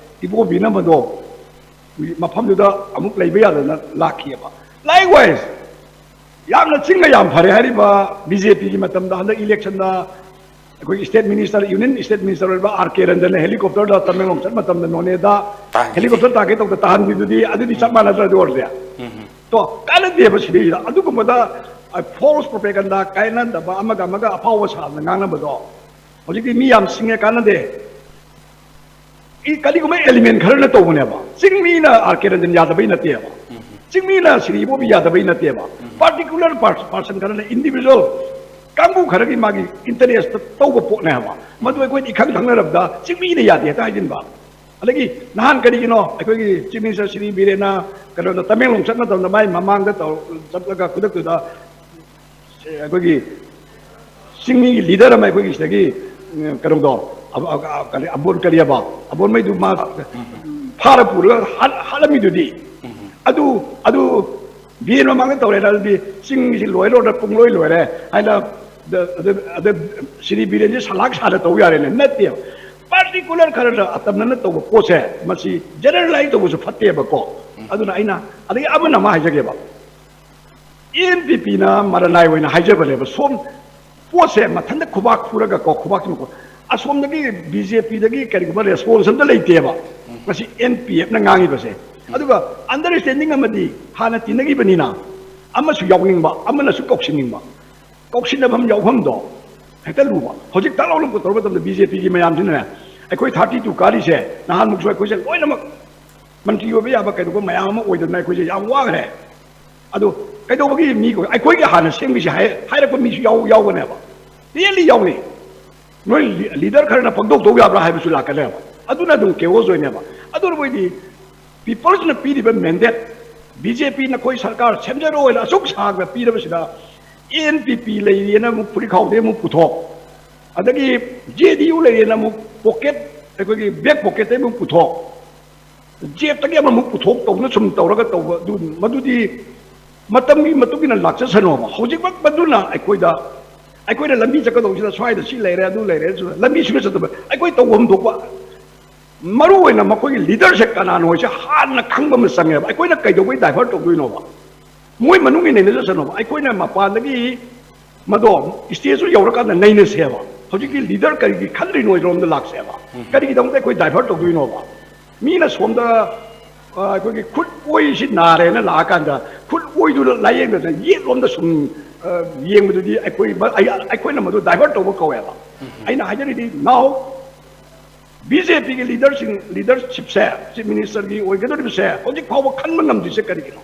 ꯏꯕꯣꯕꯤꯅ ꯃꯗꯣ ꯃꯐꯝꯗꯨꯗ ꯑꯃꯨꯛ ꯂꯩꯕ ꯌꯥꯗꯅ ꯂꯥꯛꯈꯤꯑꯕ꯫ Likewise, ꯌꯥꯝꯅ ꯆꯤꯡꯒ ꯌꯥꯝ ꯐꯔꯦ ꯍꯥꯏꯔꯤꯕ ꯕꯤ ꯖꯦ ꯄꯤꯒꯤ ꯃꯇꯝꯗ ꯍꯟꯗꯛ ꯏꯂꯦꯛꯁꯟꯗ ꯑꯩꯈꯣꯏꯒꯤ state minister, union state minister ꯑꯣꯏꯕ ꯑꯥꯔ ꯀꯦ ꯔꯟꯖꯟꯅ ꯍꯦꯂꯤꯀꯣꯞꯇꯔꯗ ꯇꯃꯦꯡꯂꯣꯡ ꯆꯠ ꯃꯇꯝꯗ ꯅꯣꯅꯦꯗ ꯍꯦꯂꯤꯀꯣꯞꯇꯔ ꯇꯥꯒꯦ ꯇꯧꯗ ꯇꯥꯍꯟꯕꯤꯗꯨꯗꯤ ꯑꯗꯨꯗꯤ ꯆꯞ ꯃꯥꯟꯅꯗ꯭ꯔ ꯑꯗꯨ ꯑꯣꯏꯔꯗꯤ? ꯇꯣ, ꯀꯥꯟꯅꯗꯦꯕ ꯁꯤꯗꯩꯁꯤꯗ ꯑꯗꯨꯒꯨꯝꯕꯗ ꯐꯣꯜꯁ ꯄ꯭ꯔꯣꯄꯦꯒꯟꯗꯥ, ꯀꯥꯏꯅꯗꯕ ꯑꯃꯒ ꯑꯃꯒ ꯑꯐꯥꯎꯕ ꯁꯥꯗꯅ ꯉꯥꯡꯅꯕꯗꯣ ꯍꯧꯖꯤꯛꯇꯤ ꯃꯤ ꯌꯥꯝ ꯁꯤꯡꯉꯦ, ꯀꯥꯟꯅꯗꯦ꯫ ꯀꯔꯤꯒꯨꯝꯕ ꯑꯦꯂꯤꯃꯦꯟ ꯈꯔꯅ ꯇꯧꯕꯅꯦꯕ꯫ ꯆꯤꯡꯃꯤꯅ ꯑꯥꯔ ꯀꯦ ꯔꯟꯖꯟ ꯌꯥꯗꯕꯩ ꯅꯠꯇꯦꯕ, ꯆꯤꯡꯃꯤꯅ ꯁꯤꯔꯤ ꯏꯕꯣꯕꯤ ꯌꯥꯗꯕꯩ ꯅꯠꯇꯦꯕ꯫ ꯄꯥꯔꯇꯤꯀꯨꯂꯔ ꯄꯥꯔꯁꯟ ꯈꯔꯅ, ꯏꯟꯗꯤꯕꯤꯖꯨꯋꯦꯜ ꯀꯥꯡꯕꯨ ꯈꯔꯒꯤ ꯃꯥꯒꯤ ꯏꯟꯇꯔꯦꯁꯇ ꯇꯧꯕ ꯄꯣꯠꯅꯦ ꯍꯥꯏꯕ꯫ ꯃꯗꯨ ꯑꯩꯈꯣꯏꯅ ꯏꯈꯪ ꯈꯪꯅꯔꯕꯗ ꯆꯤꯡꯃꯤꯅ ꯌꯥꯗꯦ ꯍꯦꯛꯇ ꯍꯥꯏꯖꯤꯟꯕ꯫ ꯑꯗꯒꯤ ꯅꯍꯥꯟ ꯀꯔꯤꯒꯤꯅꯣ ꯑꯩꯈꯣꯏꯒꯤ ꯆꯤꯐ ꯃꯤꯅꯤꯁꯇꯔ ꯁ꯭ꯔꯤ ꯕꯤꯔꯦꯟꯅ ꯀꯩꯅꯣꯗ ꯇꯃꯦꯡꯂꯣꯡ ꯆꯠ ꯃꯇꯝꯗ ꯃꯥꯏ ꯃꯃꯥꯡꯗ ꯇꯧ-, ꯆꯠꯂꯒ ꯈꯨꯗꯛꯇꯨꯗ ꯑꯩꯈꯣꯏꯒꯤ ꯆꯤꯡꯃꯤꯒꯤ ꯂꯤꯗꯔ ꯑꯃ ꯑꯩꯈꯣꯏꯒꯤ ꯁꯤꯗꯒꯤ, ꯎꯝ, ꯀꯩꯅꯣꯗꯣ, ꯑꯕ-, ꯑ-, ꯑ-, ꯀꯔꯤ, ꯑꯕꯣꯟ ꯀꯔꯤꯑꯕ? ꯑꯕꯣꯟꯃꯩꯗꯨ ꯃꯥ ꯐꯥꯔ ꯄꯨꯔꯒ ꯍꯥꯠ-, ꯍꯥꯠꯂꯝꯃꯤꯗꯨꯗꯤ꯫ ꯑꯗꯨ, ꯑꯗꯨ ꯕꯤꯔꯦꯟ ꯃꯃꯥꯡꯗ ꯇꯧꯔꯦꯅ ꯑꯗꯨꯗꯤ ꯆꯤꯡꯁꯤ ꯂꯣꯏ ꯂꯣꯏꯔꯦ, ꯄꯨꯡꯂꯣꯏ ꯂꯣꯏꯔꯦ ꯍꯥꯏꯅ ꯗ-, ꯑꯗ, ꯑꯗ ꯁꯤꯔꯤ ꯕꯤꯔꯦꯟꯁꯤ ꯁꯂꯥꯛ ꯁꯥꯗ ꯇꯧ ꯌꯥꯔꯦꯅꯦ? ꯅꯠꯇꯦꯕ꯫ ꯄꯥꯔꯇꯤꯀꯨꯂꯔ ꯈꯔꯅ ꯑꯇꯝꯅꯅ ꯇꯧꯕ ꯄꯣꯠꯁꯦ ꯃꯁꯤ ꯖꯦꯅꯔꯦꯂꯥꯏꯁ ꯇꯧꯕꯁꯨ ꯐꯠꯇꯦꯕꯀꯣ꯫ ꯑꯗꯨꯅ ꯑꯩꯅ, ꯑꯗꯒꯤ ꯑꯃꯅ ꯑꯃ ꯍꯥꯏꯖꯒꯦꯕ, ꯑꯦꯟ ꯄꯤ ꯄꯤꯅ ꯃꯔꯅꯥꯏ ꯑꯣꯏꯅ ꯍꯥꯏꯖꯕꯅꯦꯕ, ꯁꯣꯝ ꯄꯣꯠꯁꯦ ꯃꯊꯟꯇ ꯈꯨꯕꯥꯛ ꯈꯨꯔꯒ ꯀꯣ, ꯈꯨꯕꯥꯛꯁꯤꯃ ꯈꯨ-, ꯑꯁꯣꯝꯗꯒꯤ ꯕꯤ ꯖꯦ ꯄꯤꯗꯒꯤ ꯀꯔꯤꯒꯨꯝꯕ ꯔꯦꯁꯄꯣꯟꯁ ꯑꯝꯇ ꯂꯩꯇꯦꯕ ꯃꯁꯤ ꯑꯦꯟ ꯄꯤ ꯑꯦꯐꯅ ꯉꯥꯡꯉꯤꯕꯁꯦ꯫ ꯑꯗꯨꯒ ꯑꯟꯗꯔꯁ꯭ꯇꯦꯟꯗꯤꯡ ꯑꯃꯗꯤ ꯍꯥꯟꯅ ꯇꯤꯟꯅꯈꯤꯕꯅꯤꯅ ꯑꯃꯁꯨ ꯌꯥꯎꯅꯤꯡꯕ, ꯑꯃꯅꯁꯨ ꯀꯧꯁꯤꯟꯅꯤꯡꯕ, ꯀꯧꯁꯤꯟꯅꯐꯝ ꯌꯥꯎꯐꯝꯗꯣ ꯍꯦꯛꯇ ꯂꯨꯕ꯫ ꯍꯧꯖꯤꯛ ꯇꯥꯛ ꯂꯥꯎꯅ ꯄꯨꯊꯣꯔꯛꯄ ꯃꯇꯝꯗ ꯕꯤ ꯖꯦ ꯄꯤꯒꯤ ꯃꯌꯥꯝꯁꯤꯅꯅꯦ, ꯑꯩꯈꯣꯏ ꯊꯥꯔꯇꯤ ꯇꯨ ꯀꯥꯔꯤꯁꯦ ꯅꯍꯥꯟꯃꯨꯛꯁꯨ ꯑꯩꯈꯣꯏꯁꯦ ꯂꯣꯏꯅꯃꯛ ꯃꯟꯇ꯭ꯔꯤ ꯑꯣꯏꯕ ꯌꯥꯕ ꯀꯩꯗꯧꯕ ꯃꯌꯥꯝ ꯑꯃ ꯑꯣꯏꯗꯅ ꯑꯩꯈꯣꯏꯁꯦ ꯌꯥꯝ ꯋꯥꯈ꯭ꯔꯦ꯫ ꯑꯗꯣ ꯀꯩꯗꯧꯕꯒꯤ ꯃꯤ ꯑꯩꯈꯣꯏꯒꯤ ꯍꯥꯟꯅ ꯁꯦꯝꯈꯤꯁꯦ ꯍꯥꯏ-, ꯍꯥꯏꯔꯛꯄ ꯃꯤꯁꯨ ꯌꯥꯎ-, ꯌꯥꯎꯒꯅꯦꯕ꯫ ꯔꯤꯌꯦꯜꯂꯤ ꯌꯥꯎꯅꯤ꯫ ꯅꯣꯏ ꯂꯤ-, ꯂꯤꯗꯔ ꯈꯔꯅ ꯄꯪꯇꯧ ꯇꯧ ꯌꯥꯕ꯭ꯔꯥ ꯍꯥꯏꯕꯁꯨ ꯂꯥꯛꯀꯅꯦꯕ꯫ ꯑꯗꯨꯅ ꯑꯗꯨꯝ ꯀꯦꯑꯣꯁ ꯑꯣꯏꯅꯦꯕ꯫ ꯑꯗꯨꯅ ꯃꯣꯏꯗꯤ ꯄꯤꯄꯜꯁꯅ ꯄꯤꯔꯤꯕ ꯃꯦꯟꯗꯦꯠ, ꯕꯤ ꯖꯦ ꯄꯤ ꯅꯈꯣꯏ ꯁꯔꯀꯥꯔ ꯁꯦꯝꯖꯔꯣ ꯍꯥꯏꯅ ꯑꯁꯨꯛ ꯁꯥꯡꯅ ꯄꯤꯔꯕꯁꯤꯗ ꯑꯦ ꯑꯦꯟ ꯄꯤ ꯄꯤ ꯂꯩꯔꯤꯑꯅ ꯑꯃꯨꯛ ꯐꯨꯔꯤꯈꯥꯎꯗꯩ ꯑꯃꯨꯛ ꯄꯨꯊꯣꯛ, ꯑꯗꯒꯤ ꯖꯦ ꯗꯤ ꯌꯨ ꯂꯩꯔꯤꯑꯅ ꯑꯃꯨꯛ ꯄꯣꯀꯦꯠ, ꯑꯩꯈꯣꯏꯒꯤ ꯕꯦꯛ ꯄꯣꯀꯦꯠꯇꯩ ꯑꯃꯨꯛ ꯄꯨꯊꯣꯛ, ꯖꯦꯞꯇꯒꯤ ꯑꯃꯃꯨꯛ ꯄꯨꯊꯣꯛ ꯇꯧꯗꯅ ꯁꯨꯝ ꯇꯧꯔꯒ ꯇꯧꯕ ꯑꯗꯨ, ꯃꯗꯨꯗꯤ ꯃꯇꯝꯒꯤ ꯃꯇꯨꯡ ꯏꯟꯅ ꯂꯥꯛꯆꯁꯅꯣꯕ꯫ ꯍꯧꯖꯤꯛꯃꯛ ꯃꯗꯨꯅ ꯑꯩꯈꯣꯏꯗ, ꯑꯩꯈꯣꯏꯅ ꯂꯝꯕꯤ ꯆꯠꯀꯗꯧꯕꯁꯤꯗ ꯁ꯭ꯋꯥꯏꯗ ꯁꯤ ꯂꯩꯔꯦ, ꯑꯗꯨ ꯂꯩꯔꯦ, ꯁꯨ-, ꯂꯝꯕꯤ ꯁꯨꯡꯆꯠ ꯆꯠꯇꯕ, ꯑꯩꯈꯣꯏ ꯇꯧꯐꯝ ꯊꯣꯛꯄ꯫ ꯃꯔꯨ ꯑꯣꯏꯅ ꯃꯈꯣꯏꯒꯤ ꯂꯤꯗꯔꯁꯦ ꯀꯅꯥꯅꯣ ꯍꯥꯏꯁꯦ ꯍꯥꯟꯅ ꯈꯪꯕ ꯑꯃ ꯆꯪꯉꯦꯕ꯫ ꯑꯩꯈꯣꯏꯅ ꯀꯩꯗꯧꯕꯩ ꯗꯥꯏꯚꯔꯠ ꯇꯧꯗꯣꯏꯅꯣꯕ? ꯃꯣꯏ ꯃꯅꯨꯡꯒꯤ ꯅꯩꯅꯖꯁꯅꯣꯕ, ꯑꯩꯈꯣꯏꯅ ꯃꯄꯥꯟꯗꯒꯤ ꯃꯗꯣ ꯁ꯭ꯇꯦꯖꯇꯨ ꯌꯧꯔꯀꯥꯟꯗ ꯅꯩꯅꯁꯦꯕ꯫ ꯍꯧꯖꯤꯛꯀꯤ ꯂꯤꯗꯔ ꯀꯔꯤꯒꯤ ꯈꯜꯂꯤꯅꯣ ꯑꯩꯔꯣꯝꯗ ꯂꯥꯛꯁꯦꯕ꯫ ꯀꯔꯤꯒꯤꯗꯃꯛꯇ ꯑꯩꯈꯣꯏ ꯗꯥꯏꯚꯔꯠ ꯇꯧꯗꯣꯏꯅꯣꯕ? ꯃꯤꯅ ꯁꯣꯝꯗ ꯑ, ꯑꯩꯈꯣꯏꯒꯤ ꯈꯨꯠ ꯑꯣꯏꯁꯤ ꯅꯥꯔꯦꯅ ꯂꯥꯛꯑꯀꯥꯟꯗ ꯈꯨꯠ ꯑꯣꯏꯗꯨꯗ ꯂꯥꯏꯌꯦꯡꯗꯅ ꯌꯦꯠꯂꯣꯝꯗ ꯁꯨꯝ ꯑ, ꯌꯦꯡꯕꯗꯨꯗꯤ ꯑꯩꯈꯣꯏ, ꯑꯩ- ꯑꯩꯈꯣꯏꯅ ꯃꯗꯨ ꯗꯥꯏꯚꯔꯠ ꯇꯧꯕ ꯀꯧꯋꯦꯕ꯫ ꯑꯩꯅ ꯍꯥꯏꯖꯔꯤꯗꯤ, ꯅꯥꯎ, ꯕꯤ ꯖꯦ ꯄꯤꯒꯤ ꯂꯤꯗꯔꯁꯤꯡ, ꯂꯤꯗꯔꯁꯤꯞꯁꯦ, ꯆꯤꯐ ꯃꯤꯅꯤꯁꯇꯔꯒꯤ ꯑꯣꯏꯒꯗꯧꯔꯤꯕꯁꯦ ꯍꯧꯖꯤꯛ ꯐꯥꯎꯕ ꯈꯟꯕ ꯉꯝꯗ꯭ꯔꯤꯁꯦ ꯀꯔꯤꯒꯤꯅꯣ?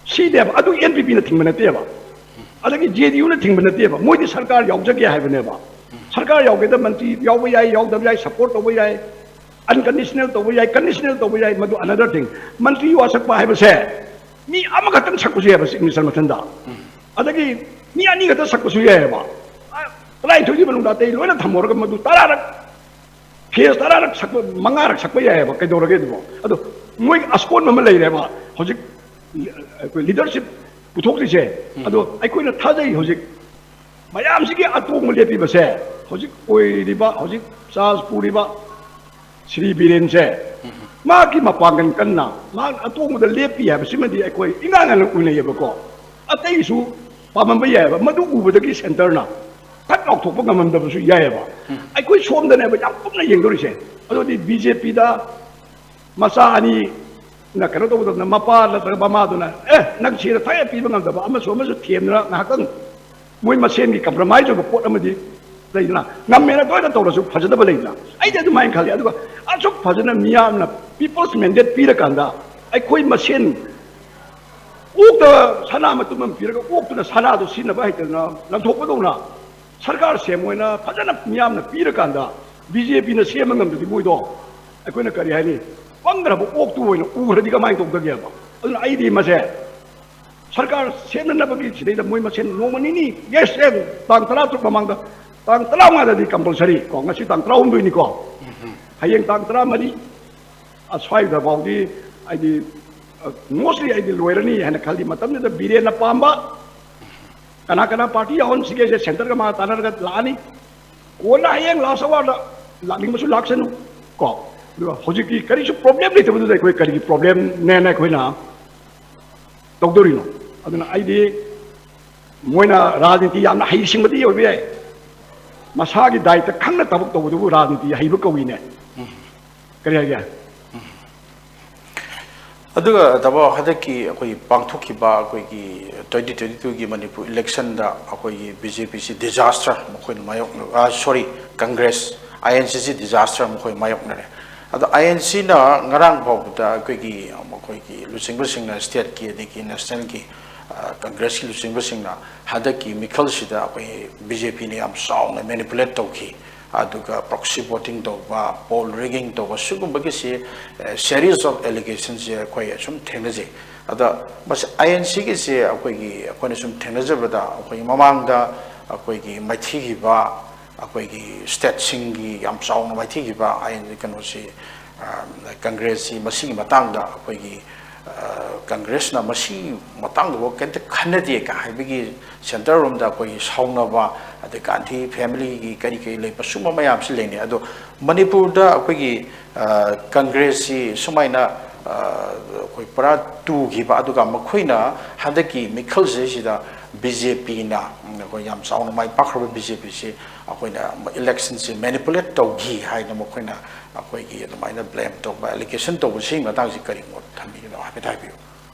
ꯁꯤꯅꯦꯕ꯫ ꯑꯗꯨ ꯑꯦꯟ ꯄꯤ ꯄꯤꯅ ꯊꯤꯡꯕ ꯅꯠꯇꯦꯕ, ꯑꯗꯒꯤ ꯖꯦ ꯗꯤ ꯌꯨꯅ ꯊꯤꯡꯕ ꯅꯠꯇꯦꯕ꯫ ꯃꯣꯏꯗꯤ ꯁꯔꯀꯥꯔ ꯌꯥꯎꯖꯒꯦ ꯍꯥꯏꯕꯅꯦꯕ꯫ ꯁꯔꯀꯥꯔ ꯌꯥꯎꯒꯦꯗ ꯃꯟꯇ꯭ꯔꯤ ꯌꯥꯎꯕ ꯌꯥꯏ, ꯌꯥꯎꯗꯕ ꯌꯥꯏ, ꯁꯄꯣꯔꯠ ꯇꯧꯕ ꯌꯥꯏ, ꯑꯟꯀꯟꯗꯤꯁꯅꯦꯜ ꯇꯧꯕ ꯌꯥꯏ, ꯀꯟꯗꯤꯁꯅꯦꯜ ꯇꯧꯕ ꯌꯥꯏ, ꯃꯗꯨ ꯑꯅꯗꯔ ꯊꯤꯡ꯫ ꯃꯟꯇ꯭ꯔꯤ ꯋꯥꯁꯛꯄ ꯍꯥꯏꯕꯁꯦ ꯃꯤ ꯑꯃꯈꯛꯇꯪ ꯁꯛꯄꯁꯨ ꯌꯥꯏꯕ, ꯆꯤꯐ ꯃꯤꯅꯤꯁꯇꯔ ꯃꯊꯟꯗ, ꯑꯗꯒꯤ ꯃꯤ ꯑꯅꯤꯈꯛꯇ ꯁꯛꯄꯁꯨ ꯌꯥꯏꯑꯕ꯫ ꯑ, ꯇꯔꯥꯅꯤꯊꯣꯏꯒꯤ ꯃꯅꯨꯡꯗ ꯑꯇꯩ ꯂꯣꯏꯅ ꯊꯝꯃꯨꯔꯒ ꯃꯗꯨ ꯇꯔꯥꯔꯛ, ꯐꯦꯁ ꯇꯔꯥꯔꯛ ꯁꯛꯄ, ꯃꯉꯥꯔꯛ ꯁꯛꯄ ꯌꯥꯏꯑꯕ, ꯀꯩꯗꯧꯔꯒꯦ ꯑꯗꯨꯕꯣ? ꯑꯗꯣ ꯃꯣꯏ ꯑꯁꯣꯟꯕ ꯑꯃ ꯂꯩꯔꯦꯕ ꯍꯧꯖꯤꯛ, ꯑꯩꯈꯣꯏ ꯂꯤꯗꯔꯁꯤꯞ ꯄꯨꯊꯣꯛꯇ꯭ꯔꯤꯁꯦ꯫ ꯑꯗꯣ ꯑꯩꯈꯣꯏꯅ ꯊꯥꯖꯩ, ꯍꯧꯖꯤꯛ ꯃꯌꯥꯝꯁꯤꯒꯤ ꯑꯇꯣꯡꯕ ꯂꯦꯞꯄꯤꯕꯁꯦ, ꯍꯧꯖꯤꯛ ꯑꯣꯏꯔꯤꯕ, ꯍꯧꯖꯤꯛ ꯆꯥꯔꯖ ꯄꯨꯔꯤꯕ ꯁ꯭ꯔꯤ ꯕꯤꯔꯦꯟꯁꯦ, ꯃꯥꯒꯤ ꯃꯄꯥꯡꯒꯜ ꯀꯟꯅ ꯃꯥ ꯑꯇꯣꯡꯕꯗ ꯂꯦꯞꯄꯤ ꯍꯥꯏꯕꯁꯤꯃꯗꯤ ꯑꯩꯈꯣꯏ ꯏꯉꯥꯡ ꯉꯥꯡꯅ ꯎꯅꯩꯌꯦꯕꯀꯣ꯫ ꯑꯇꯩꯁꯨ ꯄꯥꯝꯃꯝꯕ ꯌꯥꯏꯑꯕ, ꯃꯗꯨ ꯎꯕꯗꯒꯤ ꯁꯦꯟꯇꯔꯅ ꯊꯛ ꯂꯥꯎꯊꯣꯛꯄ ꯉꯝꯃꯝꯗꯕꯁꯨ ꯌꯥꯏꯑꯕ꯫ ꯑꯩꯈꯣꯏ ꯁꯣꯝꯗꯅꯦꯕ ꯌꯥꯝ ꯀꯨꯞꯅ ꯌꯦꯡꯗꯧꯔꯤꯁꯦ꯫ ꯑꯗꯨꯗꯤ ꯕꯤ ꯖꯦ ꯄꯤꯗ ꯃꯆꯥ ꯑꯅꯤꯅ ꯀꯩꯅꯣ ꯇꯧꯕꯗꯧꯅ, ꯃꯄꯥ ꯅꯠꯇ꯭ꯔꯒ ꯃꯃꯥꯗꯨꯅ, "ꯑꯦ, ꯅꯪ ꯁꯤꯗ ꯊꯛꯑꯦ" ꯄꯤꯕ ꯉꯝꯗꯕ, ꯑꯃꯁꯨ ꯑꯃꯁꯨ ꯊꯦꯝꯗꯅ ꯉꯥꯏꯍꯥꯛꯇꯪ ꯃꯣꯏ ꯃꯁꯦꯟꯒꯤ ꯀꯝꯄ꯭ꯔꯣꯃꯥꯏꯁ ꯑꯣꯏꯕ ꯄꯣꯠ ꯑꯃꯗꯤ ꯂꯩꯗꯅ, ꯉꯝꯃꯦꯅ ꯇꯣꯏꯅ ꯇꯧꯔꯁꯨ ꯐꯖꯗꯕ ꯂꯩꯗꯅ, ꯑꯩꯗꯤ ꯑꯗꯨꯃꯥꯏꯅ ꯈꯜꯂꯤ꯫ ꯑꯗꯨꯒ ꯑꯁꯨꯛ ꯐꯖꯅ ꯃꯤꯌꯥꯝꯅ ꯄꯤꯄꯜꯁ ꯃꯦꯟꯗꯦꯠ ꯄꯤꯔꯀꯥꯟꯗ ꯑꯩꯈꯣꯏ ꯃꯁꯦꯟ ꯑꯣꯛꯇ ꯁꯅꯥ ꯃꯇꯨꯝ ꯑꯃ ꯄꯤꯔꯒ ꯑꯣꯛꯇꯨꯅ ꯁꯅꯥꯗꯨ ꯁꯤꯖꯤꯟꯅꯕ ꯍꯩꯇꯗꯅ ꯂꯪꯊꯣꯛꯄꯗꯧꯅ ꯁꯔꯀꯥꯔ ꯁꯦꯝ ꯑꯣꯏꯅ ꯐꯖꯅ ꯃꯤꯌꯥꯝꯅ ꯄꯤꯔꯀꯥꯟꯗ ꯕꯤ ꯖꯦ ꯄꯤꯅ ꯁꯦꯝꯕ ꯉꯝꯗ꯭ꯔꯗꯤ ꯃꯣꯏꯗꯣ, ꯑꯩꯈꯣꯏꯅ ꯀꯔꯤ ꯍꯥꯏꯅꯤ, ꯄꯪꯈ꯭ꯔꯕ ꯑꯣꯛꯇꯨ ꯑꯣꯏꯅ ꯎꯈ꯭ꯔꯗꯤ ꯀꯃꯥꯏꯅ ꯇꯧꯗꯒꯦꯕ? ꯑꯗꯨꯅ ꯑꯩꯗꯤ ꯃꯁꯦ ꯁꯔꯀꯥꯔ ꯁꯦꯝꯅꯅꯕꯒꯤ ꯁꯤꯗꯩꯗ ꯃꯣꯏ ꯃꯁꯦꯟ ꯅꯣꯡꯃ ꯅꯤꯅꯤ, ꯌꯦꯁ, ꯌꯦꯁ, ꯇꯥꯡ ꯇꯔꯥ ꯇꯔꯨꯛ ꯃꯃꯥꯡꯗ, ꯇꯥꯡ ꯇꯔꯥꯃꯉꯥꯗꯗꯤ ꯀꯝꯄꯜꯁꯔꯤ ꯀꯣ, ꯉꯁꯤ ꯇꯥꯡ ꯇꯔꯥꯍꯨꯝꯗꯣꯏꯅꯤꯀꯣ, ꯍꯌꯦꯡ ꯇꯥꯡ ꯇꯔꯥꯃꯔꯤ ꯑꯁ꯭ꯋꯥꯏꯗ ꯐꯥꯎꯗꯤ ꯑꯩꯗꯤ, ꯑ, ꯃꯣꯁꯂꯤ ꯑꯩꯗꯤ ꯂꯣꯏꯔꯅꯤ ꯍꯥꯏꯅ ꯈꯜꯂꯤ꯫ ꯃꯇꯝꯗꯨꯗ ꯕꯤꯔꯦꯟꯅ ꯄꯥꯝꯕ ꯀꯅꯥ ꯀꯅꯥ ꯄꯥꯔꯇꯤ ꯌꯥꯎꯍꯟꯁꯤꯒꯦꯁꯦ ꯁꯦꯟꯇꯔꯒ ꯃꯥ ꯇꯥꯟꯅꯔꯒ ꯂꯥꯛꯑꯅꯤ꯫ ꯀꯣꯟꯅ ꯍꯌꯦꯡ ꯂꯥꯁ ꯑꯋꯥꯔꯗ ꯂꯥꯛꯅꯤꯡꯕꯁꯨ ꯂꯥꯛꯁꯅꯨ ꯀꯣ꯫ ꯑꯗꯨꯒ ꯍꯧꯖꯤꯛꯇꯤ ꯀꯔꯤꯁꯨ ꯄ꯭ꯔꯣꯕ꯭ꯂꯦꯝ ꯂꯩꯇꯕꯗꯨꯗ ꯑꯩꯈꯣꯏ ꯀꯔꯤꯒꯤ ꯄ꯭ꯔꯣꯕ꯭ꯂꯦꯝꯅꯦꯅ ꯑꯩꯈꯣꯏꯅ ꯇꯧꯗꯣꯔꯤꯅꯣ? ꯑꯗꯨꯅ ꯑꯩꯗꯤ ꯃꯣꯏꯅ ꯔꯥꯖꯅꯤꯇꯤ ꯌꯥꯝꯅ ꯍꯩꯁꯤꯡꯕꯗꯤ ꯑꯣꯏꯕ ꯌꯥꯏ, ꯃꯁꯥꯒꯤ ꯗꯥꯏꯇ ꯈꯪꯅ ꯊꯕꯛ ꯇꯧꯕꯗꯨꯕꯨ ꯔꯥꯖꯅꯤꯇꯤ ꯍꯩꯕ ꯀꯧꯏꯅꯦ꯫ ꯀꯔꯤ ꯍꯥꯏꯒꯦ? ꯑꯗꯨꯒ ꯇꯥꯃꯣ, ꯍꯟꯗꯛꯀꯤ ꯑꯩꯈꯣꯏ ꯄꯥꯡꯊꯣꯛꯈꯤꯕ ꯑꯩꯈꯣꯏꯒꯤ twenty twenty twoꯒꯤ ꯃꯅꯤꯄꯨꯔ ꯏꯂꯦꯛꯁꯟꯗ ꯑꯩꯈꯣꯏꯒꯤ BJPꯁꯤ disaster ꯃꯈꯣꯏꯅ ꯃꯥꯌꯣꯛꯅ sorry, Congress, INCꯁꯤ disaster ꯃꯈꯣꯏ ꯃꯥꯌꯣꯛꯅꯔꯦ꯫ ꯑꯗꯣ INCꯅ ꯉꯔꯥꯡ ꯐꯥꯎꯕꯗ ꯑꯩꯈꯣꯏꯒꯤ ꯃꯈꯣꯏꯒꯤ ꯂꯨꯆꯤꯡꯕꯁꯤꯡꯅ stateꯀꯤ ꯑꯗꯒꯤ nationalꯒꯤ Congressꯀꯤ ꯂꯨꯆꯤꯡꯕꯁꯤꯡꯅ ꯍꯟꯗꯛꯀꯤ ꯃꯤꯈꯜꯁꯤꯗ ꯑꯩꯈꯣꯏ BJPꯅ ꯌꯥꯝ ꯆꯥꯎꯅ manipulate ꯇꯧꯈꯤ, ꯑꯗꯨꯒ proxy voting ꯇꯧꯕ, poll rigging ꯇꯧꯕ, ꯁꯤꯒꯨꯝꯕꯒꯤꯁꯤ series of allegationsꯁꯦ ꯑꯩꯈꯣꯏ ꯑꯁꯨꯝ ꯊꯦꯡꯅꯖꯩ꯫ ꯑꯗ ꯃꯁꯤ INCꯒꯤꯁꯦ ꯑꯩꯈꯣꯏꯒꯤ ꯑꯩꯈꯣꯏꯅ ꯁꯨꯝ ꯊꯦꯡꯅꯖꯕꯗ ꯑꯩꯈꯣꯏꯒꯤ ꯃꯃꯥꯡꯗ ꯑꯩꯈꯣꯏꯒꯤ ꯃꯥꯏꯊꯤꯈꯤꯕ ꯑꯩꯈꯣꯏꯒꯤ stateꯁꯤꯡꯒꯤ ꯌꯥꯝ ꯆꯥꯎꯅ ꯃꯥꯏꯊꯤꯈꯤꯕ IN ꯀꯩꯅꯣꯁꯤ, Congressꯁꯤ ꯃꯁꯤꯒꯤ ꯃꯇꯥꯡꯗ ꯑꯩꯈꯣꯏꯒꯤ Congressꯅ ꯃꯁꯤ ꯃꯇꯥꯡꯗꯐꯥꯎ ꯀꯩꯝꯇ ꯈꯟꯅꯗꯦ ꯀ ꯍꯥꯏꯕꯒꯤ centre ꯔꯣꯝꯗ ꯑꯩꯈꯣꯏꯒꯤ ꯁꯥꯎꯅꯕ, ꯑꯗꯩ ꯒꯥꯟꯙꯤ familyꯒꯤ ꯀꯔꯤ ꯀꯔꯤ ꯂꯩꯕ ꯁꯨꯝꯕ ꯃꯌꯥꯝꯁꯤ ꯂꯩꯅꯩ꯫ ꯑꯗꯣ ꯃꯅꯤꯄꯨꯔꯗ ꯑꯩꯈꯣꯏꯒꯤ Congressꯁꯤ ꯁꯨꯃꯥꯏꯅ ꯑꯩꯈꯣꯏ ꯄꯨꯔꯥ ꯇꯨꯈꯤꯕ, ꯑꯗꯨꯒ ꯃꯈꯣꯏꯅ ꯍꯟꯗꯛꯀꯤ ꯃꯤꯈꯜꯁꯤꯗꯩꯁꯤꯗ BJPꯅ ꯑꯩꯈꯣꯏ ꯌꯥꯝ ꯆꯥꯎꯅ ꯃꯥꯏ ꯄꯥꯛꯈ꯭ꯔꯕ BJPꯁꯤ ꯑꯩꯈꯣꯏꯅ electionꯁꯤ manipulate ꯇꯧꯈꯤ ꯍꯥꯏꯅ ꯃꯈꯣꯏꯅ ꯑꯩꯈꯣꯏꯒꯤ ꯑꯗꯨꯃꯥꯏꯅ blame ꯇꯧꯕ, allegation ꯇꯧꯕ, ꯁꯤꯒꯤ ꯃꯇꯥꯡꯁꯤ ꯀꯔꯤ ꯃꯣꯠ ꯊꯝꯕꯤꯒꯅꯣ ꯍꯥꯏꯐꯦꯠ ꯍꯥꯏꯕꯤꯌꯨ꯫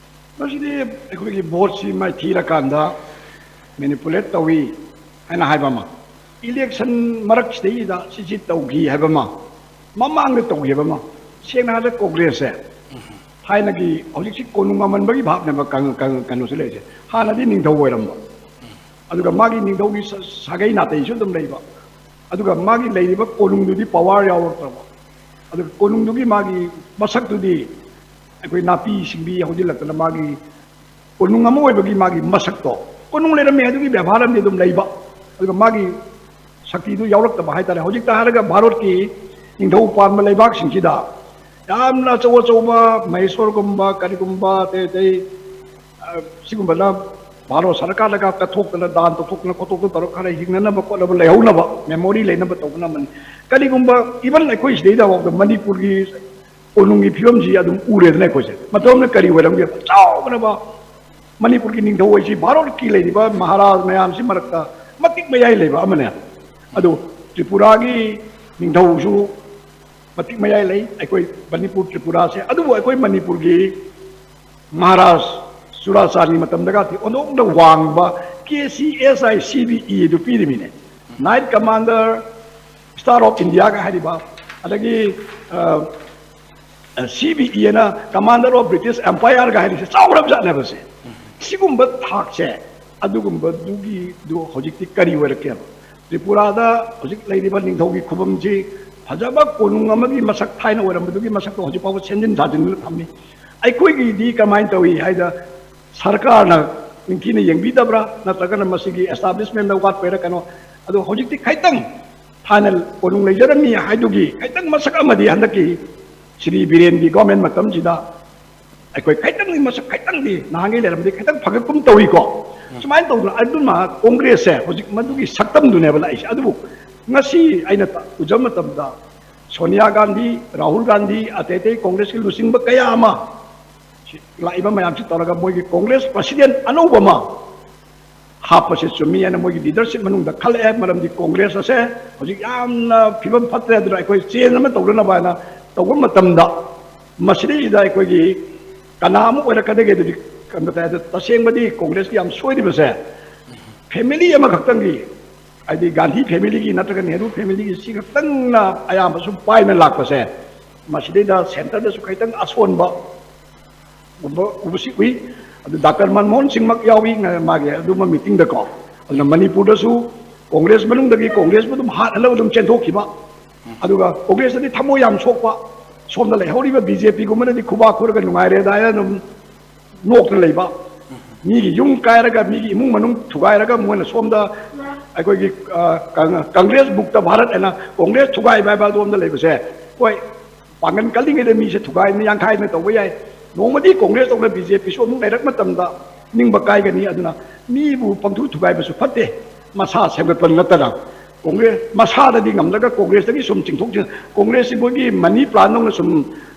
ꯃꯁꯤꯗꯤ ꯑꯩꯈꯣꯏꯒꯤ voteꯁꯤ ꯃꯥꯏꯊꯤꯔꯀꯥꯟꯗ manipulate ꯇꯧꯏ ꯍꯥꯏꯅ ꯍꯥꯏꯕ ꯑꯃ, election ꯃꯔꯛꯁꯤꯗꯩꯗ ꯁꯤꯁꯤ ꯇꯧꯈꯤ ꯍꯥꯏꯕ ꯑꯃ, ꯃꯃꯥꯡꯗ ꯇꯧꯈꯤ ꯍꯥꯏꯕ ꯑꯃ꯫ ꯁꯦꯡꯅ ꯍꯥꯏꯔꯕꯗ Congressꯁꯦ ꯊꯥꯏꯅꯒꯤ, ꯍꯧꯖꯤꯛꯁꯤ ꯀꯣꯅꯨꯡ ꯑꯃꯟꯕꯒꯤ ꯚꯥꯕꯅꯦꯕ ꯀꯪ-, ꯀꯪ-, ꯀꯩꯅꯣꯁꯦ ꯂꯩꯔꯤꯁꯦ꯫ ꯍꯥꯟꯅꯗꯤ ꯅꯤꯡꯊꯧ ꯑꯣꯏꯔꯝꯕ, ꯑꯗꯨꯒ ꯃꯥꯒꯤ ꯅꯤꯡꯊꯧꯒꯤ ꯁ-, ꯁꯥꯒꯩ ꯅꯥꯇꯩꯁꯨ ꯑꯗꯨꯝ ꯂꯩꯕ, ꯑꯗꯨꯒ ꯃꯥꯒꯤ ꯂꯩꯔꯤꯕ ꯀꯣꯅꯨꯡꯗꯨꯗꯤ power ꯌꯥꯎꯔꯛꯇ꯭ꯔꯕ, ꯑꯗꯨꯒ ꯀꯣꯅꯨꯡꯗꯨꯒꯤ ꯃꯥꯒꯤ ꯃꯁꯛꯇꯨꯗꯤ ꯑꯩꯈꯣꯏ ꯅꯥꯄꯤ ꯁꯤꯡꯕꯤ ꯍꯧꯖꯤꯜꯂꯛꯇꯅ ꯃꯥꯒꯤ ꯀꯣꯅꯨꯡ ꯑꯃ ꯑꯣꯏꯕꯒꯤ ꯃꯥꯒꯤ ꯃꯁꯛꯇꯣ, ꯀꯣꯅꯨꯡ ꯂꯩꯔꯝꯃꯦ ꯑꯗꯨꯒꯤ ꯕꯦꯕꯥꯔ ꯑꯃꯗꯤ ꯑꯗꯨꯝ ꯂꯩꯕ, ꯑꯗꯨꯒ ꯃꯥꯒꯤ ꯁꯛꯇꯤꯗꯨ ꯌꯥꯎꯔꯛꯇꯕ ꯍꯥꯏꯇꯥꯔꯦ꯫ ꯍꯧꯖꯤꯛꯇ ꯍꯥꯏꯔꯒ ꯚꯥꯔꯠꯀꯤ ꯅꯤꯡꯊꯧ ꯄꯥꯟꯕ ꯂꯩꯕꯥꯛꯁꯤꯡꯁꯤꯗ ꯌꯥꯝꯅ ꯑꯆꯧ ꯑꯆꯧꯕ ꯃꯍꯦꯁꯣꯔꯒꯨꯝꯕ ꯀꯔꯤꯒꯨꯝꯕ ꯑꯇꯩ ꯑꯇꯩ, ꯑ, ꯁꯤꯒꯨꯝꯕꯅ ꯚꯥꯔꯠ ꯁꯔꯀꯥꯔꯗꯒ ꯀꯠꯊꯣꯛꯇꯅ ꯗꯥꯟ ꯇꯧꯊꯣꯛꯇꯅ ꯈꯣꯠꯇꯣꯛꯇꯅ ꯇꯧꯔꯒ ꯈꯔ ꯍꯤꯡꯅꯅꯕ ꯈꯣꯠꯅꯕ ꯂꯩꯍꯧꯅꯕ memory ꯂꯩꯅꯕ ꯇꯧꯕꯅ ꯑꯃꯅꯤ꯫ ꯀꯔꯤꯒꯨꯝꯕ even ꯑꯩꯈꯣꯏ ꯁꯤꯗꯩꯗꯐꯥꯎꯗ ꯃꯅꯤꯄꯨꯔꯒꯤ ꯀꯣꯅꯨꯡꯒꯤ ꯐꯤꯕꯝꯁꯤ ꯑꯗꯨꯝ ꯎꯔꯦꯗꯅ ꯑꯩꯈꯣꯏꯁꯦ꯫ ꯃꯇꯝ ꯑꯃꯗ ꯀꯔꯤ ꯑꯣꯏꯔꯝꯒꯦ? ꯆꯥꯎꯈ꯭ꯔꯕ ꯃꯅꯤꯄꯨꯔꯒꯤ ꯅꯤꯡꯊꯧ ꯍꯥꯏꯁꯤ ꯚꯥꯔꯠꯀꯤ ꯂꯩꯔꯤꯕ ꯃꯍꯥꯔꯥꯖ ꯃꯌꯥꯝꯁꯤ ꯃꯔꯛꯇ ꯃꯇꯤꯛ ꯃꯌꯥꯏ ꯂꯩꯕ ꯑꯃꯅꯦ꯫ ꯑꯗꯨ ꯇ꯭ꯔꯤꯄꯨꯔꯥꯒꯤ ꯅꯤꯡꯊꯧꯁꯨ ꯃꯇꯤꯛ ꯃꯌꯥꯏ ꯂꯩ, ꯑꯩꯈꯣꯏ ꯃꯅꯤꯄꯨꯔ ꯇ꯭ꯔꯤꯄꯨꯔꯥꯁꯦ꯫ ꯑꯗꯨꯕꯨ ꯑꯩꯈꯣꯏ ꯃꯅꯤꯄꯨꯔꯒꯤ ꯃꯍꯥꯔꯥꯖ ꯆꯨꯔꯥꯆꯥꯟꯒꯤ ꯃꯇꯝꯗꯒꯗꯤ ꯑꯣꯟꯊꯣꯛꯅ ꯋꯥꯡꯕ K C S I C B E ꯑꯗꯨ ꯄꯤꯔꯤꯃꯤꯅꯦ꯫ Knight Commander, Star of Indiaꯒ ꯍꯥꯏꯔꯤꯕ, ꯑꯗꯒꯤ ꯁꯤ ꯕꯤ ꯏ ꯑꯅ Commander of British Empireꯒ ꯍꯥꯏꯔꯤꯁꯦ ꯆꯥꯎꯈ꯭ꯔꯕ ꯖꯥꯠꯅꯦꯕ ꯁꯦ꯫ ꯁꯤꯒꯨꯝꯕ ꯊꯥꯛꯁꯦ, ꯑꯗꯨꯒꯨꯝꯕꯗꯨꯒꯤꯗꯨ ꯍꯧꯖꯤꯛꯇꯤ ꯀꯔꯤ ꯑꯣꯏꯔꯛꯀꯦꯕ? ꯇ꯭ꯔꯤꯄꯨꯔꯥꯗ ꯍꯧꯖꯤꯛ ꯂꯩꯔꯤꯕ ꯅꯤꯡꯊꯧꯒꯤ ꯈꯨꯕꯝꯁꯤ ꯐꯖꯕ ꯀꯣꯅꯨꯡ ꯑꯃꯒꯤ ꯃꯁꯛ, ꯊꯥꯏꯅ ꯑꯣꯏꯔꯝꯕꯗꯨꯒꯤ ꯃꯁꯛꯇꯣ ꯍꯧꯖꯤꯛ ꯐꯥꯎꯕ ꯁꯦꯝꯖꯤꯟ ꯁꯥꯖꯤꯟꯗꯨꯅ ꯊꯝꯃꯤ꯫ ꯑꯩꯈꯣꯏꯒꯤꯗꯤ ꯀꯃꯥꯏꯅ ꯇꯧꯏ ꯍꯥꯏꯗ, ꯁꯔꯀꯥꯔꯅ ꯅꯤꯡꯊꯤꯅ ꯌꯦꯡꯕꯤꯗꯕ꯭ꯔꯥ, ꯅꯠꯇ꯭ꯔꯒꯅ ꯃꯁꯤꯒꯤ establishmentꯗ ꯋꯥꯠꯄꯩꯔꯥ ꯀꯩꯅꯣ? ꯑꯗꯣ ꯍꯧꯖꯤꯛꯇꯤ ꯈꯤꯇꯪ ꯊꯥꯏꯅ ꯀꯣꯅꯨꯡ ꯂꯩꯖꯔꯝꯃꯤ ꯍꯥꯏꯗꯨꯒꯤ ꯈꯤꯇꯪ ꯃꯁꯛ ꯑꯃꯗꯤ ꯍꯟꯗꯛꯀꯤ ꯁ꯭ꯔꯤ ꯕꯤꯔꯦꯟꯒꯤ government ꯃꯇꯝꯁꯤꯗ ꯑꯩꯈꯣꯏ ꯈꯤꯇꯪꯗꯤ ꯃꯁꯛ, ꯈꯤꯇꯪꯗꯤ ꯅꯍꯥꯟꯒꯩ ꯂꯩꯔꯝꯕꯗꯤ ꯈꯤꯇꯪ ꯐꯒꯠꯀꯨꯝ ꯇꯧꯏꯀꯣ꯫ ꯁꯨꯃꯥꯏꯅ ꯇꯧꯗꯅ, ꯑꯗꯨꯅ ꯀꯣꯡꯒ꯭ꯔꯦꯁꯁꯦ ꯍꯧꯖꯤꯛ ꯃꯗꯨꯒꯤ ꯁꯛꯇꯝꯗꯨꯅꯦꯕ ꯂꯥꯛꯏꯁꯦ꯫ ꯑꯗꯨꯕꯨ ꯉꯁꯤ ꯑꯩꯅ ꯎꯖꯕ ꯃꯇꯝꯗ ꯁꯣꯅꯤꯌꯥ ꯒꯥꯟꯙꯤ, ꯔꯥꯍꯨꯜ ꯒꯥꯟꯙꯤ, ꯑꯇꯩ ꯑꯇꯩ ꯀꯣꯡꯒ꯭ꯔꯦꯁꯀꯤ ꯂꯨꯆꯤꯡꯕ ꯀꯌꯥ ꯑꯃ ꯁꯤ ꯂꯥꯛꯏꯕ ꯃꯌꯥꯝꯁꯤ ꯇꯧꯔꯒ ꯃꯣꯏꯒꯤ ꯀꯣꯡꯒ꯭ꯔꯦꯁ president ꯑꯅꯧꯕ ꯑꯃ ꯍꯥꯞꯄꯁꯦ ꯆꯨꯝꯃꯤ ꯍꯥꯏꯅ ꯃꯣꯏꯒꯤ leadership ꯃꯅꯨꯡꯗ ꯈꯜꯂꯛꯑꯦ꯫ ꯃꯔꯝꯗꯤ ꯀꯣꯡꯒ꯭ꯔꯦꯁ ꯑꯁꯦ ꯍꯧꯖꯤꯛ ꯌꯥꯝꯅ ꯐꯤꯕꯝ ꯐꯠꯇ꯭ꯔꯦ, ꯑꯗꯨꯅ ꯑꯩꯈꯣꯏ change ꯑꯃ ꯇꯧꯅꯅꯕ ꯍꯥꯏꯅ ꯇꯧꯕ ꯃꯇꯝꯗ, ꯃꯁꯤꯗꯩꯁꯤꯗ ꯑꯩꯈꯣꯏꯒꯤ ꯀꯅꯥ ꯑꯃ ꯑꯣꯏꯔꯛꯀꯗꯒꯦ ꯑꯗꯨꯗꯤ ꯈꯟꯕ ꯇꯥꯏ꯫ ꯑꯗꯨ ꯇꯁꯦꯡꯕꯗꯤ ꯀꯣꯡꯒ꯭ꯔꯦꯁꯀꯤ ꯌꯥꯝ ꯁꯣꯏꯔꯤꯕꯁꯦ, family ꯑꯃꯈꯛꯇꯪꯒꯤ, ꯍꯥꯏꯗꯤ ꯒꯥꯟꯙꯤ familyꯒꯤ ꯅꯠꯇ꯭ꯔꯒ ꯅꯦꯍꯔꯨ familyꯒꯤ ꯁꯤ ꯈꯛꯇꯪꯅ ꯑꯌꯥꯝꯕ ꯁꯨꯝ ꯄꯥꯏꯅ ꯂꯥꯛꯄꯁꯦ, ꯃꯁꯤꯗꯩꯗ centreꯗꯁꯨ ꯈꯤꯇꯪ ꯑꯁꯣꯟꯕ ꯎꯕ, ꯎꯕꯁꯤ ꯎꯏ꯫ ꯑꯗꯨ ꯗꯥꯛꯇꯔ ꯃꯟꯃꯣꯍꯟ ꯁꯤꯡꯃꯛ ꯌꯥꯎꯏ ꯉ-, ꯃꯥꯒꯤ ꯑꯗꯨꯝꯕ meetingꯗꯀꯣ꯫ ꯑꯗꯨꯅ ꯃꯅꯤꯄꯨꯔꯗꯁꯨ ꯀꯣꯡꯒ꯭ꯔꯦꯁ ꯃꯅꯨꯡꯗꯒꯤ ꯀꯣꯡꯒ꯭ꯔꯦꯁꯄꯨ ꯑꯗꯨꯝ ꯍꯥꯠꯍꯜꯂꯒ ꯑꯗꯨꯝ ꯆꯦꯟꯊꯣꯛꯈꯤꯕ꯫ ꯑꯗꯨꯒ ꯀꯣꯡꯒ꯭ꯔꯦꯁꯇꯗꯤ ꯊꯃꯣꯏ ꯌꯥꯝ ꯁꯣꯛꯄ, ꯁꯣꯝꯗ ꯂꯩꯍꯧꯔꯤꯕ BJPꯒꯨꯝꯕꯅꯗꯤ ꯈꯨꯕꯥꯛ ꯈꯨꯔꯒ ꯅꯨꯡꯉꯥꯏꯔꯦꯗ ꯍꯥꯏꯅ ꯑꯗꯨꯝ ꯅꯣꯛꯇꯅ ꯂꯩꯕ꯫ ꯃꯤꯒꯤ ꯌꯨꯝ ꯀꯥꯏꯔꯒ, ꯃꯤꯒꯤ ꯏꯃꯨꯡ ꯃꯅꯨꯡ ꯊꯨꯒꯥꯏꯔꯒ, ꯃꯣꯏꯅ ꯁꯣꯝꯗ ꯑꯩꯈꯣꯏꯒꯤ, ꯑ, ꯀꯪ-, ꯀꯪꯒ꯭ꯔꯦꯁ ꯃꯨꯛꯇ ꯚꯥꯔꯠ ꯍꯥꯏꯅ ꯀꯣꯡꯒ꯭ꯔꯦꯁ ꯊꯨꯒꯥꯏꯕ ꯍꯥꯏꯕ ꯑꯗꯣꯝꯗ ꯂꯩꯕꯁꯦ, ꯍꯣꯏ, ꯄꯥꯡꯒꯜ ꯀꯜꯂꯤꯉꯩꯗ ꯃꯤꯁꯦ ꯊꯨꯒꯥꯏꯗꯅ ꯌꯥꯡꯈꯥꯏꯗꯅ ꯇꯧꯕ ꯌꯥꯏ꯫ ꯅꯣꯡꯃꯗꯤ ꯀꯣꯡꯒ꯭ꯔꯦꯁ ꯇꯧꯅ BJPꯁꯨ ꯑꯃꯨꯛ ꯂꯩꯔꯛ ꯃꯇꯝꯗ ꯅꯤꯡꯕ ꯀꯥꯏꯒꯅꯤ꯫ ꯑꯗꯨꯅ ꯃꯤꯕꯨ ꯄꯪꯊꯨ ꯊꯨꯒꯥꯏꯕꯁꯨ ꯐꯠꯇꯦ, ꯃꯁꯥ ꯁꯦꯝꯒꯠꯄ ꯅꯠꯇꯅ꯫ ꯀꯣꯡꯒ꯭ꯔꯦꯁ ꯃꯁꯥꯗꯗꯤ ꯉꯝꯂꯒ ꯀꯣꯡꯒ꯭ꯔꯦꯁꯇꯒꯤ ꯁꯨꯝ ꯆꯤꯡꯊꯣꯛ ꯆꯤꯡ, ꯀꯣꯡꯒ꯭ꯔꯦꯁꯁꯤ ꯃꯣꯏꯒꯤ ꯃꯅꯤ ꯄ꯭ꯂꯥꯟꯗꯧꯅ ꯁꯨꯝ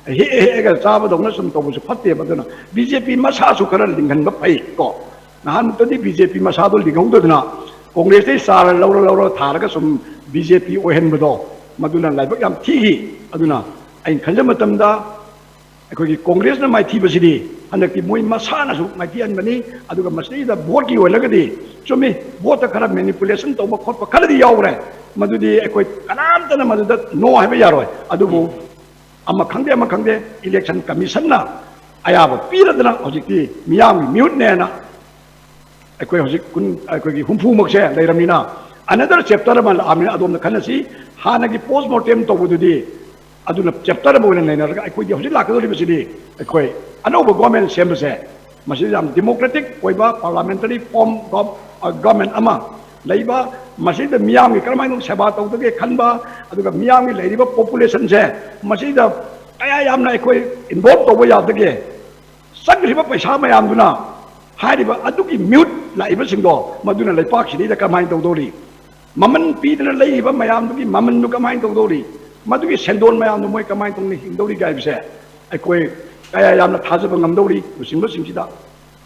ꯍꯦꯛꯑ ꯍꯦꯛꯑꯒ ꯆꯥꯕꯗꯧꯅ ꯁꯨꯝ ꯇꯧꯕꯁꯨ ꯐꯠꯇꯦꯕ꯫ ꯑꯗꯨꯅ ꯕꯤ ꯖꯦ ꯄꯤ ꯃꯁꯥꯁꯨ ꯈꯔ ꯂꯤꯡꯍꯟꯕ ꯐꯩ ꯀꯣ꯫ ꯅꯍꯥꯟꯃꯨꯛꯇꯗꯤ ꯕꯤ ꯖꯦ ꯄꯤ ꯃꯁꯥꯗꯣ ꯂꯤꯡꯍꯧꯗꯗꯅ ꯀꯣꯡꯒ꯭ꯔꯦꯁꯇꯩ ꯆꯥꯔ ꯂꯧꯔ ꯂꯧꯔ ꯊꯥꯔꯒ ꯁꯨꯝ ꯕꯤ ꯖꯦ ꯄꯤ ꯑꯣꯏꯍꯟꯕꯗꯣ, ꯃꯗꯨꯅ ꯂꯥꯏꯕꯛ ꯌꯥꯝ ꯊꯤꯈꯤ꯫ ꯑꯗꯨꯅ ꯑꯩꯅ ꯈꯟꯖ ꯃꯇꯝꯗ ꯑꯩꯈꯣꯏꯒꯤ ꯀꯣꯡꯒ꯭ꯔꯦꯁꯅ ꯃꯥꯏꯊꯤꯕꯁꯤꯗꯤ ꯍꯟꯗꯛꯇꯤ ꯃꯣꯏ ꯃꯁꯥꯅꯁꯨ ꯃꯥꯏꯊꯤꯍꯟꯕꯅꯤ꯫ ꯑꯗꯨꯒ ꯃꯁꯤꯗꯩꯗ ꯚꯣꯠꯀꯤ ꯑꯣꯏꯔꯒꯗꯤ ꯆꯨꯝꯃꯤ, ꯚꯣꯠꯇ ꯈꯔ ꯃꯦꯅꯤꯄꯨꯂꯦꯁꯟ ꯇꯧꯕ ꯈꯣꯠꯄ ꯈꯔꯗꯤ ꯌꯥꯎꯈ꯭ꯔꯦ, ꯃꯗꯨꯗꯤ ꯑꯩꯈꯣꯏ ꯀꯅꯥꯝꯇꯅ ꯃꯗꯨꯗ ꯅꯣ ꯍꯥꯏꯕ ꯌꯥꯔꯣꯏ꯫ ꯑꯗꯨꯕꯨ ꯑꯃ ꯈꯪꯗꯦ ꯑꯃ ꯈꯪꯗꯦ, ꯏꯂꯦꯛꯁꯟ ꯀꯃꯤꯁꯟꯅ ꯑꯌꯥꯕ ꯄꯤꯔꯗꯅ ꯍꯧꯖꯤꯛꯇꯤ ꯃꯤꯌꯥꯝꯒꯤ ꯃꯤꯍꯨꯠꯅꯦꯅ ꯑꯩꯈꯣꯏ ꯍꯧꯖꯤꯛ ꯀꯨꯟ, ꯑꯩꯈꯣꯏꯒꯤ ꯍꯨꯝꯐꯨꯃꯛꯁꯦ ꯂꯩꯔꯕꯅꯤꯅ, ꯑꯅꯗꯔ ꯆꯦꯞꯇꯔ ꯑꯃ ꯂꯥꯛꯑꯕꯅꯤꯅ ꯑꯗꯣꯝꯗ ꯈꯟꯅꯁꯤ꯫ ꯍꯥꯟꯅꯒꯤ ꯄꯣꯁ ꯃꯣꯔꯇꯦꯝ ꯇꯧꯕꯗꯨꯗꯤ ꯑꯗꯨꯅ ꯆꯦꯞꯇꯔ ꯑꯃ ꯑꯣꯏꯅ ꯅꯩꯅꯔꯒ ꯑꯩꯈꯣꯏꯗꯤ ꯍꯧꯖꯤꯛ ꯂꯥꯛꯀꯗꯧꯔꯤꯕꯁꯤꯗꯤ ꯑꯩꯈꯣꯏ ꯑꯅꯧꯕ ꯒꯣꯔꯃꯦꯟ ꯁꯦꯝꯕꯁꯦ, ꯃꯁꯤ ꯌꯥꯝ ꯗꯤꯃꯣꯀ꯭ꯔꯦꯇꯤꯛ ꯑꯣꯏꯕ ꯄꯥꯔꯂꯥꯃꯦꯟꯇꯔꯤ ꯐꯣꯝ ꯒꯣꯔꯃꯦꯟ ꯑꯃ ꯂꯩꯕ, ꯃꯁꯤꯗ ꯃꯤꯌꯥꯝꯒꯤ ꯀꯔꯝꯍꯥꯏꯅ ꯁꯦꯕꯥ ꯇꯧꯗꯒꯦ ꯈꯟꯕ, ꯑꯗꯨꯒ ꯃꯤꯌꯥꯝꯒꯤ ꯂꯩꯔꯤꯕ ꯄꯣꯄꯨꯂꯦꯁꯟꯁꯦ ꯃꯁꯤꯗ ꯀꯌꯥ ꯌꯥꯝꯅ ꯑꯩꯈꯣꯏ ꯏꯟꯚꯣꯜꯕ ꯇꯧꯕ ꯌꯥꯗꯒꯦ, ꯆꯪꯈ꯭ꯔꯤꯕ ꯄꯩꯁꯥ ꯃꯌꯥꯝꯗꯨꯅ ꯍꯥꯏꯔꯤꯕ ꯑꯗꯨꯒꯤ ꯃꯤꯍꯨꯠ ꯂꯥꯛꯏꯕꯁꯤꯡꯗꯣ ꯃꯗꯨꯅ ꯂꯩꯄꯥꯛꯁꯤꯗꯩꯗ ꯀꯃꯥꯏꯅ ꯇꯧꯗꯧꯔꯤ? ꯃꯃꯜ ꯄꯤꯗꯅ ꯂꯩꯔꯤꯕ ꯃꯌꯥꯝꯗꯨꯒꯤ ꯃꯃꯜꯗꯨ ꯀꯃꯥꯏꯅ ꯇꯧꯗꯧꯔꯤ? ꯃꯗꯨꯒꯤ ꯁꯦꯟꯗꯣꯟ ꯃꯌꯥꯝꯗꯨ ꯃꯣꯏ ꯀꯃꯥꯏꯅ ꯇꯧꯅ ꯍꯤꯡꯗꯧꯔꯤꯒꯦ ꯍꯥꯏꯕꯁꯦ ꯑꯩꯈꯣꯏ ꯀꯌꯥ ꯌꯥꯝꯅ ꯊꯥꯖꯕ ꯉꯝꯗꯧꯔꯤ? ꯂꯨꯆꯤꯡꯕꯁꯤꯡꯁꯤꯗ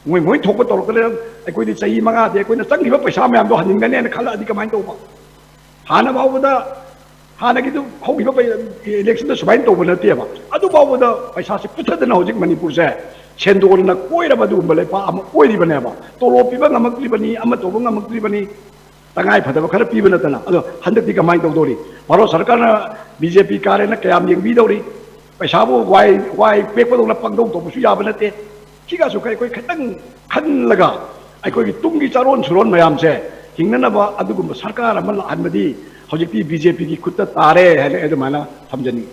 ꯃꯣꯏ ꯃꯣꯏ ꯊꯣꯛꯄ ꯇꯧꯔꯛꯇꯅ ꯑꯩꯈꯣꯏꯗꯤ ꯆꯍꯤ ꯃꯉꯥꯗꯤ ꯑꯩꯈꯣꯏꯅ ꯆꯪꯈꯤꯕ ꯄꯩꯁꯥ ꯃꯌꯥꯝꯗꯣ ꯍꯟꯖꯤꯟꯒꯅꯦꯅ ꯈꯜꯂꯛꯑꯗꯤ ꯀꯃꯥꯏꯅ ꯇꯧꯕ? ꯍꯥꯟꯅ ꯐꯥꯎꯕꯗ ꯍꯥꯟꯅꯒꯤꯗꯨ ꯍꯧꯈꯤꯕ ꯏꯂꯦꯛꯁꯟꯗ ꯁꯨꯃꯥꯏꯅ ꯇꯧꯕ ꯅꯠꯇꯦꯕ꯫ ꯑꯗꯨ ꯐꯥꯎꯕꯗ ꯄꯩꯁꯥꯁꯤ ꯄꯨꯊꯗꯅ ꯍꯧꯖꯤꯛ ꯃꯅꯤꯄꯨꯔꯁꯦ ꯁꯦꯟꯗꯣꯟꯅ ꯀꯣꯏꯔꯕ ꯑꯗꯨꯒꯨꯝꯕ ꯂꯩꯄꯥꯛ ꯑꯃ ꯑꯣꯏꯔꯤꯕꯅꯦꯕ꯫ ꯇꯣꯂꯣꯞ ꯄꯤꯕ ꯉꯝꯃꯛꯇ꯭ꯔꯤꯕꯅꯤ, ꯑꯃ ꯇꯧꯕ ꯉꯝꯃꯛꯇ꯭ꯔꯤꯕꯅꯤ, ꯇꯉꯥꯏ ꯐꯗꯕ ꯈꯔ ꯄꯤꯕ ꯅꯠꯇꯅ꯫ ꯑꯗꯣ ꯍꯟꯗꯛꯇꯤ ꯀꯃꯥꯏꯅ ꯇꯧꯗꯧꯔꯤ? ꯚꯥꯔꯠ ꯁꯔꯀꯥꯔꯅ ꯕꯤ ꯖꯦ ꯄꯤ ꯀꯥꯔꯦꯅ ꯀꯌꯥꯝ ꯌꯦꯡꯕꯤꯗꯧꯔꯤ? ꯄꯩꯁꯥꯕꯨ ꯋꯥꯏ ꯋꯥꯏ ꯄꯦꯛꯄꯗꯧꯅ ꯄꯪꯗꯧ ꯇꯧꯕꯁꯨ ꯌꯥꯕ ꯅꯠꯇꯦ꯫ ꯁꯤꯒꯁꯨ ꯑꯩꯈꯣꯏ ꯈꯤꯇꯪ ꯈꯜꯂꯒ ꯑꯩꯈꯣꯏꯒꯤ ꯇꯨꯡꯒꯤ ꯆꯥꯔꯣꯟ ꯁꯨꯔꯣꯟ ꯃꯌꯥꯝꯁꯦ ꯍꯤꯡꯅꯅꯕ ꯑꯗꯨꯒꯨꯝꯕ ꯁꯔꯀꯥꯔ ꯑꯃ ꯂꯥꯛꯍꯟꯕꯗꯤ ꯍꯧꯖꯤꯛꯇꯤ ꯕꯤ ꯖꯦ ꯄꯤꯒꯤ ꯈꯨꯠꯇ ꯇꯥꯔꯦ ꯍꯥꯏꯅ ꯑꯩ ꯑꯗꯨꯃꯥꯏꯅ ꯊꯝꯖꯅꯤꯡꯉꯤ꯫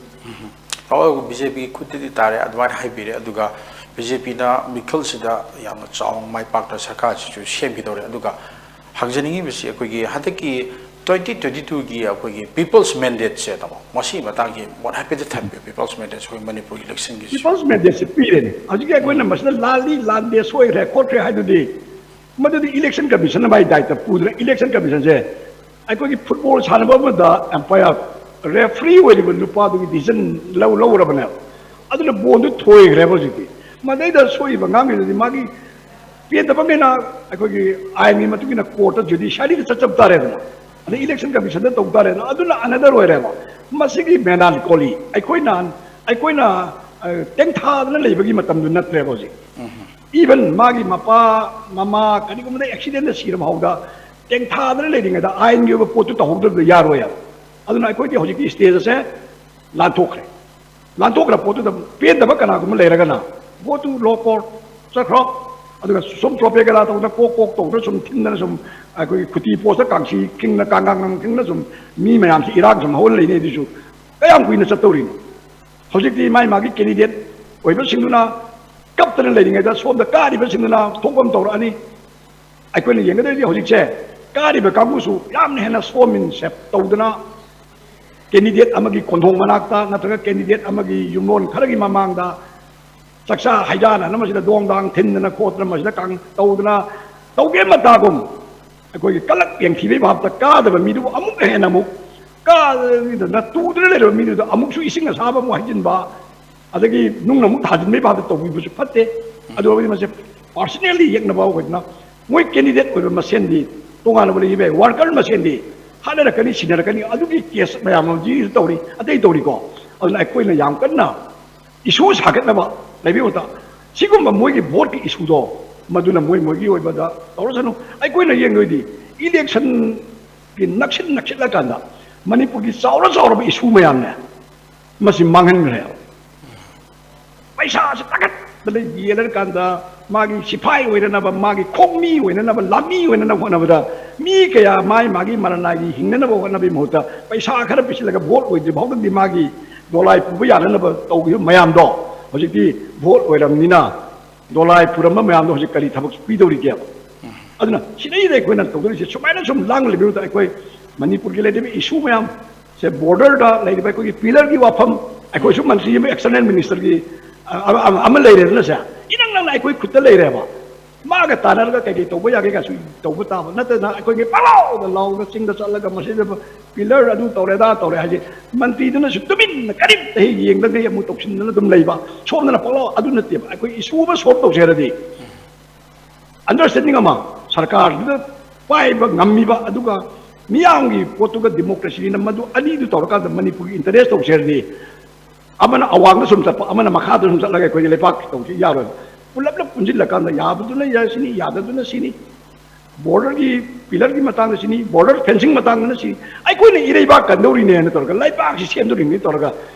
ꯍꯣꯏ, ꯕꯤ ꯖꯦ ꯄꯤꯒꯤ ꯈꯨꯠꯇꯗꯤ ꯇꯥꯔꯦ ꯑꯗꯨꯃꯥꯏꯅ ꯍꯥꯏꯕꯤꯔꯦ꯫ ꯑꯗꯨꯒ ꯕꯤ ꯖꯦ ꯄꯤꯅ ꯃꯤꯈꯜꯁꯤꯗ ꯌꯥꯝꯅ ꯆꯥꯎꯅ ꯃꯥꯏ ꯄꯥꯛꯇ ꯁꯔꯀꯥꯔꯁꯤꯁꯨ ꯁꯦꯝꯈꯤꯗꯧꯔꯦ꯫ ꯑꯗꯨꯒ ꯍꯪꯖꯅꯤꯡꯉꯤꯕꯁꯤ ꯑꯩꯈꯣꯏꯒꯤ ꯍꯟꯗꯛꯀꯤ ꯇ꯭ꯋꯦꯟꯇꯤ ꯇ꯭ꯋꯦꯟꯇꯤ ꯇꯨꯒꯤ ꯑꯩꯈꯣꯏꯒꯤ ꯄꯤꯄꯜꯁ ꯃꯦꯟꯗꯦꯠꯁꯦ, ꯇꯥꯃꯣ, ꯃꯁꯤꯒꯤ ꯃꯇꯥꯡꯒꯤ ꯃꯣꯠ ꯍꯥꯏꯐꯦꯠꯇ ꯊꯝꯕꯤꯌꯨ꯫ ꯄꯤꯄꯜꯁ ꯃꯦꯟꯗꯦꯠꯁꯦ ꯑꯩꯈꯣꯏ ꯃꯅꯤꯄꯨꯔ ꯏꯂꯦꯛꯁꯟꯒꯤꯁꯨ꯫ ꯄꯤꯄꯜꯁ ꯃꯦꯟꯗꯦꯠꯁꯦ ꯄꯤꯔꯦꯅꯦ꯫ ꯍꯧꯖꯤꯛꯀꯤ ꯑꯩꯈꯣꯏꯅ ꯃꯁꯤꯗ ꯂꯥꯜꯂꯤ ꯂꯥꯟꯗꯦ ꯁꯣꯏꯈ꯭ꯔꯦ ꯈꯣꯠꯈ꯭ꯔꯦ ꯍꯥꯏꯗꯨꯗꯤ ꯃꯗꯨꯗꯤ ꯏꯂꯦꯛꯁꯟ ꯀꯃꯤꯁꯟꯅ ꯃꯥꯏ ꯗꯥꯏꯇ ꯄꯨꯗꯅ ꯏꯂꯦꯛꯁꯟ ꯀꯃꯤꯁꯟꯁꯦ ꯑꯩꯈꯣꯏꯒꯤ ꯐꯨꯠꯕꯣꯜ ꯁꯥꯟꯅꯕ ꯑꯃꯗ ꯑꯝꯄꯥꯌꯔ, ꯔꯦꯐ꯭ꯔꯤ ꯑꯣꯏꯔꯤꯕ ꯅꯨꯄꯥꯗꯨꯒꯤ ꯗꯤꯁꯤꯖꯟ ꯂꯧ ꯂꯧꯔꯕꯅꯦꯕ꯫ ꯑꯗꯨꯅ ꯕꯣꯜꯗꯨ ꯊꯣꯏꯈ꯭ꯔꯦꯕ ꯍꯧꯖꯤꯛꯇꯤ꯫ ꯃꯗꯩꯗ ꯁꯣꯛꯏꯕ ꯑꯉꯥꯡꯒꯤꯗꯨꯗꯤ ꯃꯥꯒꯤ ꯄꯦꯟꯗꯕꯈꯩꯅ ꯑꯩꯈꯣꯏꯒꯤ ꯑꯥꯏꯟꯒꯤ ꯃꯇꯨꯡ ꯏꯟꯅ ꯀꯣꯔꯠꯇ, ꯖꯨꯗꯤꯁꯤꯌꯥꯔꯤꯗ ꯆꯠꯆꯕ ꯇꯥꯔꯦꯗꯅ, ꯑꯗꯩ ꯏꯂꯦꯛꯁꯟ ꯀꯃꯤꯁꯟꯗ ꯇꯧ ꯇꯥꯔꯦꯗꯅ꯫ ꯑꯗꯨꯅ ꯑꯅꯗꯔ ꯑꯣꯏꯔꯦꯕ꯫ ꯃꯁꯤꯒꯤ ꯃꯦꯂꯥꯟꯀꯣꯂꯤ ꯑꯩꯈꯣꯏꯅ, ꯑꯩꯈꯣꯏꯅ ꯑ, ꯇꯦꯡꯊꯥꯗꯅ ꯂꯩꯕꯒꯤ ꯃꯇꯝꯗꯨ ꯅꯠꯇ꯭ꯔꯦꯕ ꯍꯧꯖꯤꯛ꯫ ꯏꯚꯟ ꯃꯥꯒꯤ ꯃꯄꯥ, ꯃꯃꯥ ꯀꯔꯤꯒꯨꯝꯕꯗ ꯑꯦꯛꯁꯤꯗꯦꯟꯗ ꯁꯤꯔꯕ ꯐꯥꯎꯗ ꯇꯦꯡꯊꯥꯗꯅ ꯂꯩꯔꯤꯉꯩꯗ, ꯑꯥꯏꯟꯒꯤ ꯑꯣꯏꯕ ꯄꯣꯠꯇꯨ ꯇꯧꯍꯧꯗꯕꯗ ꯌꯥꯔꯣꯏ ꯍꯥꯏꯕ꯫ ꯑꯗꯨꯅ ꯑꯩꯈꯣꯏꯗꯤ ꯍꯧꯖꯤꯛꯀꯤ ꯁ꯭ꯇꯦꯖ ꯑꯁꯦ ꯂꯥꯟꯊꯣꯛꯈ꯭ꯔꯦ꯫ ꯂꯥꯟꯊꯣꯛꯈ꯭ꯔ ꯄꯣꯠꯇꯨꯗ ꯄꯦꯟꯗꯕ ꯀꯅꯥꯒꯨꯝꯕ ꯂꯩꯔꯒꯅ, "Go to law court, ꯆꯠꯈ꯭ꯔꯣ, ꯑꯗꯨꯒ ꯁꯨꯝ ꯇ꯭ꯔꯣꯄꯦ ꯀꯔꯥ ꯇꯧꯗꯅ, ꯀꯣꯛ ꯀꯣꯛ ꯇꯧꯗꯅ ꯁꯨꯝ ꯊꯤꯟꯗꯅ ꯁꯨꯝ ꯑꯩꯈꯣꯏꯒꯤ ꯈꯨꯇꯤ ꯄꯣꯁꯇ ꯀꯥꯡꯁꯤ ꯈꯤꯡꯅ, ꯀꯥꯡꯒꯥꯡ ꯈꯤꯡꯅ ꯁꯨꯝ ꯃꯤ ꯃꯌꯥꯝꯁꯤ ꯏꯔꯥꯡ ꯁꯨꯝ ꯍꯧꯍꯜ ꯂꯩꯅꯤ꯫ ꯑꯗꯨꯁꯨ ꯀꯌꯥꯝ ꯀꯨꯏꯅ ꯆꯠꯇꯧꯔꯤꯅꯣ?" ꯍꯧꯖꯤꯛꯇꯤ ꯃꯥꯒꯤ ꯃꯥꯒꯤ ꯀꯦꯟꯗꯤꯗꯦꯠ ꯑꯣꯏꯕꯁꯤꯡꯗꯨꯅ ꯀꯞꯇꯅ ꯂꯩꯔꯤꯉꯩꯗ, ꯁꯣꯝꯗ ꯀꯥꯔꯤꯕꯁꯤꯡꯗꯨꯅ ꯊꯣꯛꯄ ꯑꯃ ꯇꯧꯔꯛꯑꯅꯤ꯫ ꯑꯩꯈꯣꯏꯅ ꯌꯦꯡꯒꯗꯧꯔꯤꯗꯤ ꯍꯧꯖꯤꯛꯁꯦ ꯀꯥꯔꯤꯕ ꯀꯥꯡꯕꯨꯁꯨ ꯌꯥꯝꯅ ꯍꯦꯟꯅ ꯁꯣꯝ ꯃꯤꯟꯁꯦꯞ ꯇꯧꯗꯅ, ꯀꯦꯟꯗꯤꯗꯦꯠ ꯑꯃꯒꯤ ꯀꯣꯟꯊꯣꯡ ꯃꯅꯥꯛꯇ ꯅꯠꯇ꯭ꯔꯒ ꯀꯦꯟꯗꯤꯗꯦꯠ ꯑꯃꯒꯤ ꯌꯨꯝꯂꯣꯟ ꯈꯔꯒꯤ ꯃꯃꯥꯡꯗ ꯆꯥꯛꯆꯥ ꯍꯩꯖꯥꯟꯅꯅ ꯃꯁꯤꯗ ꯗꯣꯡ ꯗꯥꯡ ꯊꯤꯟꯗꯅ ꯈꯣꯠꯇꯅ ꯃꯁꯤꯗ ꯀꯥꯡ ꯇꯧꯗꯅ ꯇꯧꯒꯦ ꯃꯇꯥꯒꯨꯝ, ꯑꯩꯈꯣꯏꯒꯤ ꯀꯂꯛ ꯌꯦꯡꯊꯤꯕꯒꯤ ꯚꯥꯞꯇ ꯀꯥꯗꯕ ꯃꯤꯗꯨꯕꯨ ꯑꯃꯨꯛ ꯍꯦꯟꯅ ꯑꯃꯨꯛ ꯀꯥꯗꯅ ꯇꯨꯗꯅ ꯂꯩꯔꯕ ꯃꯤꯗꯨꯗ ꯑꯃꯨꯛꯁꯨ ꯏꯁꯤꯡ ꯑꯁꯥꯕ ꯑꯃꯨꯛ ꯍꯩꯖꯤꯟꯕ, ꯑꯗꯒꯤ ꯅꯨꯡꯅ ꯑꯃꯨꯛ ꯊꯥꯖꯤꯟꯕꯒꯤ ꯚꯥꯞꯇ ꯇꯧꯕꯤꯕꯁꯨ ꯐꯠꯇꯦ꯫ ꯑꯗꯨ ꯑꯣꯏꯔꯒꯗꯤ ꯃꯁꯦ ꯄꯥꯔꯁꯅꯦꯜꯂꯤ ꯌꯦꯛꯅꯕ ꯑꯣꯏꯗꯅ, ꯃꯣꯏ ꯀꯦꯟꯗꯤꯗꯦꯠ ꯑꯣꯏꯕ ꯃꯁꯦꯟꯗꯤ ꯇꯣꯉꯥꯟꯅ ꯂꯩꯕ ꯌꯥꯏ, ꯋꯥꯔꯀꯔ ꯃꯁꯦꯟꯗꯤ ꯍꯥꯠꯅꯔꯛꯀꯅꯤ, ꯁꯤꯟꯅꯔꯛꯀꯅꯤ, ꯑꯗꯨꯒꯤ ꯀꯦꯁ ꯃꯌꯥꯝ ꯑꯃ ꯖꯤꯔꯤꯁꯨ ꯇꯧꯔꯤ, ꯑꯇꯩ ꯇꯧꯔꯤꯀꯣ꯫ ꯑꯗꯨꯅ ꯑꯩꯈꯣꯏꯅ ꯌꯥꯝ ꯀꯟꯅ ꯏꯁꯨ ꯁꯥꯒꯠꯅꯕ ꯂꯩꯕꯒꯤ ꯃꯍꯨꯠꯇ, ꯁꯤꯒꯨꯝꯕ ꯃꯣꯏꯒꯤ ꯚꯣꯠꯀꯤ ꯏꯁꯨꯗꯣ, ꯃꯗꯨꯅ ꯃꯣꯏ ꯃꯣꯏꯒꯤ ꯑꯣꯏꯕꯗ ꯇꯧꯔꯁꯅꯨ꯫ ꯑꯩꯈꯣꯏꯅ ꯌꯦꯡꯗꯣꯏꯗꯤ ꯏꯂꯦꯛꯁꯟꯒꯤ ꯅꯛꯁꯤꯟ ꯅꯛꯁꯤꯜꯂꯀꯥꯟꯗ ꯃꯅꯤꯄꯨꯔꯒꯤ ꯆꯥꯎꯔ ꯆꯥꯎꯔꯕ ꯏꯁꯨ ꯃꯌꯥꯝꯅꯦ, ꯃꯁꯤ ꯃꯥꯡꯍꯟꯈ꯭ꯔꯦꯕ꯫ ꯄꯩꯁꯥꯁꯦ ꯇꯥꯈꯠꯇꯅ ꯌꯦꯜꯂꯀꯥꯟꯗ, ꯃꯥꯒꯤ ꯁꯤꯐꯥꯏ ꯑꯣꯏꯅꯅꯕ, ꯃꯥꯒꯤ ꯈꯣꯡꯃꯤ ꯑꯣꯏꯅꯅꯕ, ꯂꯥꯟꯃꯤ ꯑꯣꯏꯅꯅꯕ ꯍꯣꯠꯅꯕꯗ ꯃꯤ ꯀꯌꯥ ꯃꯥꯏ ꯃꯥꯒꯤ ꯃꯔꯅꯥꯏꯒꯤ ꯍꯤꯡꯅꯅꯕ ꯍꯣꯠꯅꯕꯒꯤ ꯃꯍꯨꯠꯇ, ꯄꯩꯁꯥ ꯈꯔ ꯄꯤꯁꯤꯜꯂꯒ ꯚꯣꯠ ꯑꯣꯏꯗ꯭ꯔꯤ ꯐꯥꯎꯗꯗꯤ ꯃꯥꯒꯤ ꯗꯣꯂꯥꯏ ꯄꯨꯕ ꯌꯥꯅꯅꯕ ꯇꯧꯈꯤꯕ ꯃꯌꯥꯝꯗꯣ, ꯍꯧꯖꯤꯛꯇꯤ ꯚꯣꯠ ꯑꯣꯏꯔꯕꯅꯤꯅ ꯗꯣꯂꯥꯏ ꯄꯨꯔꯝꯕ ꯃꯌꯥꯝꯗꯣ ꯍꯧꯖꯤꯛ ꯀꯔꯤ ꯊꯕꯛ ꯄꯤꯗꯧꯔꯤꯒꯦꯕ? ꯑꯗꯨꯅ ꯁꯤꯗꯩꯗ ꯑꯩꯈꯣꯏꯅ ꯇꯧꯗꯣꯔꯤꯁꯦ, ꯁꯨꯃꯥꯏꯅ ꯁꯨꯝ ꯂꯥꯡꯂꯤꯕꯗꯨꯗ ꯑꯩꯈꯣꯏ ꯃꯅꯤꯄꯨꯔꯒꯤ ꯂꯩꯔꯤꯕ ꯏꯁꯨ ꯃꯌꯥꯝ ꯁꯦ, ꯕꯣꯔꯗꯔꯗ ꯂꯩꯔꯤꯕ ꯑꯩꯈꯣꯏꯒꯤ ꯄꯤꯂꯔꯒꯤ ꯋꯥꯐꯝ, ꯑꯩꯈꯣꯏꯁꯨ ꯃꯟꯇ꯭ꯔꯤ ꯑꯃ, ꯑꯦꯛꯁꯇꯔꯅꯦꯜ ꯃꯤꯅꯤꯁꯇꯔꯒꯤ, ꯑ, ꯑꯃ, ꯑꯃ, ꯑꯃ ꯂꯩꯔꯦꯗꯅ ꯁꯦ, ꯏꯅꯪ ꯅꯪꯅ ꯑꯩꯈꯣꯏ ꯈꯨꯠꯇ ꯂꯩꯔꯦꯕ꯫ ꯃꯥꯒ ꯇꯥꯟꯅꯔꯒ ꯀꯩ ꯀꯩ ꯇꯧꯕ ꯌꯥꯒꯦ ꯀꯥꯏꯁꯨ ꯇꯧꯕ ꯇꯥꯕ ꯅꯠꯇꯅ, ꯑꯩꯈꯣꯏꯒꯤ ꯄꯪꯂꯥꯎꯗ ꯂꯥꯎꯗ ꯆꯤꯡꯗ ꯆꯠꯂꯒ ꯃꯁꯤꯗ pillar ꯑꯗꯨ ꯇꯧꯔꯦ, ꯑꯗꯥ ꯇꯧꯔꯦ ꯍꯥꯏꯁꯦ ꯃꯟꯇ꯭ꯔꯤꯗꯨꯅꯁꯨ ꯇꯨꯃꯤꯟꯅ ꯀꯔꯤꯝꯇ ꯍꯦꯛ ꯌꯦꯡꯗꯈꯩ ꯑꯃꯨꯛ ꯇꯧꯁꯤꯟꯗꯅ ꯑꯗꯨꯝ ꯂꯩꯕ꯫ ꯁꯣꯝꯗꯅ ꯄꯪꯂꯥꯎ, ꯑꯗꯨ ꯅꯠꯇꯦꯕ꯫ ꯑꯩꯈꯣꯏ issue ꯑꯃ solve ꯇꯧꯁꯦ ꯍꯥꯏꯔꯗꯤ understanding ꯑꯃ ꯁꯔꯀꯥꯔꯗꯨꯗ ꯄꯥꯏꯕ ꯉꯝꯃꯤꯕ, ꯑꯗꯨꯒ ꯃꯤꯌꯥꯝꯒꯤ ꯄꯣꯠꯇꯨꯒ democracyꯅ, ꯃꯗꯨ ꯑꯅꯤꯗꯨ ꯇꯧꯔꯀꯥꯟꯗ ꯃꯅꯤꯄꯨꯔꯒꯤ interest ꯇꯧꯁꯦ ꯍꯥꯏꯔꯗꯤ ꯑꯃꯅ ꯑꯋꯥꯡꯗ ꯁꯨꯝ ꯆꯠꯄ, ꯑꯃꯅ ꯃꯈꯥꯗ ꯁꯨꯝ ꯆꯠꯂꯒ ꯑꯩꯈꯣꯏꯒꯤ ꯂꯩꯕꯥꯛꯀꯤ ꯇꯧꯁꯤ ꯌꯥꯔꯣꯏꯕ꯫ ꯄꯨꯂꯞꯅ ꯄꯨꯟꯁꯤꯜꯂꯀꯥꯟꯗ ꯌꯥꯕꯗꯨꯅ ꯌꯥ-, ꯁꯤꯅꯤ, ꯌꯥꯗꯕꯗꯨꯅ ꯁꯤꯅꯤ, borderꯒꯤ pillarꯒꯤ ꯃꯇꯥꯡꯗ ꯁꯤꯅꯤ, border fencing ꯃꯇꯥꯡꯗꯅ ꯁꯤꯅꯤ, ꯑꯩꯈꯣꯏꯅ ꯏꯔꯩꯕꯥꯛ ꯀꯟꯗꯧꯔꯤꯅꯦꯅ ꯇꯧꯔꯒ, ꯂꯩꯕꯥꯛꯁꯤ ꯁꯦꯝꯗꯧꯔꯤꯅꯦ ꯇꯧꯔꯒ,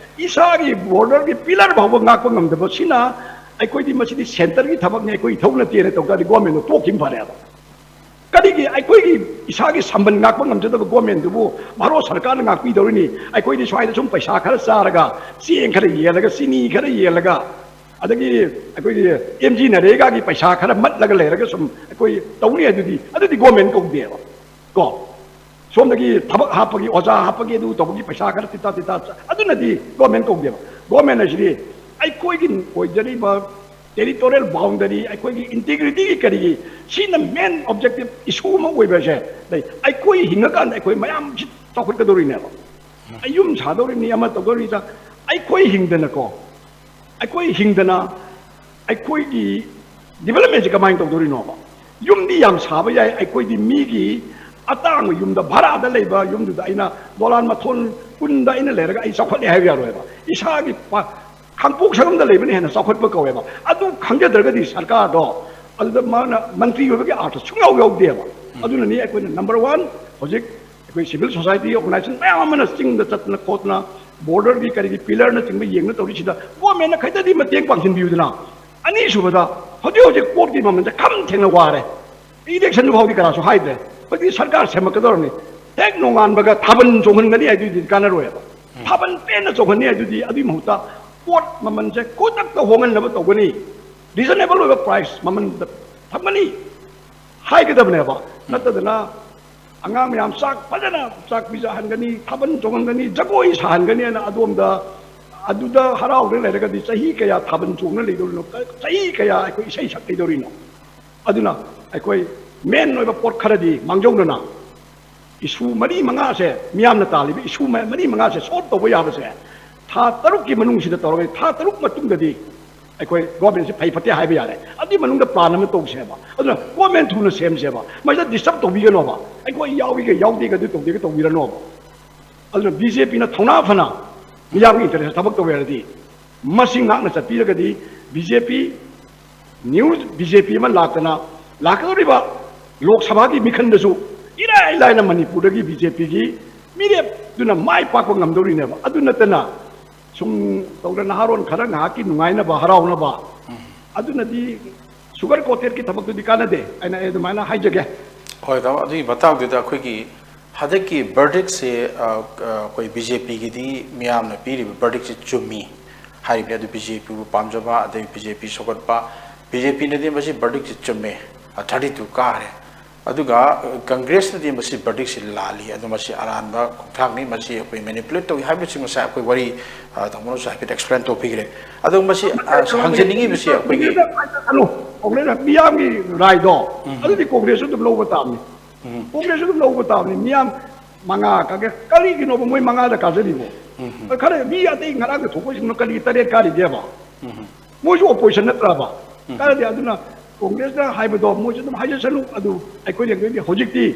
ꯏꯁꯥꯒꯤ borderꯒꯤ pillar ꯐꯥꯎꯕ ꯉꯥꯛꯄ ꯉꯝꯗꯕ ꯁꯤꯅ, ꯑꯩꯈꯣꯏꯗꯤ ꯃꯁꯤꯗꯤ centreꯒꯤ ꯊꯕꯛꯅꯤ, ꯑꯩꯈꯣꯏ ꯏꯊꯧ ꯅꯠꯇꯦꯅ ꯇꯧ ꯇꯥꯔꯗꯤ governmentꯗꯣ ꯇꯣꯛꯈꯤꯕ ꯐꯔꯦꯕ꯫ ꯀꯔꯤꯒꯤ ꯑꯩꯈꯣꯏꯒꯤ ꯏꯁꯥꯒꯤ ꯁꯝꯕꯟ ꯉꯥꯛꯄ ꯉꯝꯖꯗꯕ governmentꯗꯨꯕꯨ ꯚꯥꯔꯠ ꯁꯔꯀꯥꯔꯅ ꯉꯥꯛꯄꯤꯗꯧꯔꯤꯅꯤ? ꯑꯩꯈꯣꯏꯗꯤ ꯁ꯭ꯋꯥꯏꯗ ꯁꯨꯝ ꯄꯩꯁꯥ ꯈꯔ ꯆꯥꯔꯒ, ꯆꯦꯡ ꯈꯔ ꯌꯦꯜꯂꯒ, ꯆꯤꯅꯤ ꯈꯔ ꯌꯦꯜꯂꯒ, ꯑꯗꯒꯤ ꯑꯩꯈꯣꯏꯒꯤ MGNREGAꯒꯤ ꯄꯩꯁꯥ ꯈꯔ ꯃꯠꯂꯒ ꯂꯩꯔꯒ ꯁꯨꯝ ꯑꯩꯈꯣꯏ ꯇꯧꯅꯤ ꯑꯗꯨꯗꯤ, ꯑꯗꯨꯗꯤ government ꯀꯧꯗꯦꯕ꯫ ꯀꯣ, ꯁꯣꯝꯗꯒꯤ ꯊꯕꯛ ꯍꯥꯞꯄꯒꯤ, ꯑꯣꯖꯥ ꯍꯥꯞꯄꯒꯤ, ꯑꯗꯨ ꯇꯧꯕꯒꯤ ꯄꯩꯁꯥ ꯈꯔ ꯇꯤꯇꯥ ꯇꯤꯇꯥ ꯆ-, ꯑꯗꯨꯅꯗꯤ government ꯀꯧꯗꯦꯕ꯫ Government ꯍꯥꯏꯁꯤꯗꯤ ꯑꯩꯈꯣꯏꯒꯤ ꯑꯣꯏꯖꯔꯤꯕ territorial boundary, ꯑꯩꯈꯣꯏꯒꯤ integrityꯒꯤ ꯀꯔꯤꯒꯤ, ꯁꯤꯅ main objective issue ꯑꯃ ꯑꯣꯏꯕꯁꯦ ꯂꯩ꯫ ꯑꯩꯈꯣꯏ ꯍꯤꯡꯉꯀꯥꯟꯗ ꯑꯩꯈꯣꯏ ꯃꯌꯥꯝꯁꯤ ꯆꯥꯎꯈꯠꯀꯗꯧꯔꯤꯅꯦꯕ꯫ ꯑꯩ ꯌꯨꯝ ꯁꯥꯗꯧꯔꯤꯅꯤ, ꯑꯃ ꯇꯧꯗꯧꯔꯤꯗ, ꯑꯩꯈꯣꯏ ꯍꯤꯡꯗꯅꯀꯣ, ꯑꯩꯈꯣꯏ ꯍꯤꯡꯗꯅ ꯑꯩꯈꯣꯏꯒꯤ developmentꯁꯦ ꯀꯃꯥꯏꯅ ꯇꯧꯗꯣꯔꯤꯅꯣꯕ? ꯌꯨꯝꯗꯤ ꯌꯥꯝ ꯁꯥꯕ ꯌꯥꯏ, ꯑꯩꯈꯣꯏꯗꯤ ꯃꯤꯒꯤ ꯑꯇꯥꯡꯕ ꯌꯨꯝꯗ, ꯚꯔꯥꯗ ꯂꯩꯕ ꯌꯨꯝꯗꯨꯗ ꯑꯩꯅ ꯗꯣꯂꯥꯟ ꯃꯊꯣꯟ ꯀꯨꯟꯗ ꯑꯩꯅ ꯂꯩꯔꯒ ꯑꯩ ꯆꯥꯎꯈꯠꯂꯦ ꯍꯥꯏꯕ ꯌꯥꯔꯣꯏꯕ꯫ ꯏꯁꯥꯒꯤ ꯄ-, ꯈꯥꯡꯄꯣꯛ ꯁꯪꯒꯝꯗ ꯂꯩꯕꯅ ꯍꯦꯟꯅ ꯆꯥꯎꯈꯠꯄ ꯀꯧꯋꯦꯕ꯫ ꯑꯗꯨ ꯈꯪꯖꯗ꯭ꯔꯒꯗꯤ ꯁꯔꯀꯥꯔꯗꯣ ꯑꯗꯨꯗ ꯃꯥꯅ ꯃꯟꯇ꯭ꯔꯤ ꯑꯣꯏꯕꯒꯤ ꯑꯥꯔꯊ ꯁꯨꯡꯌꯥꯎ ꯌꯥꯎꯗꯦꯕ꯫ ꯑꯗꯨꯅꯅꯤ ꯑꯩꯈꯣꯏꯅ number one ꯍꯧꯖꯤꯛ ꯑꯩꯈꯣꯏ civil society organization ꯃꯌꯥꯝ ꯑꯃꯅ ꯆꯤꯡꯗ ꯆꯠꯇꯅ ꯈꯣꯠꯇꯅ borderꯒꯤ ꯀꯔꯤꯒꯤ pillarꯅꯆꯤꯡꯕ ꯌꯦꯡꯅ ꯇꯧꯔꯤꯁꯤꯗ governmentꯅ ꯈꯤꯇꯗꯤ ꯃꯇꯦꯡ ꯄꯥꯡꯁꯤꯟꯕꯤꯌꯨꯗꯅ꯫ ꯑꯅꯤꯁꯨꯕꯗ, ꯍꯧꯖꯤꯛ ꯍꯧꯖꯤꯛ ꯄꯣꯠꯀꯤ ꯃꯃꯜꯁꯦ ꯈꯝ ꯊꯦꯡꯅ ꯋꯥꯔꯦ꯫ Election ꯐꯥꯎꯗꯤ ꯀꯅꯥꯁꯨ ꯍꯥꯏꯗ꯭ꯔꯦ꯫ ꯍꯧꯖꯤꯛꯇꯤ ꯁꯔꯀꯥꯔ ꯁꯦꯝꯃꯛꯀꯗꯧꯔꯕꯅꯤ꯫ ꯍꯦꯛ ꯅꯣꯡꯉꯥꯟꯕꯒ ꯊꯥꯕꯜ ꯆꯣꯡꯍꯟꯒꯅꯤ ꯍꯥꯏꯗꯨꯗꯤ ꯀꯥꯟꯅꯔꯣꯏꯕ꯫ ꯊꯥꯕꯜ ꯄꯦꯟꯅ ꯆꯣꯡꯍꯟꯅꯤ ꯍꯥꯏꯗꯨꯗꯤ ꯑꯗꯨꯒꯤ ꯃꯍꯨꯠꯇ ꯄꯣꯠ ꯃꯃꯜꯁꯦ ꯈꯨꯗꯛꯇ ꯍꯣꯡꯍꯟꯅꯕ ꯇꯧꯒꯅꯤ, reasonable ꯑꯣꯏꯕ price ꯃꯃꯜꯗ ꯊꯝꯒꯅꯤ ꯍꯥꯏꯒꯗꯕꯅꯦꯕ꯫ ꯅꯠꯇꯗꯅ ꯑꯉꯥꯡ ꯃꯌꯥꯝ ꯆꯥꯛ ꯐꯖꯅ ꯆꯥꯛ ꯄꯤꯖꯍꯟꯒꯅꯤ, ꯊꯥꯕꯜ ꯆꯣꯡꯍꯟꯒꯅꯤ, ꯖꯒꯣꯏ ꯁꯥꯍꯟꯒꯅꯤ ꯍꯥꯏꯅ ꯑꯗꯣꯝꯗ ꯑꯗꯨꯗ ꯍꯔꯥꯎꯗꯅ ꯂꯩꯔꯒꯗꯤ ꯆꯍꯤ ꯀꯌꯥ ꯊꯥꯕꯜ ꯆꯣꯡꯅ ꯂꯩꯗꯧꯔꯤꯅꯣ? ꯆꯍꯤ ꯀꯌꯥ ꯑꯩꯈꯣꯏ ꯏꯁꯩ ꯁꯛ ꯂꯩꯗꯧꯔꯤꯅꯣ? ꯑꯗꯨꯅ ꯑꯩꯈꯣꯏ ꯃꯦꯟ ꯑꯣꯏꯕ ꯄꯣꯠ ꯈꯔꯗꯤ ꯃꯥꯡꯖꯧꯅꯅ ꯏꯁꯨ ꯃꯔꯤ ꯃꯉꯥꯁꯦ, ꯃꯤꯌꯥꯝꯅ ꯇꯥꯜꯂꯤꯕ ꯏꯁꯨ ꯃꯔꯤ ꯃꯉꯥꯁꯦ ꯁꯣꯜꯕ ꯇꯧꯕ ꯌꯥꯕꯁꯦ ꯊꯥ ꯇꯔꯨꯛꯀꯤ ꯃꯅꯨꯡꯁꯤꯗ ꯇꯧꯔꯒ, ꯊꯥ ꯇꯔꯨꯛ ꯃꯇꯨꯡꯗꯗꯤ ꯑꯩꯈꯣꯏ ꯒꯣꯔꯃꯦꯟꯁꯤ ꯐꯩ ꯐꯠꯇꯦ ꯍꯥꯏꯕ ꯌꯥꯔꯦ꯫ ꯑꯗꯨꯒꯤ ꯃꯅꯨꯡꯗ ꯄ꯭ꯂꯥꯟ ꯑꯃ ꯇꯧꯁꯦꯕ꯫ ꯑꯗꯨꯅ ꯒꯣꯔꯃꯦꯟ ꯊꯨꯅ ꯁꯦꯝꯁꯦꯕ꯫ ꯃꯁꯤꯗ ꯗꯤꯁꯇꯔꯕ ꯇꯧꯕꯤꯒꯅꯣꯕ꯫ ꯑꯩꯈꯣꯏ ꯌꯥꯎꯏꯒ ꯌꯥꯎꯗꯦꯒ ꯑꯗꯨ ꯇꯧꯗꯦꯒ ꯇꯧꯕꯤꯔꯅꯣꯕ꯫ ꯑꯗꯨꯅ ꯕꯤ ꯖꯦ ꯄꯤꯅ ꯊꯧꯅꯥ ꯐꯅ ꯃꯤꯌꯥꯝꯒꯤ ꯏꯟꯇꯔꯦꯁꯇ ꯊꯕꯛ ꯇꯧꯒꯦ ꯍꯥꯏꯔꯗꯤ, ꯃꯁꯤ ꯉꯥꯛꯅ ꯆꯠꯄꯤꯔꯒꯗꯤ, ꯕꯤ ꯖꯦ ꯄꯤ, ꯅ꯭ꯌꯨ ꯕꯤ ꯖꯦ ꯄꯤ ꯑꯃ ꯂꯥꯛꯇꯅ, ꯂꯥꯛꯀꯗꯧꯔꯤꯕ ꯂꯣꯛ ꯁꯚꯥꯒꯤ ꯃꯤꯈꯟꯗꯁꯨ ꯏꯔꯥꯏ ꯂꯥꯏꯅ ꯃꯅꯤꯄꯨꯔꯗꯒꯤ ꯕꯤ ꯖꯦ ꯄꯤꯒꯤ ꯃꯤꯔꯦꯞꯇꯨꯅ ꯃꯥꯏ ꯄꯥꯛꯄ ꯉꯝꯗꯧꯔꯤꯅꯦꯕ꯫ ꯑꯗꯨ ꯅꯠꯇꯅ ꯁꯨꯝ ꯇꯧꯗꯅ ꯅꯍꯥꯔꯣꯟ ꯈꯔ ꯉꯥꯏꯍꯥꯛꯀꯤ ꯅꯨꯡꯉꯥꯏꯅꯕ, ꯍꯔꯥꯎꯅꯕ, ꯑꯗꯨꯅꯗꯤ ꯁꯨꯒꯔ ꯀꯣꯇꯦꯠꯀꯤ ꯊꯕꯛꯇꯨꯗꯤ ꯀꯥꯟꯅꯗꯦ ꯍꯥꯏꯅ ꯑꯩ ꯑꯗꯨꯃꯥꯏꯅ ꯍꯥꯏꯖꯒꯦ꯫ ꯍꯣꯏ, ꯇꯥꯃꯣ, ꯑꯗꯨꯒꯤ ꯃꯇꯥꯡꯗꯨꯗ ꯑꯩꯈꯣꯏꯒꯤ ꯍꯟꯗꯛꯀꯤ ꯕꯔꯗꯤꯛꯁꯦ, ꯑ, ꯑ, ꯑꯩꯈꯣꯏ ꯕꯤ ꯖꯦ ꯄꯤꯒꯤꯗꯤ ꯃꯤꯌꯥꯝꯅ ꯄꯤꯔꯤꯕ ꯕꯔꯗꯤꯛꯁꯦ ꯆꯨꯝꯃꯤ ꯍꯥꯏꯔꯤꯕꯅꯤ꯫ ꯑꯗꯨ ꯕꯤ ꯖꯦ ꯄꯤꯕꯨ ꯄꯥꯝꯖꯕ, ꯑꯗꯩ ꯕꯤ ꯖꯦ ꯄꯤ ꯁꯧꯒꯠꯄ, ꯕꯤ ꯖꯦ ꯄꯤꯅꯗꯤ ꯃꯁꯤ ꯕꯔꯗꯤꯛꯁꯦ ꯆꯨꯝꯃꯦ, ꯊꯥꯔꯇꯤ ꯇꯨ ꯀꯥꯔꯦ꯫ ꯑꯗꯨꯒ, ꯑ, ꯀꯪꯒ꯭ꯔꯦꯁꯅꯗꯤ ꯃꯁꯤ ꯕꯔꯗꯤꯛꯁꯦ ꯂꯥꯜꯂꯤ, ꯑꯗꯨ ꯃꯁꯤ ꯑꯔꯥꯟꯕ ꯈꯣꯡꯊꯥꯡꯅꯤ, ꯃꯁꯤ ꯑꯩꯈꯣꯏ ꯃꯦꯅꯤꯄꯨꯂꯦꯠ ꯇꯧꯏ ꯍꯥꯏꯕꯁꯤꯡ ꯉꯁꯥꯏ ꯑꯩꯈꯣꯏ ꯋꯥꯔꯤ, ꯑ, ꯇꯥꯃꯣꯅꯁꯨ ꯍꯥꯏꯐꯦꯠ ꯑꯦꯛꯁꯄ꯭ꯂꯦꯟ ꯇꯧꯕꯤꯈ꯭ꯔꯦ꯫ ꯑꯗꯣ ꯃꯁꯤ, ꯑ, ꯍꯪꯖꯅꯤꯡꯉꯤꯕꯁꯤ ꯑꯩꯈꯣꯏꯒꯤ ꯀꯣꯡꯒ꯭ꯔꯦꯁ ꯍꯥꯏꯁꯅꯨ, ꯀꯣꯡꯒ꯭ꯔꯦꯁ ꯃꯤꯌꯥꯝꯒꯤ ꯔꯥꯏꯗꯣ, ꯎꯝ꯫ ꯑꯗꯨꯗꯤ ꯀꯣꯡꯒ꯭ꯔꯦꯁꯁꯨ ꯑꯗꯨꯝ ꯂꯧꯕ ꯇꯥꯕꯅꯤ꯫ ꯎꯝ꯫ ꯀꯣꯡꯒ꯭ꯔꯦꯁꯁꯨ ꯑꯗꯨꯝ ꯂꯧꯕ ꯇꯥꯕꯅꯤ꯫ ꯃꯤꯌꯥꯝ ꯃꯉꯥ ꯀꯥꯒꯦ, ꯀꯔꯤꯒꯤꯅꯣꯕ ꯃꯣꯏ ꯃꯉꯥꯗ ꯀꯥꯖꯔꯤꯕꯣ? ꯎꯝ꯫ ꯈꯔ ꯃꯤ ꯑꯇꯩ ꯉꯔꯥꯡꯗ ꯊꯣꯛꯄꯁꯤꯡꯗꯨꯅ ꯀꯔꯤꯒꯤ ꯇꯔꯦꯠ ꯀꯥꯔꯤꯒꯦꯕ? ꯎꯝ꯫ ꯃꯣꯏꯁꯨ ꯑꯣꯄꯣꯖꯤꯁꯟ ꯅꯠꯇ꯭ꯔꯕ? ꯎꯝ꯫ ꯀꯥꯔꯗꯤ ꯑꯗꯨꯅ ꯀꯣꯡꯒ꯭ꯔꯦꯁꯅ ꯍꯥꯏꯕꯗꯣ ꯃꯣꯏꯁꯨ ꯑꯗꯨꯝ ꯍꯥꯏꯖꯁꯅꯨ꯫ ꯑꯗꯨ ꯑꯩꯈꯣꯏꯅ ꯍꯧꯖꯤꯛꯇꯤ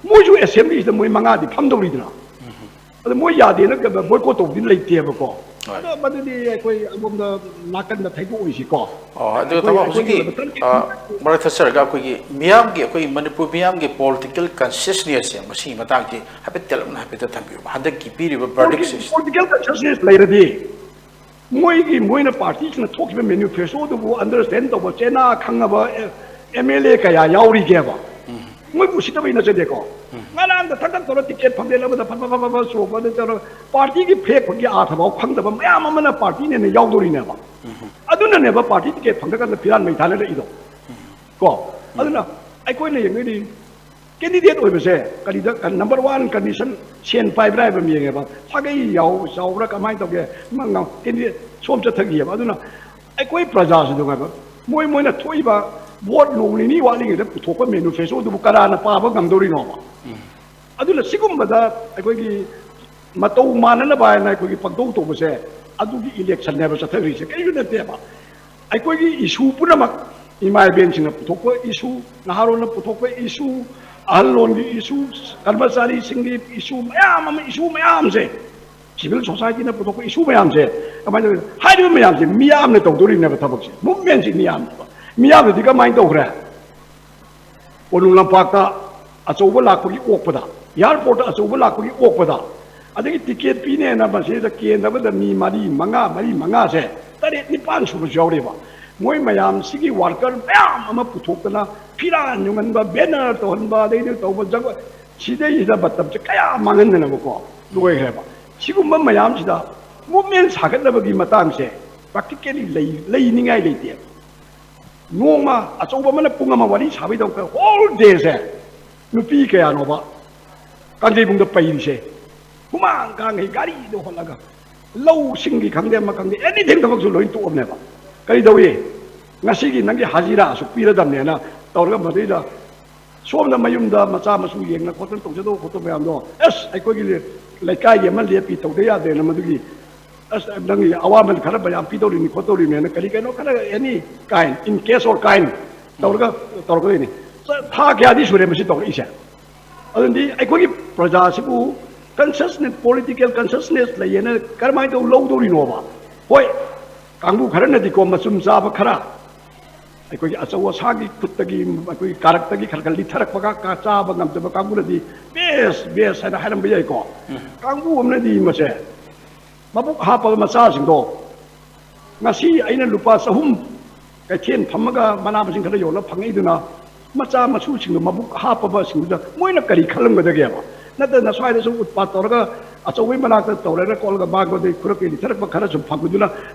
ꯃꯣꯏꯁꯨ ꯑꯦꯁꯦꯝꯕ꯭ꯂꯤꯁꯤꯗ ꯃꯣꯏ ꯃꯉꯥꯗꯤ ꯐꯝꯗꯧꯔꯤꯗꯅ꯫ ꯎꯝ꯫ ꯑꯗꯣ ꯃꯣꯏ ꯌꯥꯗꯦꯅ ꯕꯣꯏꯀꯣꯠ ꯇꯧꯕꯗꯤ ꯂꯩꯇꯦꯕꯀꯣ꯫ ꯍꯣꯏ꯫ ꯑꯗꯣ ꯃꯗꯨꯗꯤ ꯑꯩꯈꯣꯏ ꯑꯗꯣꯝꯗ ꯅꯥꯀꯟꯗ ꯊꯩꯗꯣꯛꯑꯣꯏꯁꯤꯀꯣ꯫ ꯑꯣ, ꯑꯗꯨꯒ ꯑꯩꯈꯣꯏ, ꯇꯥꯃꯣ, ꯑꯩꯈꯣꯏꯒꯤ ꯍꯧꯖꯤꯛꯀꯤ, ꯑꯣꯏꯕ ꯇꯪ-, ꯑ, ꯃꯔꯛ ꯊꯠꯆꯔꯒ ꯑꯩꯈꯣꯏꯒꯤ ꯃꯤꯌꯥꯝꯒꯤ, ꯑꯩꯈꯣꯏꯒꯤ ꯃꯅꯤꯄꯨꯔ ꯃꯤꯌꯥꯝꯒꯤ ꯄꯣꯂꯤꯇꯤꯀꯦꯜ ꯀꯟꯁꯤꯌꯁꯅꯦꯁꯁꯦ ꯃꯁꯤꯒꯤ ꯃꯇꯥꯡꯁꯤ ꯍꯥꯏꯐꯦꯠ ꯇꯦꯜꯂꯞꯅ ꯍꯥꯏꯐꯦꯠꯇ ꯊꯝꯕꯤꯌꯨ꯫ ꯍꯟꯗꯛꯀꯤ ꯄꯤꯔꯤꯕ ꯕꯔꯗꯤꯛꯁꯦ꯫ ꯄꯣꯂꯤꯇꯤꯀꯦꯜ ꯀꯟꯁꯤꯌꯁꯅꯦꯁ ꯂꯩꯔꯗꯤ ꯃꯣꯏꯒꯤ, ꯃꯣꯏꯅ ꯄꯥꯔꯇꯤꯁꯤꯅ ꯊꯣꯛꯈꯤꯕ ꯃꯦꯅꯤꯐꯦꯁꯇꯣꯗꯨꯕꯨ ꯑꯟꯗꯔꯁꯇꯦꯟ ꯇꯧꯕ, ꯆꯦꯅꯥ ꯈꯪꯉꯕ ꯑꯦꯝ ꯑꯦꯜ ꯑꯦ ꯀꯌꯥ ꯌꯥꯎꯔꯤꯒꯦꯕ? ꯎꯝ꯫ ꯃꯣꯏꯕꯨ ꯎꯁꯤꯠꯇꯕꯩ ꯅꯠꯆꯗꯦꯀꯣ꯫ ꯎꯝ꯫ ꯉꯔꯥꯡꯗ ꯊꯛ ꯊꯛ ꯇꯧꯔ ꯇꯤꯀꯦꯠ ꯐꯪꯗꯦ, ꯑꯃꯗ ꯐꯠ ꯐꯠ ꯐꯠ ꯐꯠ ꯐꯠ ꯆꯣꯡꯕꯗ ꯇꯧꯔ ꯄꯥꯔꯇꯤꯒꯤ ꯐ꯭ꯂꯦꯛ ꯐꯪꯒꯤ ꯑꯥꯔꯊ ꯐꯥꯎ ꯈꯪꯗꯕ ꯃꯌꯥꯝ ꯑꯃꯅ ꯄꯥꯔꯇꯤꯅꯦꯅ ꯌꯥꯎꯗꯣꯔꯤꯅꯦꯕ꯫ ꯎꯝ꯫ ꯑꯗꯨꯅꯅꯦꯕ ꯄꯥꯔꯇꯤ ꯇꯤꯀꯦꯠ ꯐꯪꯗ꯭ꯔꯀꯥꯟꯗ ꯐꯤꯔꯥꯟ ꯃꯩ ꯊꯥꯅꯔꯛꯏꯗꯣ꯫ ꯎꯝ꯫ ꯀꯣ? ꯎꯝ꯫ ꯑꯗꯨꯅ ꯑꯩꯈꯣꯏꯅ ꯌꯦꯡꯗꯣꯏꯗꯤ ꯀꯦꯟꯗꯤꯗꯦꯠ ꯑꯣꯏꯕꯁꯦ ꯀꯔꯤꯗ, ꯀ-, ꯅꯝꯕꯔ ꯋꯥꯟ ꯀꯟꯗꯤꯁꯟ, ꯁꯦꯟ ꯄꯥꯏꯕ꯭ꯔꯥ ꯍꯥꯏꯕ ꯑꯃ ꯌꯦꯡꯉꯦꯕ꯫ ꯁꯥꯒꯩ ꯌꯥꯎ-, ꯆꯥꯎꯕ꯭ꯔꯥ, ꯀꯃꯥꯏꯅ ꯇꯧꯒꯦ? ꯃ-, ꯉ-, ꯀꯦꯟꯗꯤꯗꯦꯠ ꯁꯣꯝ ꯆꯠꯊꯈꯤꯑꯕ꯫ ꯑꯗꯨꯅ ꯑꯩꯈꯣꯏ ꯄ꯭ꯔꯖꯥꯁꯤꯗ ꯉꯥꯏꯕ, ꯃꯣꯏ, ꯃꯣꯏꯅ ꯊꯣꯛꯏꯕ ꯚꯣꯠ ꯅꯣꯡ ꯅꯤꯅꯤ ꯋꯥꯠꯂꯤꯉꯩꯗ ꯄꯨꯊꯣꯛꯄ ꯃꯦꯅꯤꯐꯦꯁꯇꯣꯗꯨꯕꯨ ꯀꯅꯥꯅ ꯄꯥꯕ ꯉꯝꯗꯧꯔꯤꯅꯣꯕ? ꯑꯗꯨꯅ ꯁꯤꯒꯨꯝꯕꯗ ꯑꯩꯈꯣꯏꯒꯤ ꯃꯇꯧ ꯃꯥꯟꯅꯅꯕ ꯍꯥꯏꯅ ꯑꯩꯈꯣꯏꯒꯤ ꯄꯪꯇꯧ ꯇꯧꯕꯁꯦ, ꯑꯗꯨꯒꯤ ꯏꯂꯦꯛꯁꯟꯅꯦꯕ ꯆꯠꯊꯔꯤꯁꯦ, ꯀꯔꯤꯁꯨ ꯅꯠꯇꯦꯕ꯫ ꯑꯩꯈꯣꯏꯒꯤ ꯏꯁꯨ ꯄꯨꯝꯅꯃꯛ, ꯏꯃꯥ ꯏꯕꯦꯟꯁꯤꯡꯅ ꯄꯨꯊꯣꯛꯄ ꯏꯁꯨ, ꯅꯍꯥꯔꯣꯜꯅ ꯄꯨꯊꯣꯛꯄ ꯏꯁꯨ, ꯑꯍꯜꯂꯣꯟꯒꯤ ꯏꯁꯨ, ꯀꯔꯃꯆꯥꯔꯤꯁꯤꯡꯒꯤ ꯏꯁꯨ ꯃꯌꯥꯝ ꯑꯃ, ꯏꯁꯨ ꯃꯌꯥꯝꯁꯦ, ꯁꯤꯚꯤꯜ ꯁꯣꯁꯥꯏꯇꯤꯅ ꯄꯨꯊꯣꯛꯄ ꯏꯁꯨ ꯃꯌꯥꯝꯁꯦ ꯀꯃꯥꯏꯅ ꯇꯧꯔꯤ? ꯍꯥꯏꯔꯤꯕ ꯃꯌꯥꯝꯁꯦ ꯃꯤꯌꯥꯝꯅ ꯇꯧꯗꯣꯔꯤꯕꯅꯦꯕ ꯊꯕꯛꯁꯦ, ꯃꯨꯞꯃꯦꯟꯁꯤ ꯃꯤꯌꯥꯝꯅꯦꯕ꯫ ꯃꯤꯌꯥꯝꯅꯗꯤ ꯀꯃꯥꯏꯅ ꯇꯧꯈ꯭ꯔꯦ? ꯀꯣꯅꯨꯡ ꯂꯝꯄꯥꯛꯇ ꯑꯆꯧꯕ ꯂꯥꯛꯄꯒꯤ ꯑꯣꯛꯄꯗ, ꯑꯦꯌꯥꯔꯄꯣꯔꯠꯇ ꯑꯆꯧꯕ ꯂꯥꯛꯄꯒꯤ ꯑꯣꯛꯄꯗ, ꯑꯗꯒꯤ ꯇꯤꯀꯦꯠ ꯄꯤꯅꯦꯅ ꯃꯁꯤꯗ ꯀꯦꯟꯗꯕꯗ ꯃꯤ ꯃꯔꯤ ꯃꯉꯥ, ꯃꯔꯤ ꯃꯉꯥꯁꯦ, ꯇꯔꯦꯠ ꯅꯤꯄꯥꯟ ꯁꯨꯕꯁꯨ ꯌꯥꯎꯔꯦꯕ꯫ ꯃꯣꯏ ꯃꯌꯥꯝꯁꯤꯒꯤ ꯋꯥꯔꯀꯔ ꯃꯌꯥꯝ ꯑꯃ ꯄꯨꯊꯣꯛꯇꯅ ꯐꯤꯔꯥꯟ ꯌꯨꯡꯍꯟꯕ, ꯕꯦꯅꯔ ꯇꯧꯍꯟꯕ, ꯑꯗꯩꯗꯤ ꯇꯧꯕ ꯖꯒꯣꯏ, ꯁꯤꯗꯩꯁꯤꯗ ꯃꯇꯝꯁꯦ ꯀꯌꯥ ꯃꯥꯡꯍꯟꯗꯅꯕꯀꯣ ꯂꯣꯏꯈ꯭ꯔꯦꯕ꯫ ꯁꯤꯒꯨꯝꯕ ꯃꯌꯥꯝꯁꯤꯗ ꯃꯨꯞꯃꯦꯟ ꯁꯥꯒꯠꯅꯕꯒꯤ ꯃꯇꯥꯡꯁꯦ ꯄ꯭ꯔꯥꯛꯇꯤꯀꯦꯂꯤ ꯂꯩ-, ꯂꯩꯅꯤꯡꯉꯥꯏ ꯂꯩꯇꯦꯕ꯫ ꯅꯣꯡꯃ ꯑꯆꯧꯕ ꯑꯃꯅ ꯄꯨꯡ ꯑꯃ ꯋꯥꯔꯤ ꯁꯥꯕꯩꯗꯃꯛꯇ ꯍꯣꯜ ꯗꯦꯁꯦ ꯅꯨꯄꯤ ꯀꯌꯥꯅꯣꯕ ꯀꯥꯡꯖꯩꯕꯨꯡꯗ ꯄꯩꯔꯤꯁꯦ? ꯍꯨꯃꯥꯡ ꯀꯥꯡꯈꯩ ꯒꯥꯔꯤꯗ ꯍꯣꯜꯂꯒ, ꯂꯧꯁꯤꯡꯒꯤ ꯈꯪꯗꯦ, ꯑꯃ ꯈꯪꯗꯦ, ꯑꯦꯅꯤꯊꯤꯡ ꯊꯕꯛꯁꯨ ꯂꯣꯏ ꯇꯣꯛꯑꯕꯅꯦꯕ꯫ ꯀꯔꯤ ꯇꯧꯏ? ꯉꯁꯤꯒꯤ ꯅꯪꯒꯤ ꯍꯥꯖꯤꯔꯥ ꯑꯁꯨꯛ ꯄꯤꯔꯗꯕꯅꯦꯅ ꯇꯧꯔꯒ ꯃꯗꯩꯗ ꯁꯣꯝꯗ ꯃꯌꯨꯝꯗ ꯃꯆꯥ ꯃꯁꯨ ꯌꯦꯡꯅ ꯈꯣꯠꯇꯅ ꯇꯧꯖꯗꯧꯕ ꯈꯣꯠꯇꯧꯕ ꯃꯌꯥꯝꯗꯣ, ꯑꯁ, ꯑꯩꯈꯣꯏꯒꯤ ꯂꯩꯀꯥꯏꯒꯤ ꯑꯃ ꯂꯦꯞꯄꯤ, ꯇꯧꯗ ꯌꯥꯗꯦꯅ, ꯃꯗꯨꯒꯤ, ꯑꯁ, ꯅꯪꯒꯤ ꯑꯋꯥꯃꯟ ꯈꯔ ꯃꯌꯥꯝ ꯄꯤꯗꯧꯔꯤꯅꯤ ꯈꯣꯠꯇꯧꯔꯤꯅꯦꯅ ꯀꯔꯤ ꯀꯩꯅꯣ ꯈꯔ, any kind, in cash or kind ꯇꯧꯔꯒ ꯇꯧꯔꯛꯀꯗꯣꯏꯅꯤ꯫ ꯊꯥ ꯀꯌꯥꯗꯤ ꯁꯨꯔꯦ ꯃꯁꯤ ꯇꯧꯔꯛꯏꯁꯦ? ꯑꯗꯨꯗꯤ ꯑꯩꯈꯣꯏꯒꯤ ꯄ꯭ꯔꯖꯥꯁꯤꯕꯨ consciousness, political consciousness ꯂꯩꯌꯦꯅ ꯀꯔꯝꯍꯥꯏꯅ ꯇꯧ ꯂꯧꯗꯧꯔꯤꯅꯣꯕ? ꯍꯣꯏ, ꯀꯥꯡꯕꯨ ꯈꯔꯅꯗꯤꯀꯣ, ꯃꯆꯨꯝ ꯆꯥꯕ ꯈꯔ, ꯑꯩꯈꯣꯏꯒꯤ ꯑꯆꯧ ꯑꯁꯥꯡꯒꯤ ꯈꯨꯠꯇꯒꯤ, ꯑꯩꯈꯣꯏꯒꯤ ꯀꯥꯔꯛꯇꯒꯤ ꯈꯔ ꯈꯔ ꯂꯤꯊꯔꯛꯄꯒ ꯀꯥ-, ꯆꯥꯕ ꯉꯝꯗꯕ ꯀꯥꯡꯕꯨꯅꯗꯤ "ꯕꯦꯁ, ꯕꯦꯁ" ꯍꯥꯏꯅ ꯍꯥꯏꯔꯝꯕ ꯌꯥꯏꯀꯣ꯫ ꯀꯥꯡꯕꯨ ꯑꯃꯅꯗꯤ ꯃꯁꯦ ꯃꯕꯨꯛ ꯍꯥꯞꯄꯕ ꯃꯆꯥꯁꯤꯡꯗꯣ, ꯉꯁꯤ ꯑꯩꯅ ꯂꯨꯄꯥ ꯆꯍꯨꯝ ꯀꯩꯊꯦꯜ ꯐꯝꯃꯒ ꯃꯅꯥ ꯃꯁꯤꯡ ꯈꯔ ꯌꯣꯜꯂꯒ ꯐꯪꯉꯛꯏꯗꯨꯅ, ꯃꯆꯥ ꯃꯁꯨꯁꯤꯡꯗꯣ ꯃꯕꯨꯛ ꯍꯥꯞꯄꯕꯁꯤꯡꯗꯨꯗ ꯃꯣꯏꯅ ꯀꯔꯤ ꯈꯜꯂꯝꯒꯗꯒꯦꯕ? ꯅꯠꯇꯅ ꯁ꯭ꯋꯥꯏꯗ ꯁꯨꯝ ꯎꯠꯄꯥꯠ ꯇꯧꯔꯒ ꯑꯆꯧꯕꯩ ꯃꯅꯥꯛꯇ ꯇꯧꯔꯒ ꯈꯣꯠꯂꯒ ꯃꯥꯡꯕꯗꯩ ꯈꯨꯔꯛꯀꯤ ꯂꯤꯊꯔꯛꯄ ꯈꯔ ꯁꯨꯝ ꯐꯪꯕꯗꯨꯅ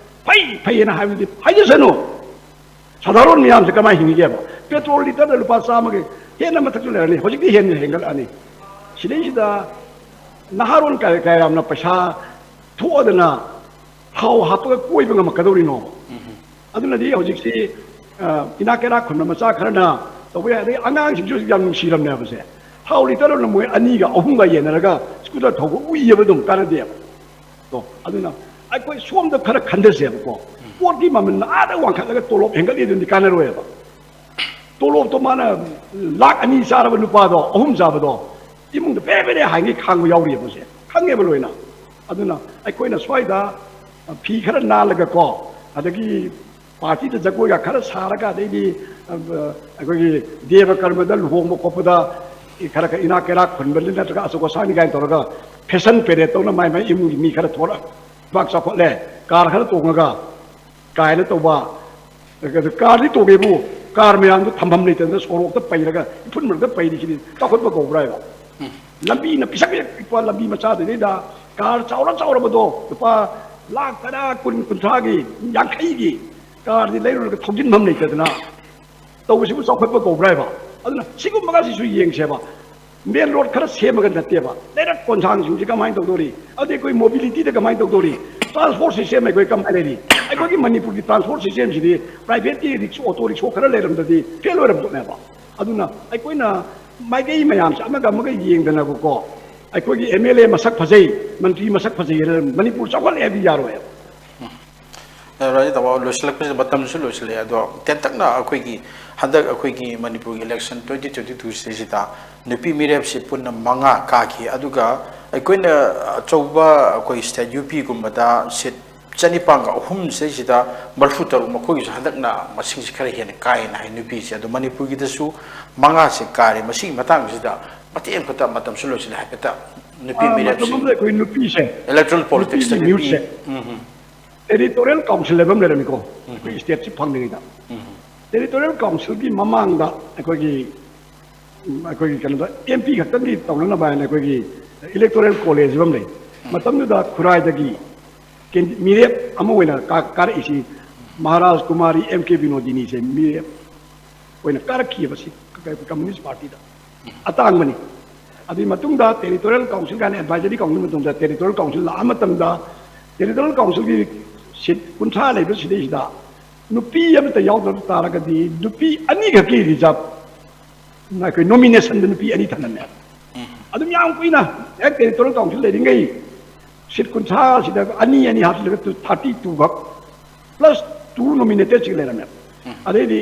ꯐꯩ ꯐꯩꯌꯦꯅ ꯍꯥꯏꯕꯗꯤ ꯍꯥꯏꯖꯁꯅꯨ꯫ ꯁꯥꯙꯥꯔꯣꯟ ꯃꯤꯌꯥꯝꯁꯦ ꯀꯃꯥꯏꯅ ꯍꯤꯡꯉꯤꯒꯦꯕ? ꯄꯦꯇ꯭ꯔꯣꯜ ꯂꯤꯇꯔꯗ ꯂꯨꯄꯥ ꯆꯥꯝꯃꯒꯤ ꯍꯦꯟꯅ ꯃꯊꯛꯁꯨ ꯂꯩꯔꯅꯤ, ꯍꯧꯖꯤꯛꯇꯤ ꯍꯦꯟꯅ ꯍꯦꯟꯒꯠꯂꯛꯑꯅꯤ꯫ ꯁꯤꯗꯩꯁꯤꯗ ꯅꯍꯥꯔꯣꯟ ꯀꯌꯥ-, ꯀꯌꯥꯝꯅ ꯄꯩꯁꯥ ꯊꯣꯛꯑꯗꯅ ꯊꯥꯎ ꯍꯥꯞꯄꯒ ꯀꯣꯏꯕ ꯉꯝꯃꯛꯀꯗꯧꯔꯤꯅꯣ? ꯑꯗꯨꯅꯗꯤ ꯍꯧꯖꯤꯛꯁꯤ ꯏꯅꯥꯛ ꯀꯩꯔꯥꯛ ꯈꯨꯟꯕ ꯃꯆꯥ ꯈꯔꯅ ꯇꯧꯕ ꯌꯥꯏ꯫ ꯑꯗꯩ ꯑꯉꯥꯡꯁꯤꯡꯁꯨ ꯌꯥꯝ ꯅꯨꯡꯁꯤꯔꯝꯅꯦꯕꯁꯦ꯫ ꯊꯥꯎ ꯂꯤꯇꯔ ꯑꯃꯅ ꯃꯣꯏ ꯑꯅꯤꯒ ꯑꯍꯨꯝꯒ ꯌꯦꯟꯅꯔꯒ ꯁ꯭ꯀꯨꯇꯔ ꯊꯧꯕ ꯎꯏꯌꯦꯕ ꯑꯗꯨꯝ, ꯀꯥꯟꯅꯗꯦꯕ꯫ ꯑꯗꯣ ꯑꯗꯨꯅ ꯑꯩꯈꯣꯏ ꯁꯣꯝꯗ ꯈꯔ ꯈꯟꯊꯁꯦꯕꯀꯣ꯫ ꯄꯣꯠꯀꯤ ꯃꯃꯜ ꯑꯥꯗ ꯋꯥꯡꯈꯠꯂꯒ ꯇꯣꯂꯣꯞ ꯍꯦꯟꯒꯠꯂꯤ ꯑꯗꯨꯗꯤ ꯀꯥꯟꯅꯔꯣꯏꯕ꯫ ꯇꯣꯂꯣꯞꯇꯣ ꯃꯥꯅ ꯂꯥꯛ ꯑꯅꯤ ꯆꯥꯔꯕ ꯅꯨꯄꯥꯗꯣ, ꯑꯍꯨꯝ ꯆꯥꯕꯗꯣ, ꯏꯃꯨꯡꯗ ꯕꯦ ꯕꯦꯔꯦ ꯍꯥꯏꯉꯩ ꯈꯥꯡꯕ ꯌꯥꯎꯔꯤꯑꯕꯁꯦ, ꯈꯪꯉꯦꯕ ꯂꯣꯏꯅ꯫ ꯑꯗꯨꯅ ꯑꯩꯈꯣꯏꯅ ꯁ꯭ꯋꯥꯏꯗ ꯐꯤ ꯈꯔ ꯅꯥꯜꯂꯒꯀꯣ, ꯑꯗꯒꯤ ꯄꯥꯔꯇꯤꯗ ꯖꯒꯣꯏꯒ ꯈꯔ ꯁꯥꯔꯒ, ꯑꯗꯩꯗꯤ ꯑꯩꯈꯣꯏꯒꯤ ꯗꯦꯕ ꯀꯔꯃꯗ, ꯂꯨꯍꯣꯡꯕ ꯈꯣꯠꯄꯗ ꯈꯔ ꯈꯔ ꯏꯅꯥꯛ ꯀꯩꯔꯥꯛ ꯈꯨꯟꯕꯅꯤ ꯅꯠꯇ꯭ꯔꯒ ꯑꯆꯧ ꯑꯁꯥꯡꯅꯤ ꯀꯥꯏꯅ ꯇꯧꯔꯒ ꯐꯦꯁꯟ ꯄꯦꯔꯦꯠ ꯇꯧꯅ ꯃꯥꯏ ꯃꯥꯏ ꯏꯃꯨꯡꯒꯤ ꯃꯤ ꯈꯔ ꯊꯣꯛꯂꯛ, ꯄꯥꯛ ꯆꯥꯎꯈꯠꯂꯦ, ꯀꯥꯔ ꯈꯔ ꯇꯣꯡꯉꯒ ꯀꯥꯏꯅ ꯇꯧꯕ꯫ ꯑꯗꯨ ꯀꯥꯔꯗꯤ ꯇꯣꯡꯉꯦꯕꯨ, ꯀꯥꯔ ꯃꯌꯥꯝꯗꯣ ꯊꯝꯐꯝ ꯂꯩꯇꯗꯅ ꯁꯣꯔꯣꯛꯇ ꯄꯩꯔꯒ ꯏꯐꯨꯟ ꯃꯔꯛꯇ ꯄꯩꯔꯤꯁꯤꯗꯤ ꯆꯥꯎꯈꯠꯄ ꯀꯧꯕ꯭ꯔꯥ ꯍꯥꯏꯕ? ꯂꯝꯕꯤꯅ ꯄꯤꯁꯛ ꯄꯤꯁꯛ ꯄꯤꯛꯄ ꯂꯝꯕꯤ ꯃꯆꯥꯗꯨꯗꯩꯗ ꯀꯥꯔ ꯆꯥꯎꯔ ꯆꯥꯎꯔꯕꯗꯣ, ꯂꯨꯄꯥ ꯂꯥꯛ ꯇꯔꯥ, ꯀꯨꯟ, ꯀꯨꯟꯊ꯭ꯔꯥꯒꯤ, ꯌꯥꯡꯈꯩꯒꯤ ꯀꯥꯔꯗꯤ ꯂꯩꯔꯨꯔꯒ ꯊꯧꯖꯤꯟꯐꯝ ꯂꯩꯇꯗꯅ ꯇꯧꯕꯁꯤꯕꯨ ꯆꯥꯎꯈꯠꯄ ꯀꯧꯕ꯭ꯔꯥ ꯍꯥꯏꯕ? ꯑꯗꯨꯅ ꯁꯤꯒꯨꯝꯕꯒꯁꯤꯁꯨ ꯌꯦꯡꯁꯦꯕ꯫ ꯃꯦꯟ ꯔꯣꯗ ꯈꯔ ꯁꯦꯝꯃꯒ ꯅꯠꯇꯦꯕ, ꯂꯩꯔꯛ ꯀꯣꯟꯁꯥꯡꯁꯤꯡꯁꯤ ꯀꯃꯥꯏꯅ ꯇꯧꯗꯧꯔꯤ, ꯑꯗꯩ ꯑꯩꯈꯣꯏ ꯃꯣꯕꯤꯂꯤꯇꯤꯗ ꯀꯃꯥꯏꯅ ꯇꯧꯗꯧꯔꯤ, ꯇ꯭ꯔꯥꯟꯁꯄꯣꯔꯠ ꯁꯤꯁꯇꯦꯝ ꯑꯩꯈꯣꯏ ꯀꯃꯥꯏꯅ ꯂꯩꯔꯤ? ꯑꯩꯈꯣꯏꯒꯤ ꯃꯅꯤꯄꯨꯔꯒꯤ ꯇ꯭ꯔꯥꯟꯁꯄꯣꯔꯠ ꯁꯤꯁꯇꯦꯝꯁꯤꯗꯤ ꯄ꯭ꯔꯥꯏꯚꯦꯠꯀꯤ ꯔꯤꯛꯁꯣ, ꯑꯣꯇꯣ ꯔꯤꯛꯁꯣ ꯈꯔ ꯂꯩꯔꯝꯗꯗꯤ ꯐꯦꯜ ꯑꯣꯏꯔꯝꯗꯣꯏꯅꯦꯕ꯫ ꯑꯗꯨꯅ ꯑꯩꯈꯣꯏꯅ ꯃꯥꯏꯀꯩ ꯃꯌꯥꯝꯁꯦ ꯑꯃꯒ ꯑꯃꯒ ꯌꯦꯡꯗꯅꯕꯀꯣ, ꯑꯩꯈꯣꯏꯒꯤ ꯑꯦꯝ ꯑꯦꯜ ꯑꯦ ꯃꯁꯛ ꯐꯖꯩ, ꯃꯟꯇ꯭ꯔꯤ ꯃꯁꯛ ꯐꯖꯩ ꯍꯥꯏꯅ ꯃꯅꯤꯄꯨꯔ ꯆꯥꯎꯈꯠꯂꯦ ꯍꯥꯏꯕꯗꯤ ꯌꯥꯔꯣꯏꯕ꯫ ꯔꯥꯖꯦꯟ ꯇꯥꯃꯣ, ꯂꯣꯏꯁꯤꯜꯂꯛꯄꯁꯤꯗ ꯃꯇꯝꯁꯨ ꯂꯣꯏꯁꯤꯜꯂꯛꯑꯦ꯫ ꯑꯗꯣ ꯇꯦꯟꯇꯛꯅ ꯑꯩꯈꯣꯏꯒꯤ ꯍꯟꯗꯛ ꯑꯩꯈꯣꯏꯒꯤ ꯃꯅꯤꯄꯨꯔꯒꯤ ꯏꯂꯦꯛꯁꯟ ꯇ꯭ꯋꯦꯟꯇꯤ ꯇ꯭ꯋꯦꯟꯇꯤ ꯇꯨꯁꯤꯗꯩꯁꯤꯗ ꯅꯨꯄꯤ ꯃꯤꯔꯦꯞꯁꯤ ꯄꯨꯟꯅ ꯃꯉꯥ ꯀꯥꯈꯤ꯫ ꯑꯗꯨꯒ ꯑꯩꯈꯣꯏꯅ ꯑꯆꯧꯕ ꯑꯩꯈꯣꯏ ꯁ꯭ꯇꯦꯠ ꯌꯨ ꯄꯤꯒꯨꯝꯕꯗ ꯁꯤꯠ ꯆꯅꯤꯄꯥꯟꯒ ꯑꯍꯨꯝ ꯁꯤꯗꯩꯁꯤꯗ ꯃꯔꯤꯐꯨ ꯇꯔꯨꯛ, ꯃꯈꯣꯏꯒꯤꯁꯨ ꯍꯟꯗꯛꯅ ꯃꯁꯤꯡꯁꯤ ꯈꯔ ꯍꯦꯟꯅ ꯀꯥꯏꯌꯦꯅ ꯍꯥꯏ ꯅꯨꯄꯤꯁꯦ꯫ ꯑꯗꯣ ꯃꯅꯤꯄꯨꯔꯒꯤꯗꯁꯨ ꯃꯉꯥꯁꯦ ꯀꯥꯔꯦ꯫ ꯃꯁꯤꯒꯤ ꯃꯇꯥꯡꯁꯤꯗ ꯃꯇꯦꯛ ꯑꯃꯈꯛꯇ, ꯃꯇꯝꯁꯨ ꯂꯣꯏꯁꯤꯜꯂꯦ, ꯍꯥꯏꯐꯦꯠꯇ ꯅꯨꯄꯤ ꯑꯥ, ꯃꯇꯝ ꯃꯤꯔꯦꯞꯁꯤꯡ, ꯑꯃꯗ ꯑꯩꯈꯣꯏ ꯅꯨꯄꯤꯁꯦ, ꯏꯂꯦꯛꯇꯣꯔꯦꯜ ꯄꯣꯂꯤꯇꯤꯛꯁꯇ ꯅꯨꯄꯤꯒꯤ ꯅꯨꯄꯤ, ꯃꯤꯍꯨꯠꯁꯦ, ꯎꯝ, ꯎꯝ, ꯇꯦꯔꯤꯇꯣꯔꯤꯌꯦꯜ ꯀꯥꯎꯟꯁꯤꯜ ꯍꯥꯏꯕ ꯑꯃ ꯂꯩꯔꯝꯃꯤꯀꯣ, ꯑꯩꯈꯣꯏ ꯁ꯭ꯇꯦꯠꯁꯤ ꯐꯪꯗ꯭ꯔꯤꯉꯩꯗ꯫ ꯇꯦꯔꯤꯇꯣꯔꯤꯌꯦꯜ ꯀꯥꯎꯟꯁꯤꯜꯒꯤ ꯃꯃꯥꯡꯗ ꯑꯩꯈꯣꯏꯒꯤ, ꯎꯝ, ꯑꯩꯈꯣꯏꯒꯤ ꯀꯩꯅꯣꯗ ꯑꯦꯝ ꯄꯤ ꯈꯛꯇꯪꯒꯤ ꯇꯧꯅꯅꯕ ꯍꯥꯏꯅ ꯑꯩꯈꯣꯏꯒꯤ ꯏꯂꯦꯛꯇꯣꯔꯦꯜ ꯀꯣꯂꯦꯖ ꯑꯃ ꯂꯩ꯫ ꯃꯇꯝꯗꯨꯗ ꯈꯨꯔꯥꯏꯗꯒꯤ ꯀꯦꯟꯗꯤ-, ꯃꯤꯔꯦꯞ ꯑꯃ ꯑꯣꯏꯅ ꯀꯥ-, ꯀꯥꯔꯛꯏꯁꯤ ꯃꯍꯥꯔꯥꯖ ꯀꯨꯃꯥꯔꯤ ꯑꯦꯝ ꯀꯦ ꯕꯤꯅꯣꯗꯤꯅꯤꯁꯦ ꯃꯤꯔꯦꯞ ꯑꯣꯏꯅ ꯀꯥꯔꯛꯈꯤꯕꯁꯤ ꯀꯝꯃꯨꯅꯤꯁ ꯄꯥꯔꯇꯤꯗ ꯑꯇꯥꯡꯕꯅꯤ꯫ ꯑꯗꯨꯒꯤ ꯃꯇꯨꯡꯗ ꯇꯦꯔꯤꯇꯣꯔꯤꯌꯦꯜ ꯀꯥꯎꯟꯁꯤꯜ ꯀꯥꯏꯅ ꯑꯦꯗꯚꯥꯏꯖꯔꯤ ꯀꯥꯎꯟꯁꯤꯜ ꯃꯇꯝꯗ ꯇꯦꯔꯤꯇꯣꯔꯤꯌꯦꯜ ꯀꯥꯎꯟꯁꯤꯜ ꯂꯥꯛꯑ ꯃꯇꯝꯗ ꯇꯦꯔꯤꯇꯣꯔꯤꯌꯦꯜ ꯀꯥꯎꯟꯁꯤꯜꯒꯤ ꯁꯤꯠ ꯀꯨꯟꯊ꯭ꯔꯥ ꯂꯩꯕ ꯁꯤꯗꯩꯁꯤꯗ ꯅꯨꯄꯤ ꯑꯃꯇ ꯌꯥꯎꯗꯕ ꯇꯥꯔꯒꯗꯤ ꯅꯨꯄꯤ ꯑꯅꯤꯈꯛꯀꯤ ꯔꯤꯖꯥꯕ ꯑꯩꯈꯣꯏ ꯅꯣꯃꯤꯅꯦꯁꯟꯗ ꯅꯨꯄꯤ ꯑꯅꯤ ꯊꯝꯂꯝꯃꯦ꯫ ꯑꯗꯨꯝ ꯌꯥꯝ ꯀꯨꯏꯅ ꯍꯦꯛ ꯇꯦꯔꯤꯇꯣꯔꯤꯌꯦꯜ ꯀꯥꯎꯟꯁꯤꯜ ꯂꯩꯔꯤꯉꯩ ꯁꯤꯠ ꯀꯨꯟꯊ꯭ꯔꯥꯁꯤꯗ ꯑꯅꯤ ꯑꯅꯤ ꯍꯥꯞꯆꯤꯜꯂꯒ ꯊꯥꯔꯇꯤ ꯇꯨ ꯈꯛ ꯄ꯭ꯂꯁ ꯇꯨ ꯅꯣꯃꯤꯅꯦꯇꯦꯠꯁꯤꯒ ꯂꯩꯔꯝꯃꯦ꯫ ꯑꯗꯩꯗꯤ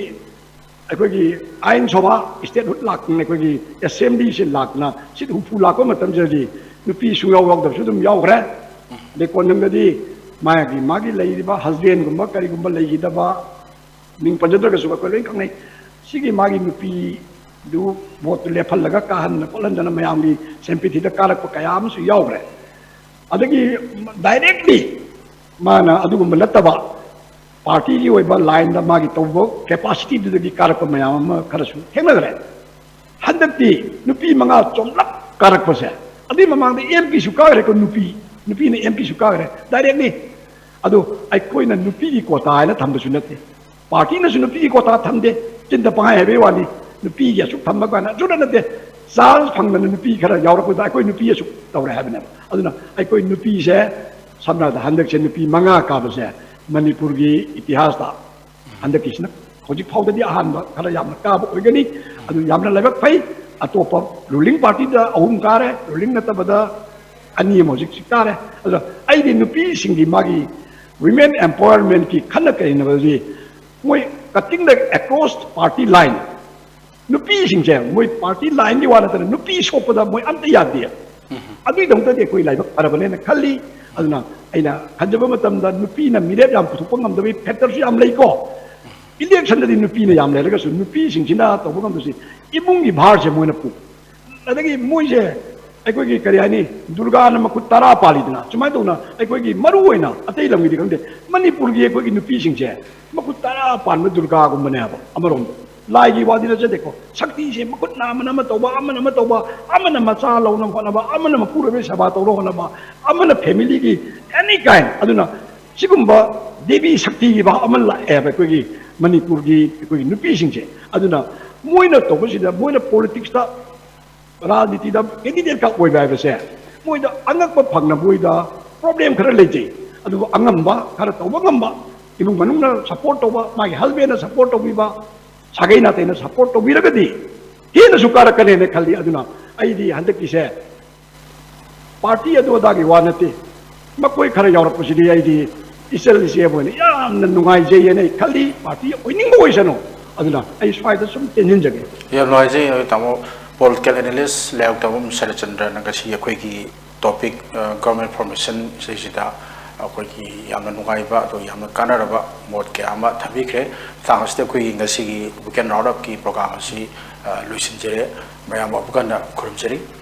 ꯑꯩꯈꯣꯏꯒꯤ ꯑꯥꯏꯟ ꯁꯚꯥ ꯏꯁꯇꯦꯠꯍꯨꯗ ꯂꯥꯛꯇꯅ ꯑꯩꯈꯣꯏꯒꯤ ꯑꯦꯁꯦꯝꯕ꯭ꯂꯤꯁꯤ ꯂꯥꯛꯇꯅ ꯁꯤꯠ ꯍꯨꯝꯐꯨ ꯂꯥꯛꯄ ꯃꯇꯝꯁꯤꯗꯗꯤ ꯅꯨꯄꯤ ꯁꯨꯡꯌꯥꯎ ꯌꯥꯎꯗꯕꯁꯨ ꯑꯗꯨꯝ ꯌꯥꯎꯈ꯭ꯔꯦ꯫ ꯑꯗꯩ ꯀꯣꯟꯊꯪꯗꯗꯤ ꯃꯥꯒꯤ ꯃꯥꯒꯤ ꯂꯩꯔꯤꯕ ꯍꯁꯕꯦꯟꯒꯨꯝꯕ ꯀꯔꯤꯒꯨꯝꯕ ꯂꯩꯈꯤꯗꯕ ꯃꯤꯡ ꯄꯟꯖꯗ꯭ꯔꯒꯁꯨ ꯑꯩꯈꯣꯏ ꯂꯣꯏ ꯈꯪꯅꯩ꯫ ꯁꯤꯒꯤ ꯃꯥꯒꯤ ꯅꯨꯄꯤꯗꯨ ꯚꯣꯠꯇꯨ ꯂꯦꯞꯍꯜꯂꯒ ꯀꯥꯍꯟꯗꯅ ꯈꯣꯠꯍꯟꯗꯅ ꯃꯌꯥꯝꯒꯤ ꯁꯦꯝꯄꯤꯊꯤꯗ ꯀꯥꯔꯛꯄ ꯀꯌꯥ ꯑꯃꯁꯨ ꯌꯥꯎꯈ꯭ꯔꯦ꯫ ꯑꯗꯒꯤ ꯗꯥꯏꯔꯦꯛꯂꯤ ꯃꯥꯅ ꯑꯗꯨꯒꯨꯝꯕ ꯅꯠꯇꯕ ꯄꯥꯔꯇꯤꯒꯤ ꯑꯣꯏꯕ ꯂꯥꯏꯟꯗ ꯃꯥꯒꯤ ꯇꯧꯕ ꯀꯦꯄꯥꯁꯤꯇꯤꯗꯨꯗꯒꯤ ꯀꯥꯔꯛꯄ ꯃꯌꯥꯝ ꯑꯃ ꯈꯔꯁꯨ ꯊꯦꯡꯅꯈ꯭ꯔꯦ꯫ ꯍꯟꯗꯛꯇꯤ ꯅꯨꯄꯤ ꯃꯉꯥ ꯆꯣꯝꯂꯞ ꯀꯥꯔꯛꯄꯁꯦ, ꯑꯗꯨꯏ ꯃꯃꯥꯡꯗ ꯑꯦꯝ ꯄꯤꯁꯨ ꯀꯥꯈ꯭ꯔꯦꯀꯣ, ꯅꯨꯄꯤ, ꯅꯨꯄꯤꯅ ꯑꯦꯝ ꯄꯤꯁꯨ ꯀꯥꯈ꯭ꯔꯦ ꯗꯥꯏꯔꯦꯛꯂꯤ꯫ ꯑꯗꯣ ꯑꯩꯈꯣꯏꯅ ꯅꯨꯄꯤꯒꯤ ꯀꯣꯇꯥ ꯍꯥꯏꯅ ꯊꯝꯕꯁꯨ ꯅꯠꯇꯦ, ꯄꯥꯔꯇꯤꯅꯁꯨ ꯅꯨꯄꯤꯒꯤ ꯀꯣꯇꯥ ꯊꯝꯗꯦ, ꯆꯤꯟꯗ ꯄꯪꯍꯥꯏ ꯍꯥꯏꯕꯩ ꯋꯥꯅꯤ꯫ ꯅꯨꯄꯤꯒꯤ ꯑꯁꯨꯛ ꯊꯝꯕ ꯀꯥꯏꯅ ꯑꯁꯨꯛꯅ ꯅꯠꯇꯦ, ꯆꯥꯟꯁ ꯐꯪꯗꯅ ꯅꯨꯄꯤ ꯈꯔ ꯌꯥꯎꯔꯛꯄꯗ ꯑꯩꯈꯣꯏ ꯅꯨꯄꯤ ꯑꯁꯨꯛ ꯇꯧꯔꯦ ꯍꯥꯏꯕꯅꯦꯕ꯫ ꯑꯗꯨꯅ ꯑꯩꯈꯣꯏ ꯅꯨꯄꯤꯁꯦ ꯁꯝꯅ ꯍꯥꯏꯔꯕꯗ ꯍꯟꯗꯛꯁꯦ ꯅꯨꯄꯤ ꯃꯉꯥ ꯀꯥꯕꯁꯦ ꯃꯅꯤꯄꯨꯔꯒꯤ ꯏꯇꯤꯍꯥꯁꯇ ꯍꯟꯗꯛꯀꯤꯁꯤꯅ ꯍꯧꯖꯤꯛ ꯐꯥꯎꯗꯗꯤ ꯑꯍꯥꯟꯕ ꯈꯔ ꯌꯥꯝꯅ ꯀꯥꯕ ꯑꯣꯏꯒꯅꯤ꯫ ꯑꯗꯨ ꯌꯥꯝꯅ ꯂꯥꯏꯕꯛ ꯐꯩ꯫ ꯑꯇꯣꯞꯄ ꯔꯨꯂꯤꯡ ꯄꯥꯔꯇꯤꯗ ꯑꯍꯨꯝ ꯀꯥꯔꯦ, ꯔꯨꯂꯤꯡ ꯅꯠꯇꯕꯗ ꯑꯅꯤ ꯑꯃ ꯍꯧꯖꯤꯛ ꯍꯧꯖꯤꯛ ꯀꯥꯔꯦ꯫ ꯑꯗꯨꯅ ꯑꯩꯗꯤ ꯅꯨꯄꯤꯁꯤꯡꯒꯤ ꯃꯥꯒꯤ ꯋꯤꯃꯦꯟ ꯑꯦꯝꯄꯥꯋꯔꯃꯦꯟꯠꯀꯤ ꯈꯟꯅ ꯀꯩꯅꯕꯗꯤ ꯃꯣꯏ cutting the across party line, ꯅꯨꯄꯤꯁꯤꯡꯁꯦ ꯃꯣꯏ ꯄꯥꯔꯇꯤ ꯂꯥꯏꯟꯒꯤ ꯋꯥ ꯅꯠꯇꯅ ꯅꯨꯄꯤ ꯁꯣꯛꯄꯗ ꯃꯣꯏ ꯑꯝꯇ ꯌꯥꯗꯦ꯫ ꯑꯗꯨꯒꯤꯗꯃꯛꯇꯗꯤ ꯑꯩꯈꯣꯏ ꯂꯥꯏꯕꯛ ꯐꯔꯕꯅꯦꯅ ꯈꯜꯂꯤ꯫ ꯑꯗꯨꯅ ꯑꯩꯅ ꯈꯟꯖꯕ ꯃꯇꯝꯗ ꯅꯨꯄꯤꯅ ꯃꯤꯔꯦꯞ ꯌꯥꯝ ꯄꯨꯊꯣꯛꯄ ꯉꯝꯗꯕꯒꯤ ꯐꯦꯛꯇꯔꯁꯨ ꯌꯥꯝ ꯂꯩꯀꯣ꯫ ꯏꯂꯦꯛꯁꯟꯗꯗꯤ ꯅꯨꯄꯤꯅ ꯌꯥꯝ ꯂꯩꯔꯒꯁꯨ ꯅꯨꯄꯤꯁꯤꯡꯁꯤꯅ ꯇꯧꯕ ꯉꯝꯗꯕꯁꯤ ꯏꯃꯨꯡꯒꯤ ꯚꯥꯔꯁꯦ ꯃꯣꯏꯅ ꯄꯨ꯫ ꯑꯗꯒꯤ ꯃꯣꯏꯁꯦ ꯑꯩꯈꯣꯏꯒꯤ ꯀꯔꯤ ꯍꯥꯏꯅꯤ, ꯗꯨꯔꯒꯥꯅ ꯃꯈꯨꯠ ꯇꯔꯥ ꯄꯥꯜꯂꯤꯗꯅ, ꯁꯨꯃꯥꯏꯅ ꯇꯧꯅ ꯑꯩꯈꯣꯏꯒꯤ ꯃꯔꯨ ꯑꯣꯏꯅ ꯑꯇꯩ ꯂꯝꯒꯤꯗꯤ ꯈꯪꯗꯦ, ꯃꯅꯤꯄꯨꯔꯒꯤ ꯑꯩꯈꯣꯏꯒꯤ ꯅꯨꯄꯤꯁꯤꯡꯁꯦ ꯃꯈꯨꯠ ꯇꯔꯥ ꯄꯥꯟꯕ ꯗꯨꯔꯒꯥꯒꯨꯝꯕꯅꯦꯕ꯫ ꯑꯃꯔꯣꯝꯗ ꯂꯥꯏꯒꯤ ꯋꯥꯗꯤ ꯅꯠꯆꯗꯦꯀꯣ, ꯁꯛꯇꯤꯁꯦ ꯃꯈꯨꯠꯅ ꯑꯃꯅ ꯑꯃ ꯇꯧꯕ, ꯑꯃꯅ ꯑꯃ ꯇꯧꯕ, ꯑꯃꯅ ꯃꯆꯥ ꯂꯧꯅꯕ ꯍꯣꯠꯅꯕ, ꯑꯃꯅ ꯃꯄꯨꯔꯣꯏꯕꯒꯤ ꯁꯦꯕꯥ ꯇꯧꯅꯕ ꯍꯣꯠꯅꯕ, ꯑꯃꯅ ꯐꯦꯃꯤꯂꯤꯒꯤ ꯑꯦꯅꯤ ꯀꯥꯏꯟ꯫ ꯑꯗꯨꯅ ꯁꯤꯒꯨꯝꯕ ꯗꯦꯕꯤ ꯁꯛꯇꯤꯒꯤ ꯚꯥꯕ ꯑꯃ ꯂꯥꯛꯑꯦꯕ ꯑꯩꯈꯣꯏꯒꯤ ꯃꯅꯤꯄꯨꯔꯒꯤ ꯑꯩꯈꯣꯏꯒꯤ ꯅꯨꯄꯤꯁꯤꯡꯁꯦ꯫ ꯑꯗꯨꯅ ꯃꯣꯏꯅ ꯇꯧꯕꯁꯤꯗ ꯃꯣꯏꯅ ꯄꯣꯂꯤꯇꯤꯛꯁꯇ, ꯔꯥꯖꯅꯤꯇꯤꯗ ꯀꯦꯟꯗꯤꯗꯦꯠ ꯈꯛ ꯑꯣꯏꯕ ꯍꯥꯏꯕꯁꯦ ꯃꯣꯏꯗ ꯑꯉꯛꯄ ꯐꯪꯅꯕ ꯃꯣꯏꯗ ꯄ꯭ꯔꯣꯕ꯭ꯂꯦꯝ ꯈꯔ ꯂꯩꯖꯩ꯫ ꯑꯗꯨꯕꯨ ꯑꯉꯝꯕ ꯈꯔ ꯇꯧꯕ ꯉꯝꯕ ꯏꯃꯨꯡ ꯃꯅꯨꯡꯅ ꯁꯞꯄꯣꯔꯠ ꯇꯧꯕ, ꯃꯥꯒꯤ ꯍꯁꯕꯦꯟꯅ ꯁꯞꯄꯣꯔꯠ ꯇꯧꯕꯤꯕ, ꯁꯥꯒꯩ ꯅꯥꯇꯩꯅ ꯁꯞꯄꯣꯔꯠ ꯇꯧꯕꯤꯔꯒꯗꯤ ꯍꯦꯟꯅꯁꯨ ꯀꯥꯔꯛꯀꯅꯦꯅ ꯈꯜꯂꯤ꯫ ꯑꯗꯨꯅ ꯑꯩꯗꯤ ꯍꯟꯗꯛꯀꯤꯁꯦ ꯄꯥꯔꯇꯤ ꯑꯗꯨ ꯑꯗꯥꯒꯤ ꯋꯥ ꯅꯠꯇꯦ, ꯃꯈꯣꯏ ꯈꯔ ꯌꯥꯎꯔꯛꯄꯁꯤꯗꯤ ꯑꯩꯗꯤ ꯏꯆꯜ ꯏꯆꯦ ꯑꯃ ꯑꯣꯏꯅ ꯌꯥꯝꯅ ꯅꯨꯡꯉꯥꯏꯖꯩꯑꯅ ꯑꯩ ꯈꯜꯂꯤ꯫ ꯄꯥꯔꯇꯤ ꯑꯣꯏꯅꯤꯡꯕ ꯑꯣꯏꯁꯅꯨ꯫ ꯑꯗꯨꯅ ꯑꯩ ꯁ꯭ꯋꯥꯏꯗ ꯁꯨꯝ ꯇꯦꯟꯁꯤꯟꯖꯒꯦ꯫ ꯌꯥꯝ ꯅꯨꯡꯉꯥꯏꯖꯩ, ꯑ, ꯇꯥꯃꯣ꯫ ꯄꯣꯂꯤꯇꯤꯀꯦꯜ ꯑꯦꯅꯥꯂꯤꯁ ꯂꯩꯔꯛꯇꯕꯝ ꯁꯔꯠꯆꯟꯗ꯭ꯔꯅ ꯉꯁꯤ ꯑꯩꯈꯣꯏꯒꯤ ꯇꯣꯄꯤꯛ, ꯑ, ꯒꯚꯔꯟꯃꯦꯟ ꯐꯣꯔꯃꯦꯁꯟ ꯁꯤꯁꯤꯗ ꯑꯩꯈꯣꯏꯒꯤ ꯌꯥꯝꯅ ꯅꯨꯡꯉꯥꯏꯕ ꯑꯗꯨꯒ ꯌꯥꯝꯅ ꯀꯥꯟꯅꯔꯕ ꯃꯣꯠ ꯀꯌꯥ ꯑꯃ ꯊꯝꯕꯤꯈ꯭ꯔꯦ꯫ ꯃꯇꯥꯡ ꯑꯁꯤꯗ ꯑꯩꯈꯣꯏꯒꯤ ꯉꯁꯤꯒꯤ ꯋꯤꯀꯦꯟ ꯔꯥꯎꯟ ꯑꯞꯀꯤ ꯄ꯭ꯔꯣꯒ꯭ꯔꯥꯝ ꯑꯁꯤ, ꯑ, ꯂꯣꯏꯁꯤꯟꯖꯔꯦ꯫ ꯃꯌꯥꯝꯕꯨ ꯑꯃꯨꯛ ꯍꯟꯅ ꯈꯨꯔꯨꯝꯖꯔꯤ꯫